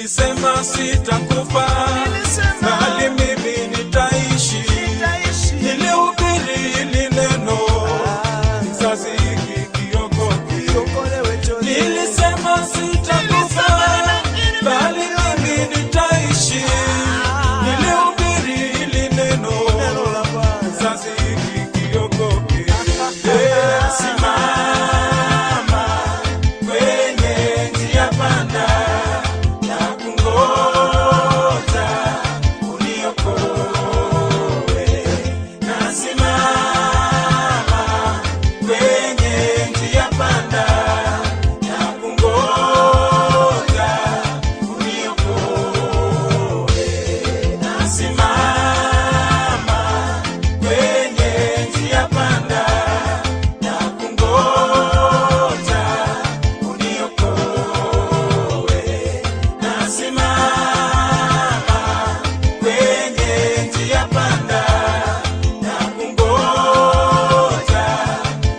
S14: Nilisema sitakufa, bali mimi nitaishi. Nilihubiri hili neno, kizazi hiki kiokoke. Nilisema sitakufa, bali mimi nitaishi. Nilihubiri hili neno, kizazi hiki kiokoke. Eh, Simama kwenye njia panda na kungoja uniokoe. Nasimama kwenye njia panda na kungoja uniokoe. Nasimama kwenye njia panda na kungoja uniokoe. Nasimama kwenye njia panda na kungoja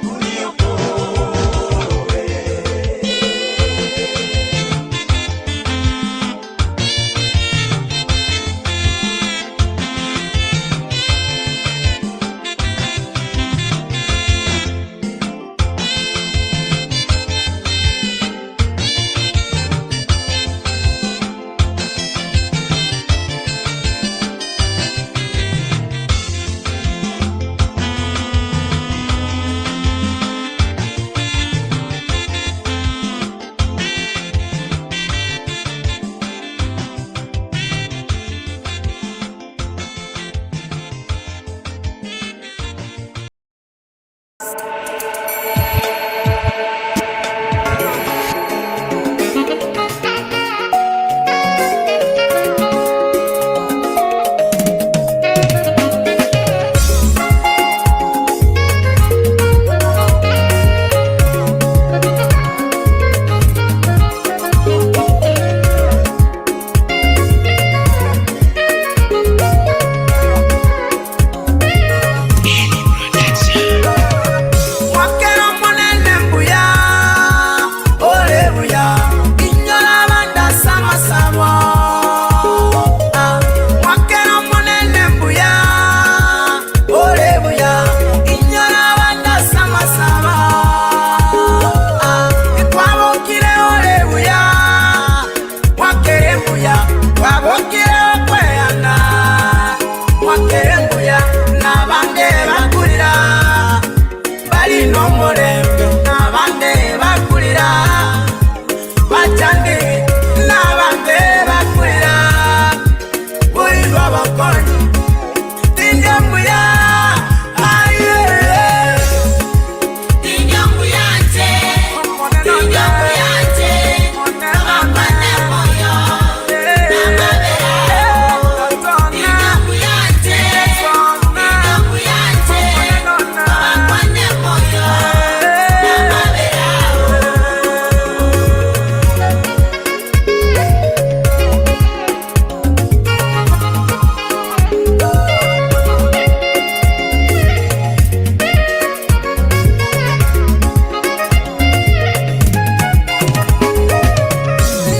S14: uniokoe.
S15: Mwakero munene mbuya ole buya inyola banda samasamo Mwakero munene mbuya ole buya inyola banda samasamo Twabukire ole buya mwakere mbuya twabukire okweyana mwakere mbuya n'abande bakulira balina omulembe n'abande bakulira bacandi n'abande bakulira bulirwa bakonyi tindya mbuya aye
S16: Tindya mbuyanje, tindya mbuyanje, abapane moyo, n'amabere. Tindya mbuyanje, tindya mbuyanje, abapane moyo, n'amabere.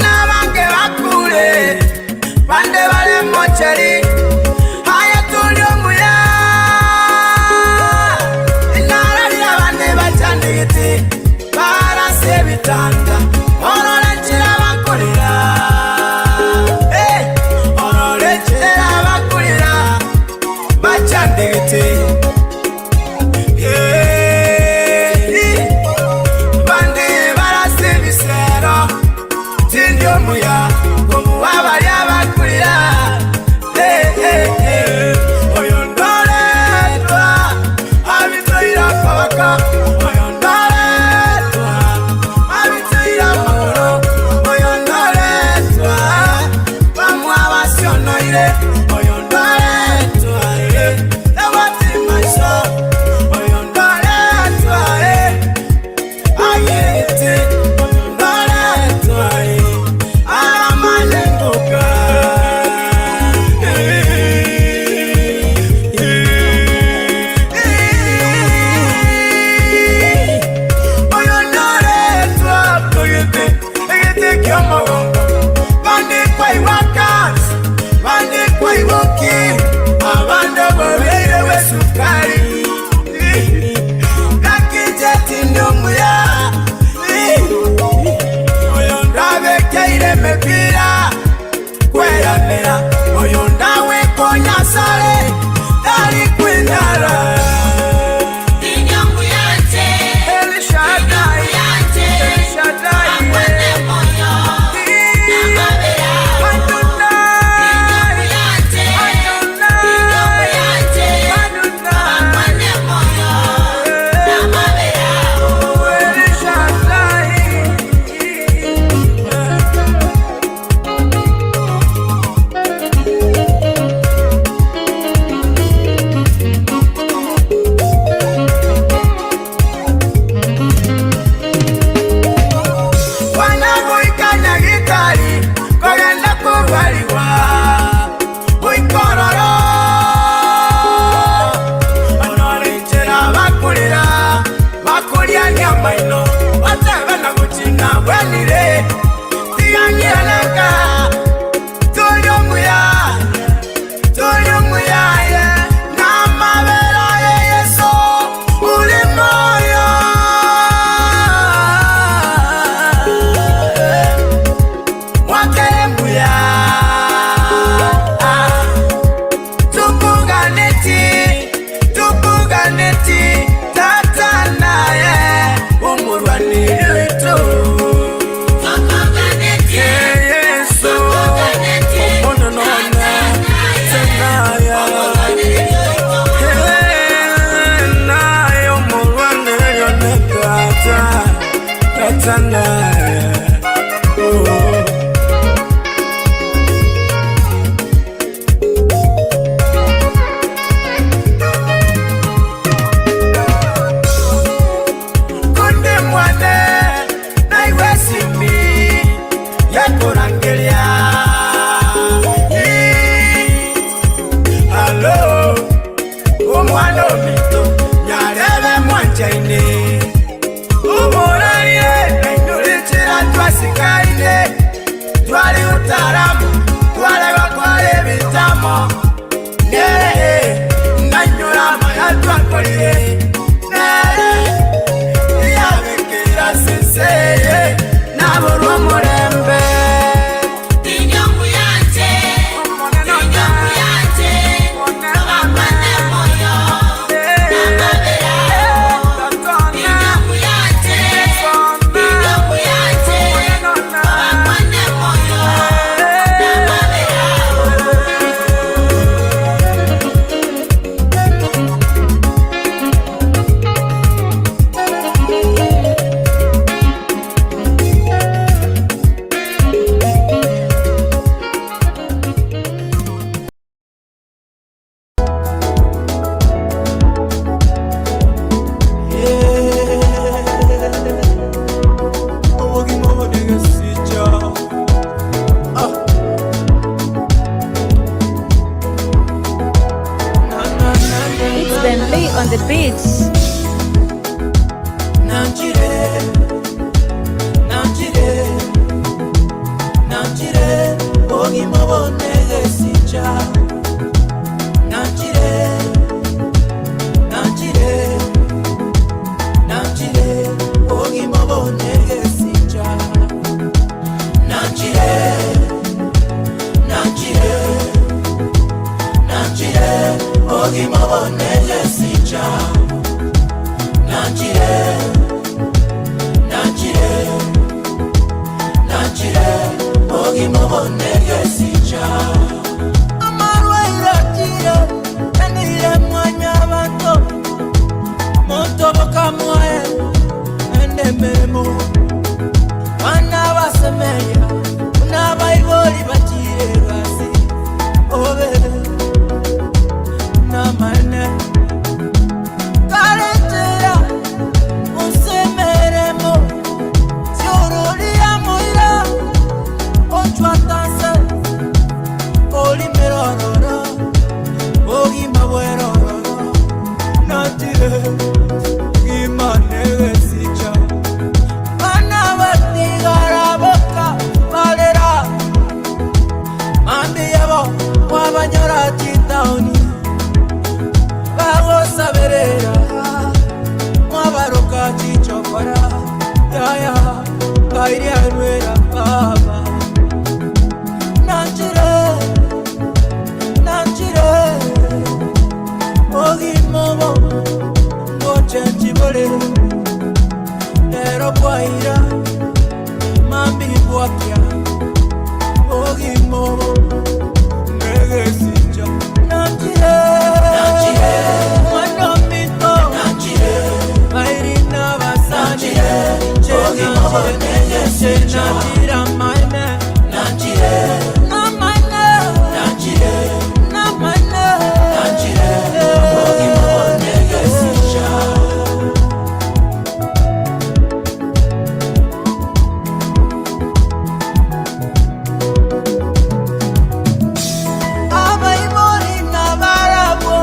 S15: N'abange bakule bande bali mocheri haya tuli omuya nalalira bande bachandigiti barasa ebitanda ololekera bakulira Eh, ololekera bakulira bachandigiti Eh, bande barasa ebisero tindi omuya omuwabali abakulira oyo ndoletwa abitoira kabaka oyo ndoletwa abitoira magolo oyo ndoletwa bamwe abasionoire oyo ndoletwa ewatimaso oyo ndoletwa ayete oyo ndoletwa amalengoka oyo ndoletwa toyete egete kyomogongo bandikwa kitanda oh. Konde mwane naiwe simi yakurangeria Alo omwana omito nyarebe mwanchaine umurarie nainduritira twasikaine twari utaramu twarega twari bitamo nere nanyura maya twakorire nere yabikira senseye naborwa omurembe.
S11: It's Bentley on the beach.
S15: Nanjire, nanjire, nanjire, ogimobonegesicha. Nanjire, nanjire, nanjire, ogimobonegesicha. Nanjire, nanjire, nanjire, ogimobonegesicha. Nanjire, nanjire, nanjire, ogimobonegesicha. Amarwaire enire mwanya banto motoboka mwae enememo bana basemeya unabaibori bakire gasi obe namane karetera usemeremo siururia muira ochwatanse olimerororo ogima bwerororo natire gimanegesicha bana batigaraboka barera mambi yabo wabanyora chitaoni bagosaberera mwabaroka chichokora yaya kairianwera baba nanjire nanjire ogimobo ngochenchibore lero bwaira mambi bwakia ogimobo negesicha nanjire nanjire mwana mito nanjire bairina basani ogimobo negesicha nanjira maine nanjire na maine nanjire na maine nanjire ogimobo negesicha. Abaibori nabarabwo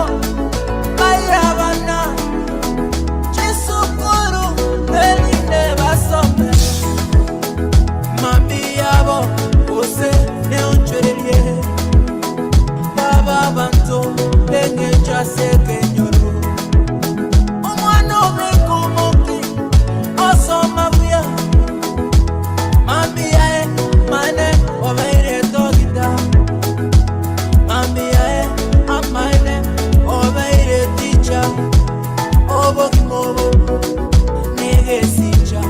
S15: bairabana chisukuru beline basome mami yabo bose neonchwererie baba banto bengechasekenyoro omwana obekomoki osoma buya mami yae mane obeire togita mami yae amaene obeire ticha obogimobo negesicha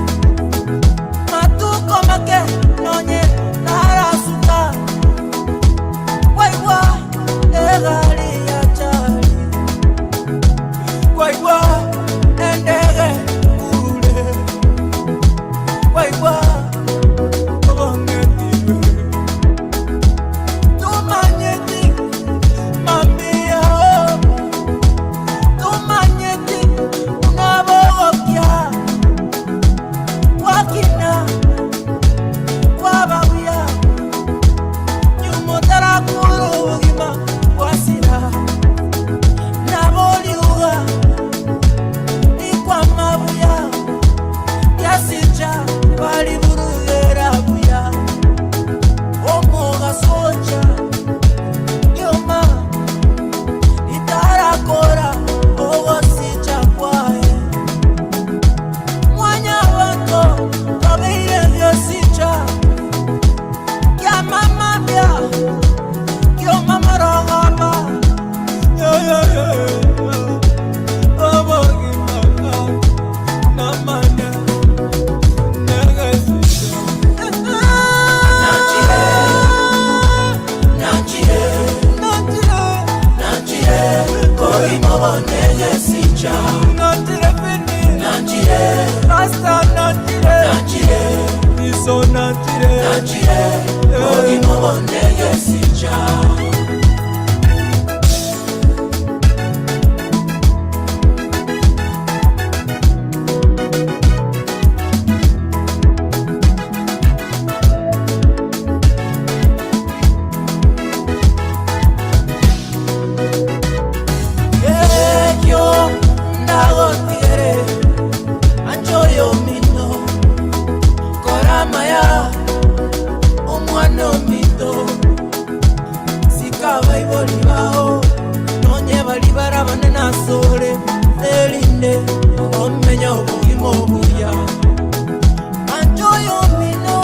S15: matuko make nonye narasuka waiwa egari ya chari. bonde gesicha. Ekio ndagotigere anchore omino koramaya omwana omito sika abaibori bao nonye bari barabane nasore erinde omenya obogima obuya anchoyo omino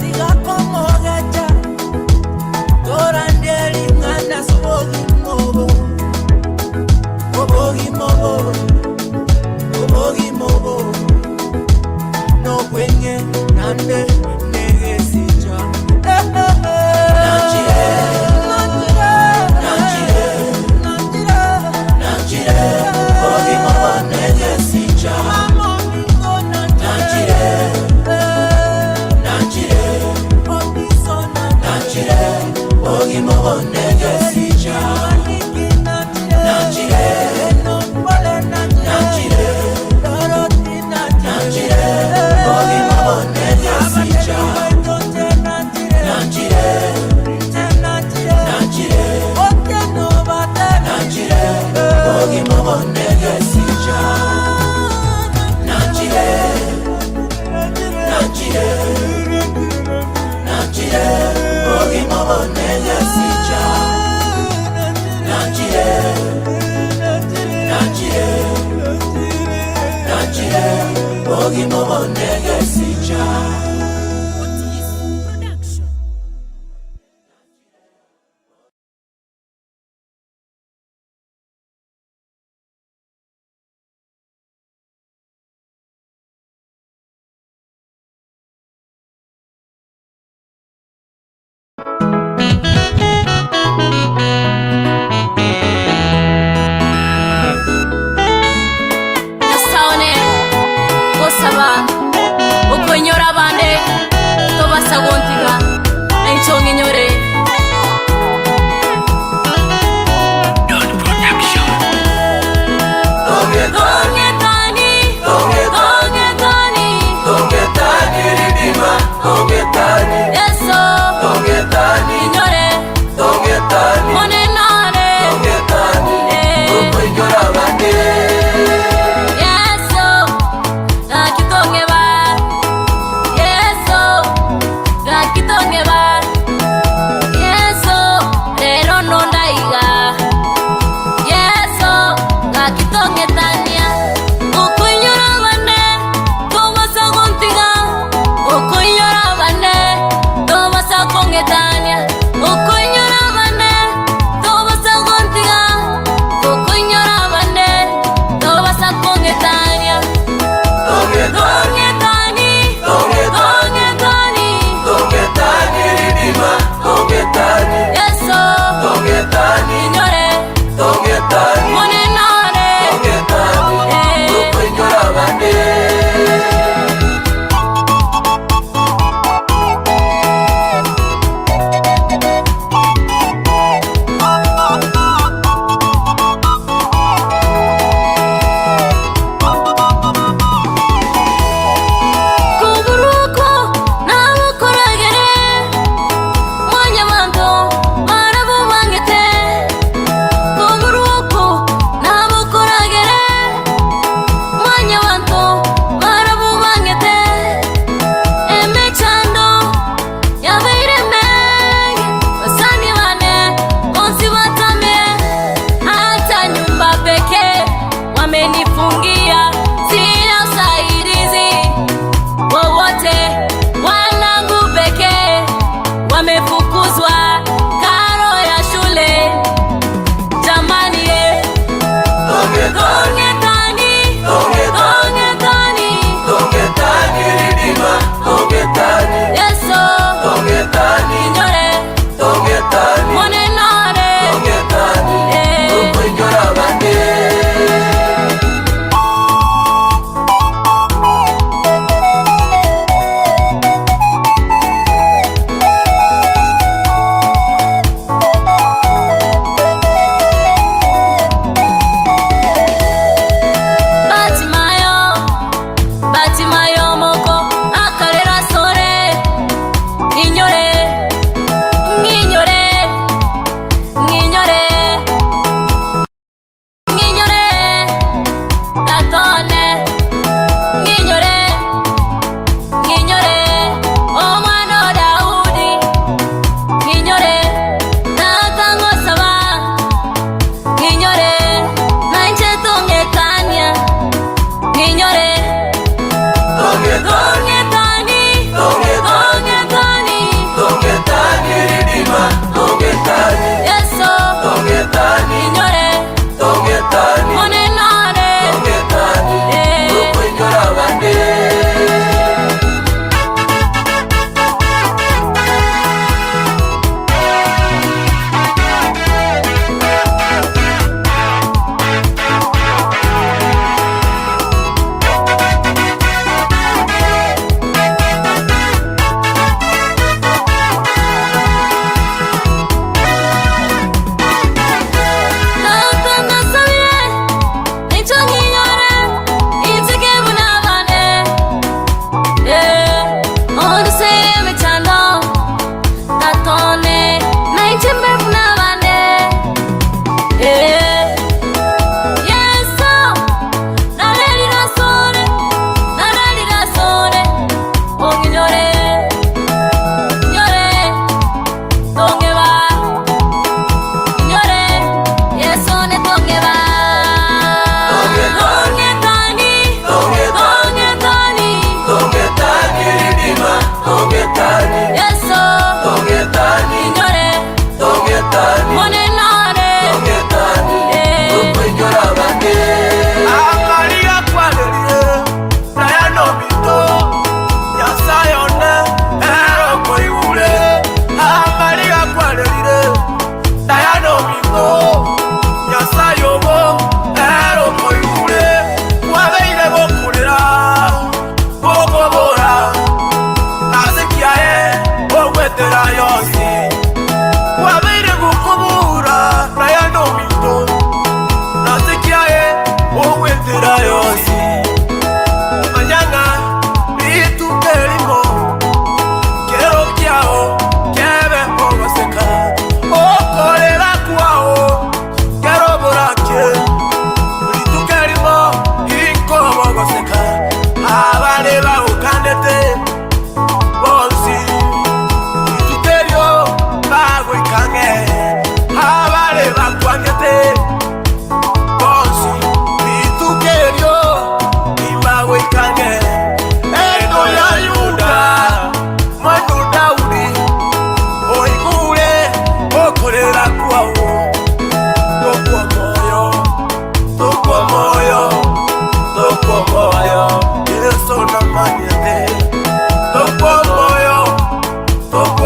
S15: tigakomogecha toranderi ng'ana sobogima obo obogima obo obogima obo nokwenye nande negesicha Nanjire, nanjire, nanjire, obogima obo negesicha. Nanjire, nanjire, nanjire, obogima obo negesicha. Nanjire, nanjire, nanjire, obogima obo negesicha. Nanjire, nanjire, nanjire, obogima obo negesicha. Nanjire, nanjire, nanjire, obogima obo negesicha. Nanjire, nanjire, nanjire, obogima obo negesicha.
S17: Nyasae one, gosaba okoinyora abande tobasa gontiga, na inche ong'inyore. Tong'etani, tong'etani, Yeso, inyore, monenane, Yeso, gaki tong'eba, Yeso, gaki tong'eba, Yeso, rero nondaiga. Yeso, gaki tong'etania, okoinyora abane, tobasa gontiga, okoinyora abane, tobasa kong'etania, okoinyora abane, tobasa gontiga, okoinyora abane, tobasa kong'etania. Tong'etani, tong'etani, Yeso, inyore, monenane, eh.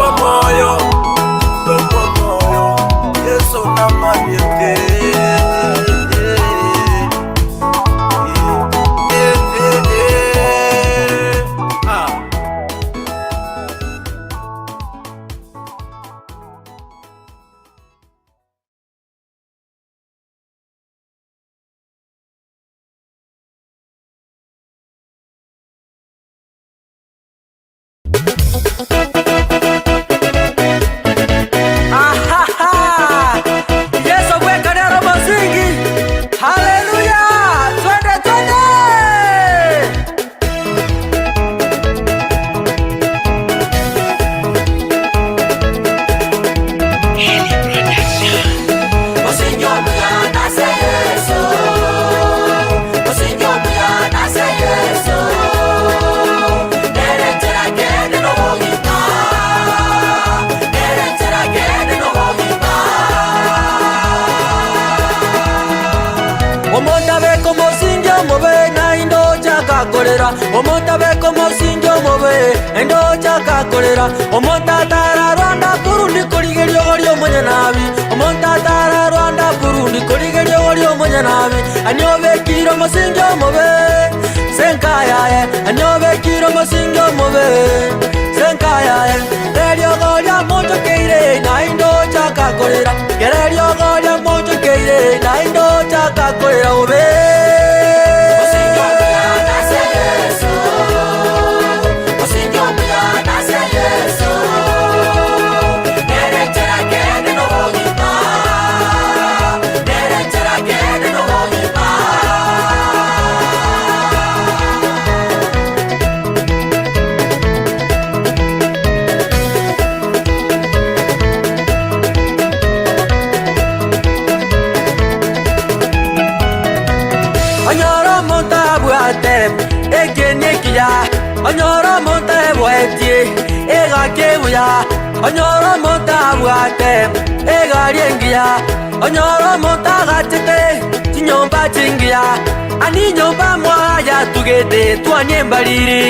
S15: Tokwa moyo, tokwa moyo, Yeso namanyete. Eh, eh, eh. Ah.
S18: Ahaha! Yesu bweka nero mosingi. Haleluya! Twende twende! Omonto omosingi omobe naende ochaka korera omonto abeke omosingi omobe naende ochaka korera omonto atara Rwanda Burundi korigeria ogoria omonyenabi omonto atara Rwanda Burundi korigeria ogoria omonyenabi ani obekire omosingi omobe senka yaye ani obekire omosingi omobe senka yaye eriogo riamochokeire naende ochaka korera kera eriogo riamochokeire naende ochaka korera obe Onyora omonto abwate ekieni ekiya onyora omonto eboetie egaki ebuya onyora omonto abwate egari engiya onyora omonto agachete chinyomba chingiya ani nyomba mwaya tugete twanie mbariri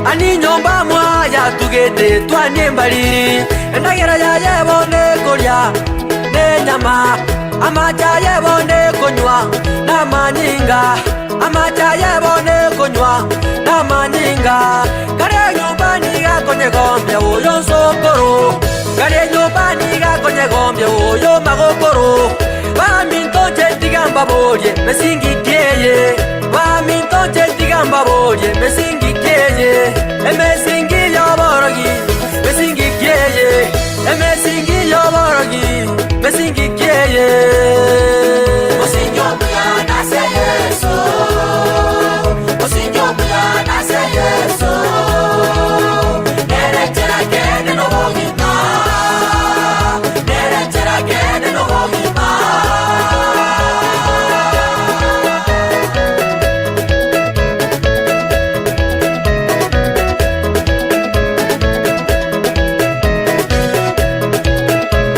S18: ani nyomba mwaya tugete twanie mbariri endagera yaye bone koria nenyama amache aye bone konywa namanyinga amache aye bone konywa namanyinga kare nyomba nigakonyegombia oyo nsokoro kare nyomba nigakonyegombia oyo magokoro baminto nche mbaborie mesingi kieye baminto nche mbaborie mesingi kieye emesingi yoborogi mesingi kieye emesingi yoborogi mesingi kieye
S16: Musingi omuya nase Yesu Musingi omuya nase Yesu Nerechera kende n'obogima Nerechera kende n'obogima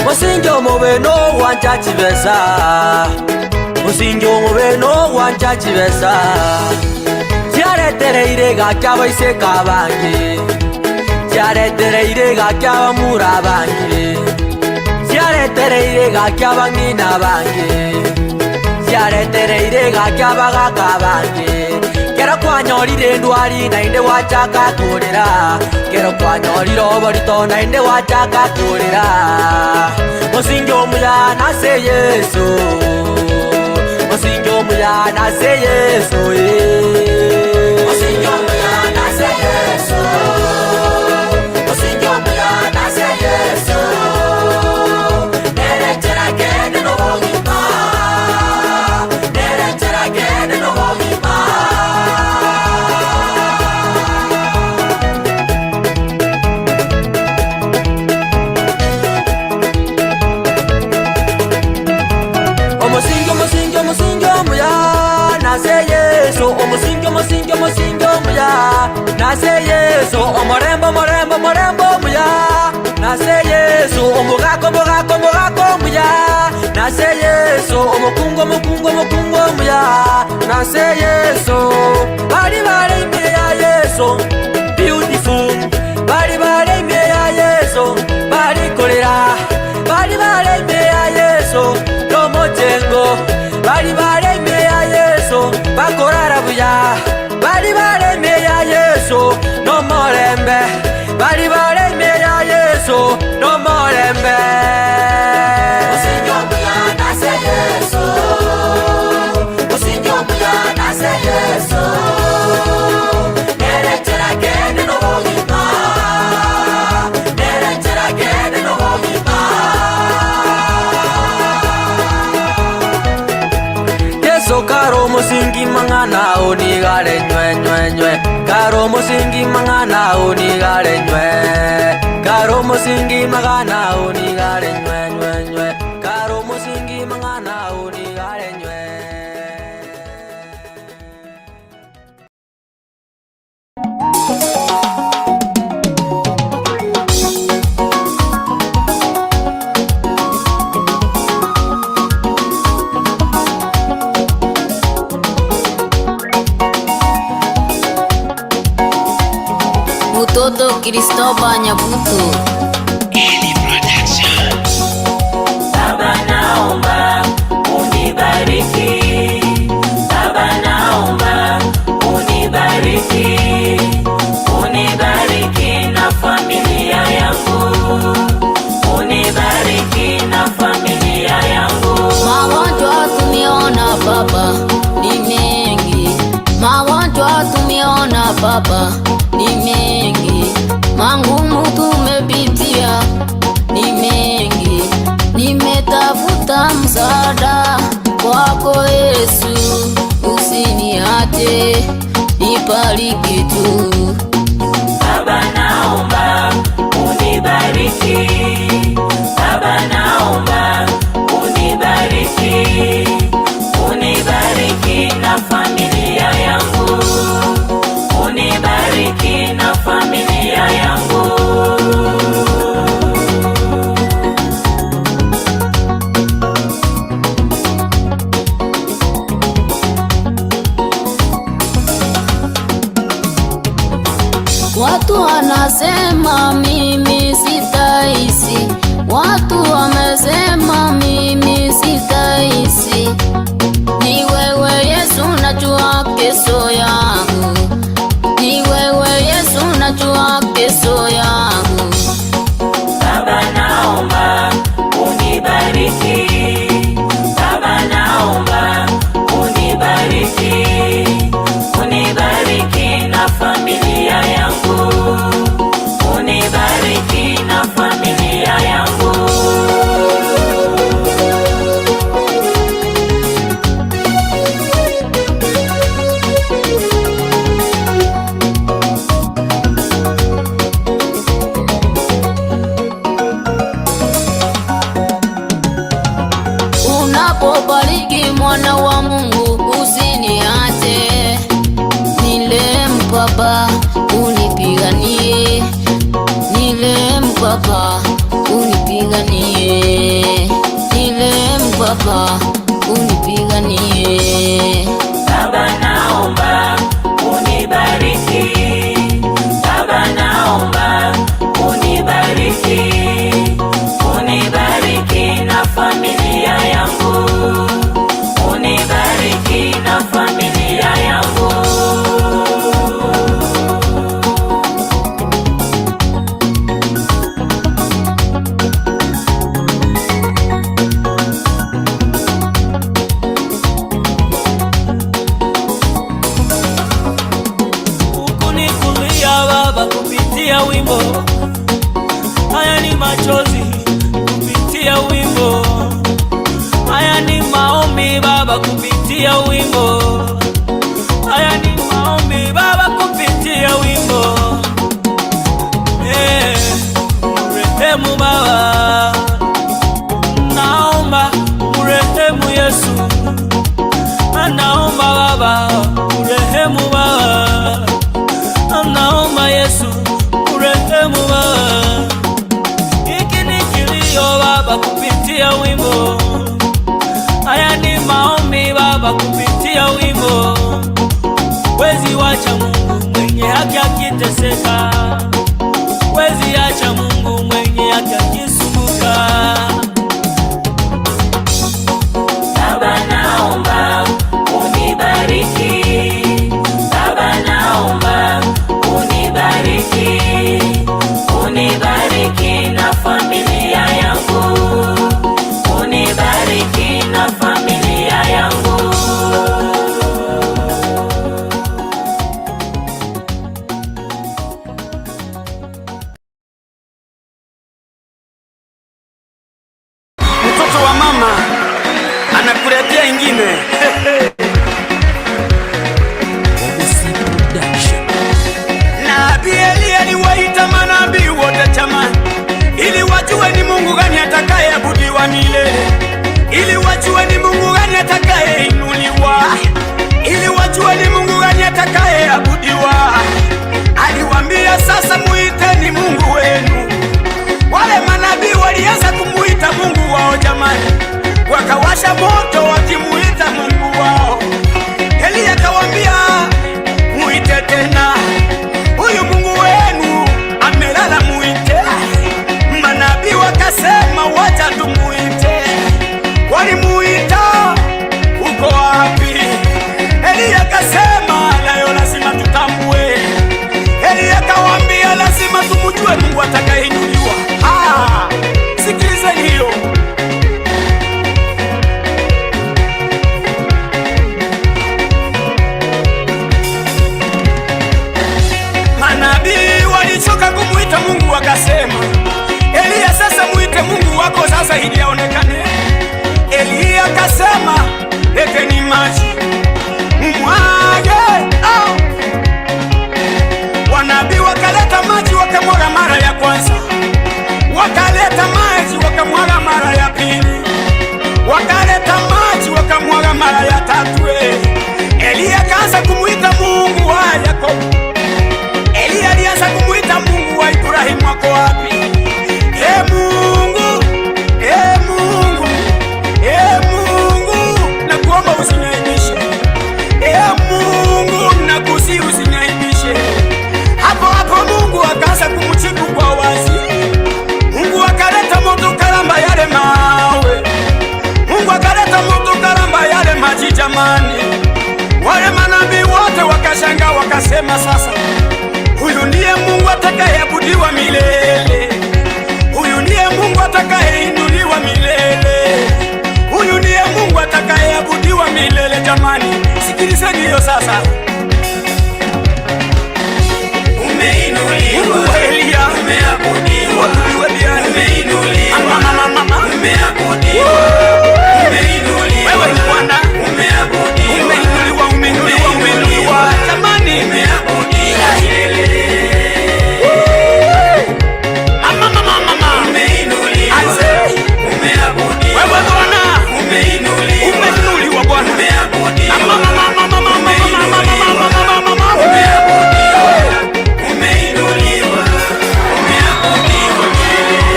S18: Musingi omubi n'ogwancha chibesa Musingi omubi n'ogwancha chibesa Chiaretereire gaki abaiseke abange Chiaretereire gaki abamura abange Chiaretereire gaki abang'ina abange Chiaretereire gaki abagaka abange Kero kwanyorire ndwari naende gwachaka korera Kero kwanyorire oborito naende gwachaka korera Musingi omuya nase Yesu Musingi omuya nase Yesu eh.
S16: Musingi omuya nase Yesu Musingi omuya nase Yesu Nerechera kende n'obogima Nerechera kende n'obogima
S18: Omusingi omusingi omusingi omuya nase Yesu omusingi omusingi omusingi omuya nase Yesu omorembe omorembe omorembe omuya nase Yesu omogaka omogaka omogaka omuya nase Yesu omokungu omokungu omokungu omuya nase Yesu bari bare imbere ya Yesu beautiful bari bare imbere ya Yesu. nigare nywe nywe nywe Kare omosingi mang'ana ao nigare nywe Kare omosingi magana ao nigare nywe nywe nywe Kare omosingi mang'ana ao nigare nywe.
S17: Mutoto Kristoba Nyabuto.
S16: Baba naomba unibariki, Baba naomba unibariki, unibariki na familia yangu, unibariki na familia yangu.
S17: Magonjwa tumeona baba ni mengi, magonjwa tumeona baba ni mengi, mangumu tumepitia ni mengi, nimetafuta msaada kwako Yesu, usiniache nibariki tu.
S16: Baba naomba unibariki, Baba naomba unibariki, unibariki na familia yangu, unibariki na familia yangu.
S17: Watu wanasema mimi sitaisi, watu wamesema mimi sitaisi. Ni wewe Yesu najua kesho yangu, ni wewe Yesu najua kesho yangu.
S16: Baba naomba unibariki, Baba naomba unibariki, unibariki na familia yangu, unibariki na familia yangu.
S17: Unapobariki mwana wa Mungu usiniache, nilem Baba unipiganie, nilem Baba unipiganie, nilem Baba unipiganie.
S16: Baba naomba unibariki, Baba naomba unibariki, unibariki na familia yangu, unibariki na familia yangu.
S19: Hukunikulia Baba kupitia wimbo, haya ni machozi kupitia wimbo, haya ni maombi Baba kupitia wimbo, haya ni maombi Baba kupitia wimbo. Eh, mrehemu Baba, naomba mrehemu Yesu, naomba Baba mrehemu Baba naomba Yesu urehemu Baba, hiki ni kilio Baba kupitia wimbo, haya ni maombi Baba kupitia wimbo. Wezi wacha Mungu mwenye haki akiteseka, wezi acha Mungu mwenye haki akisumbuka.
S16: Baba naomba unibariki, Baba naomba unibariki, unibariki na familia yangu, unibariki na familia yangu.
S2: Mtoto wa mama anakuletea ingine.
S15: Wakawasha moto wakimuita Mungu wao. Eliya akawaambia, muite tena huyu Mungu wenu amelala, muite. Manabii wakasema, wacha tumuite. Walimuita, uko wapi? Eliya akasema, nayo lazima tutambue. Eliya akawaambia, lazima tumjue Mungu atakayeinuliwa. Ah, sikilizeni hiyo. Manabii walichoka kumwita Mungu wakasema, Eliya sasa mwite Mungu wako sasa ili aonekane. Eliya akasema, leteni maji mumwage. Ah! Wanabii wakaleta maji wakamwaga mara ya kwanza, wakaleta maji wakamwaga mara ya pili, wakaleta maji wakamwaga mara ya tatu. Eh. Eliya akaanza kumwita Mungu wa Yakobo. Eliya alianza kumwita Mungu wa Ibrahimu, ako wapi? E Mungu, e Mungu, e Mungu, nakuomba usiniaibishe. E Mungu, nakusihi usiniaibishe. Hapo hapo Mungu akaanza kumjibu kwa wazi. Mungu akaleta moto karamba yale mawe. Mungu akaleta moto karamba yale maji jamani. Wale manabii wote wakashangaa wakasema, sasa huyu ndiye Mungu atakayeabudiwa milele, huyu ndiye Mungu atakayeinuliwa milele, huyu ndiye Mungu atakayeabudiwa milele. Jamani, sikilizeni hiyo sasa. Mungu wa Eliya, uabudiwe milele. Mama, mama, mama. Wewe ni Bwana, umeinuliwa, umeinuliwa, umeinuliwa. Jamani, Mama, mama, mama. Aise. Wewe Bwana, umeinuliwa Bwana. Mama, mama, mama, mama, mama, mama, mama, mama, mama.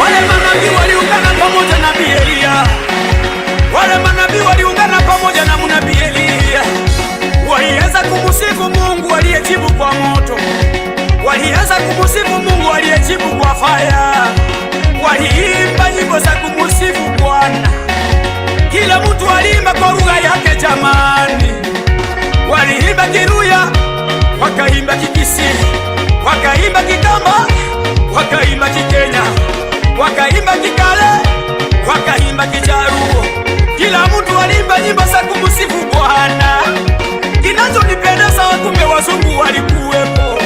S15: Wale manabii waliungana pamoja na nabii Eliya. Wale manabii waliungana pamoja na nabii Eliya. Walianza kumsifu Mungu aliyejibu kwa moto. Walianza kumsifu Mungu aliyejibu kwa fire. Waliimba nyimbo za kumsifu Bwana. Kila mtu aliimba kwa lugha yake jamani. Waliimba Kiluya, wakaimba Kikisii, wakaimba Kikamba, wakaimba Kikenya, wakaimba Kikale, wakaimba Kijaruo. Kila mtu aliimba nyimbo za kumsifu Bwana. Kinachonipendeza, kumbe wazungu walikuwepo,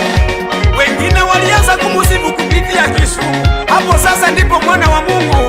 S15: wengine walianza kumsifu kupitia Kisumu. Hapo sasa ndipo mwana wa Mungu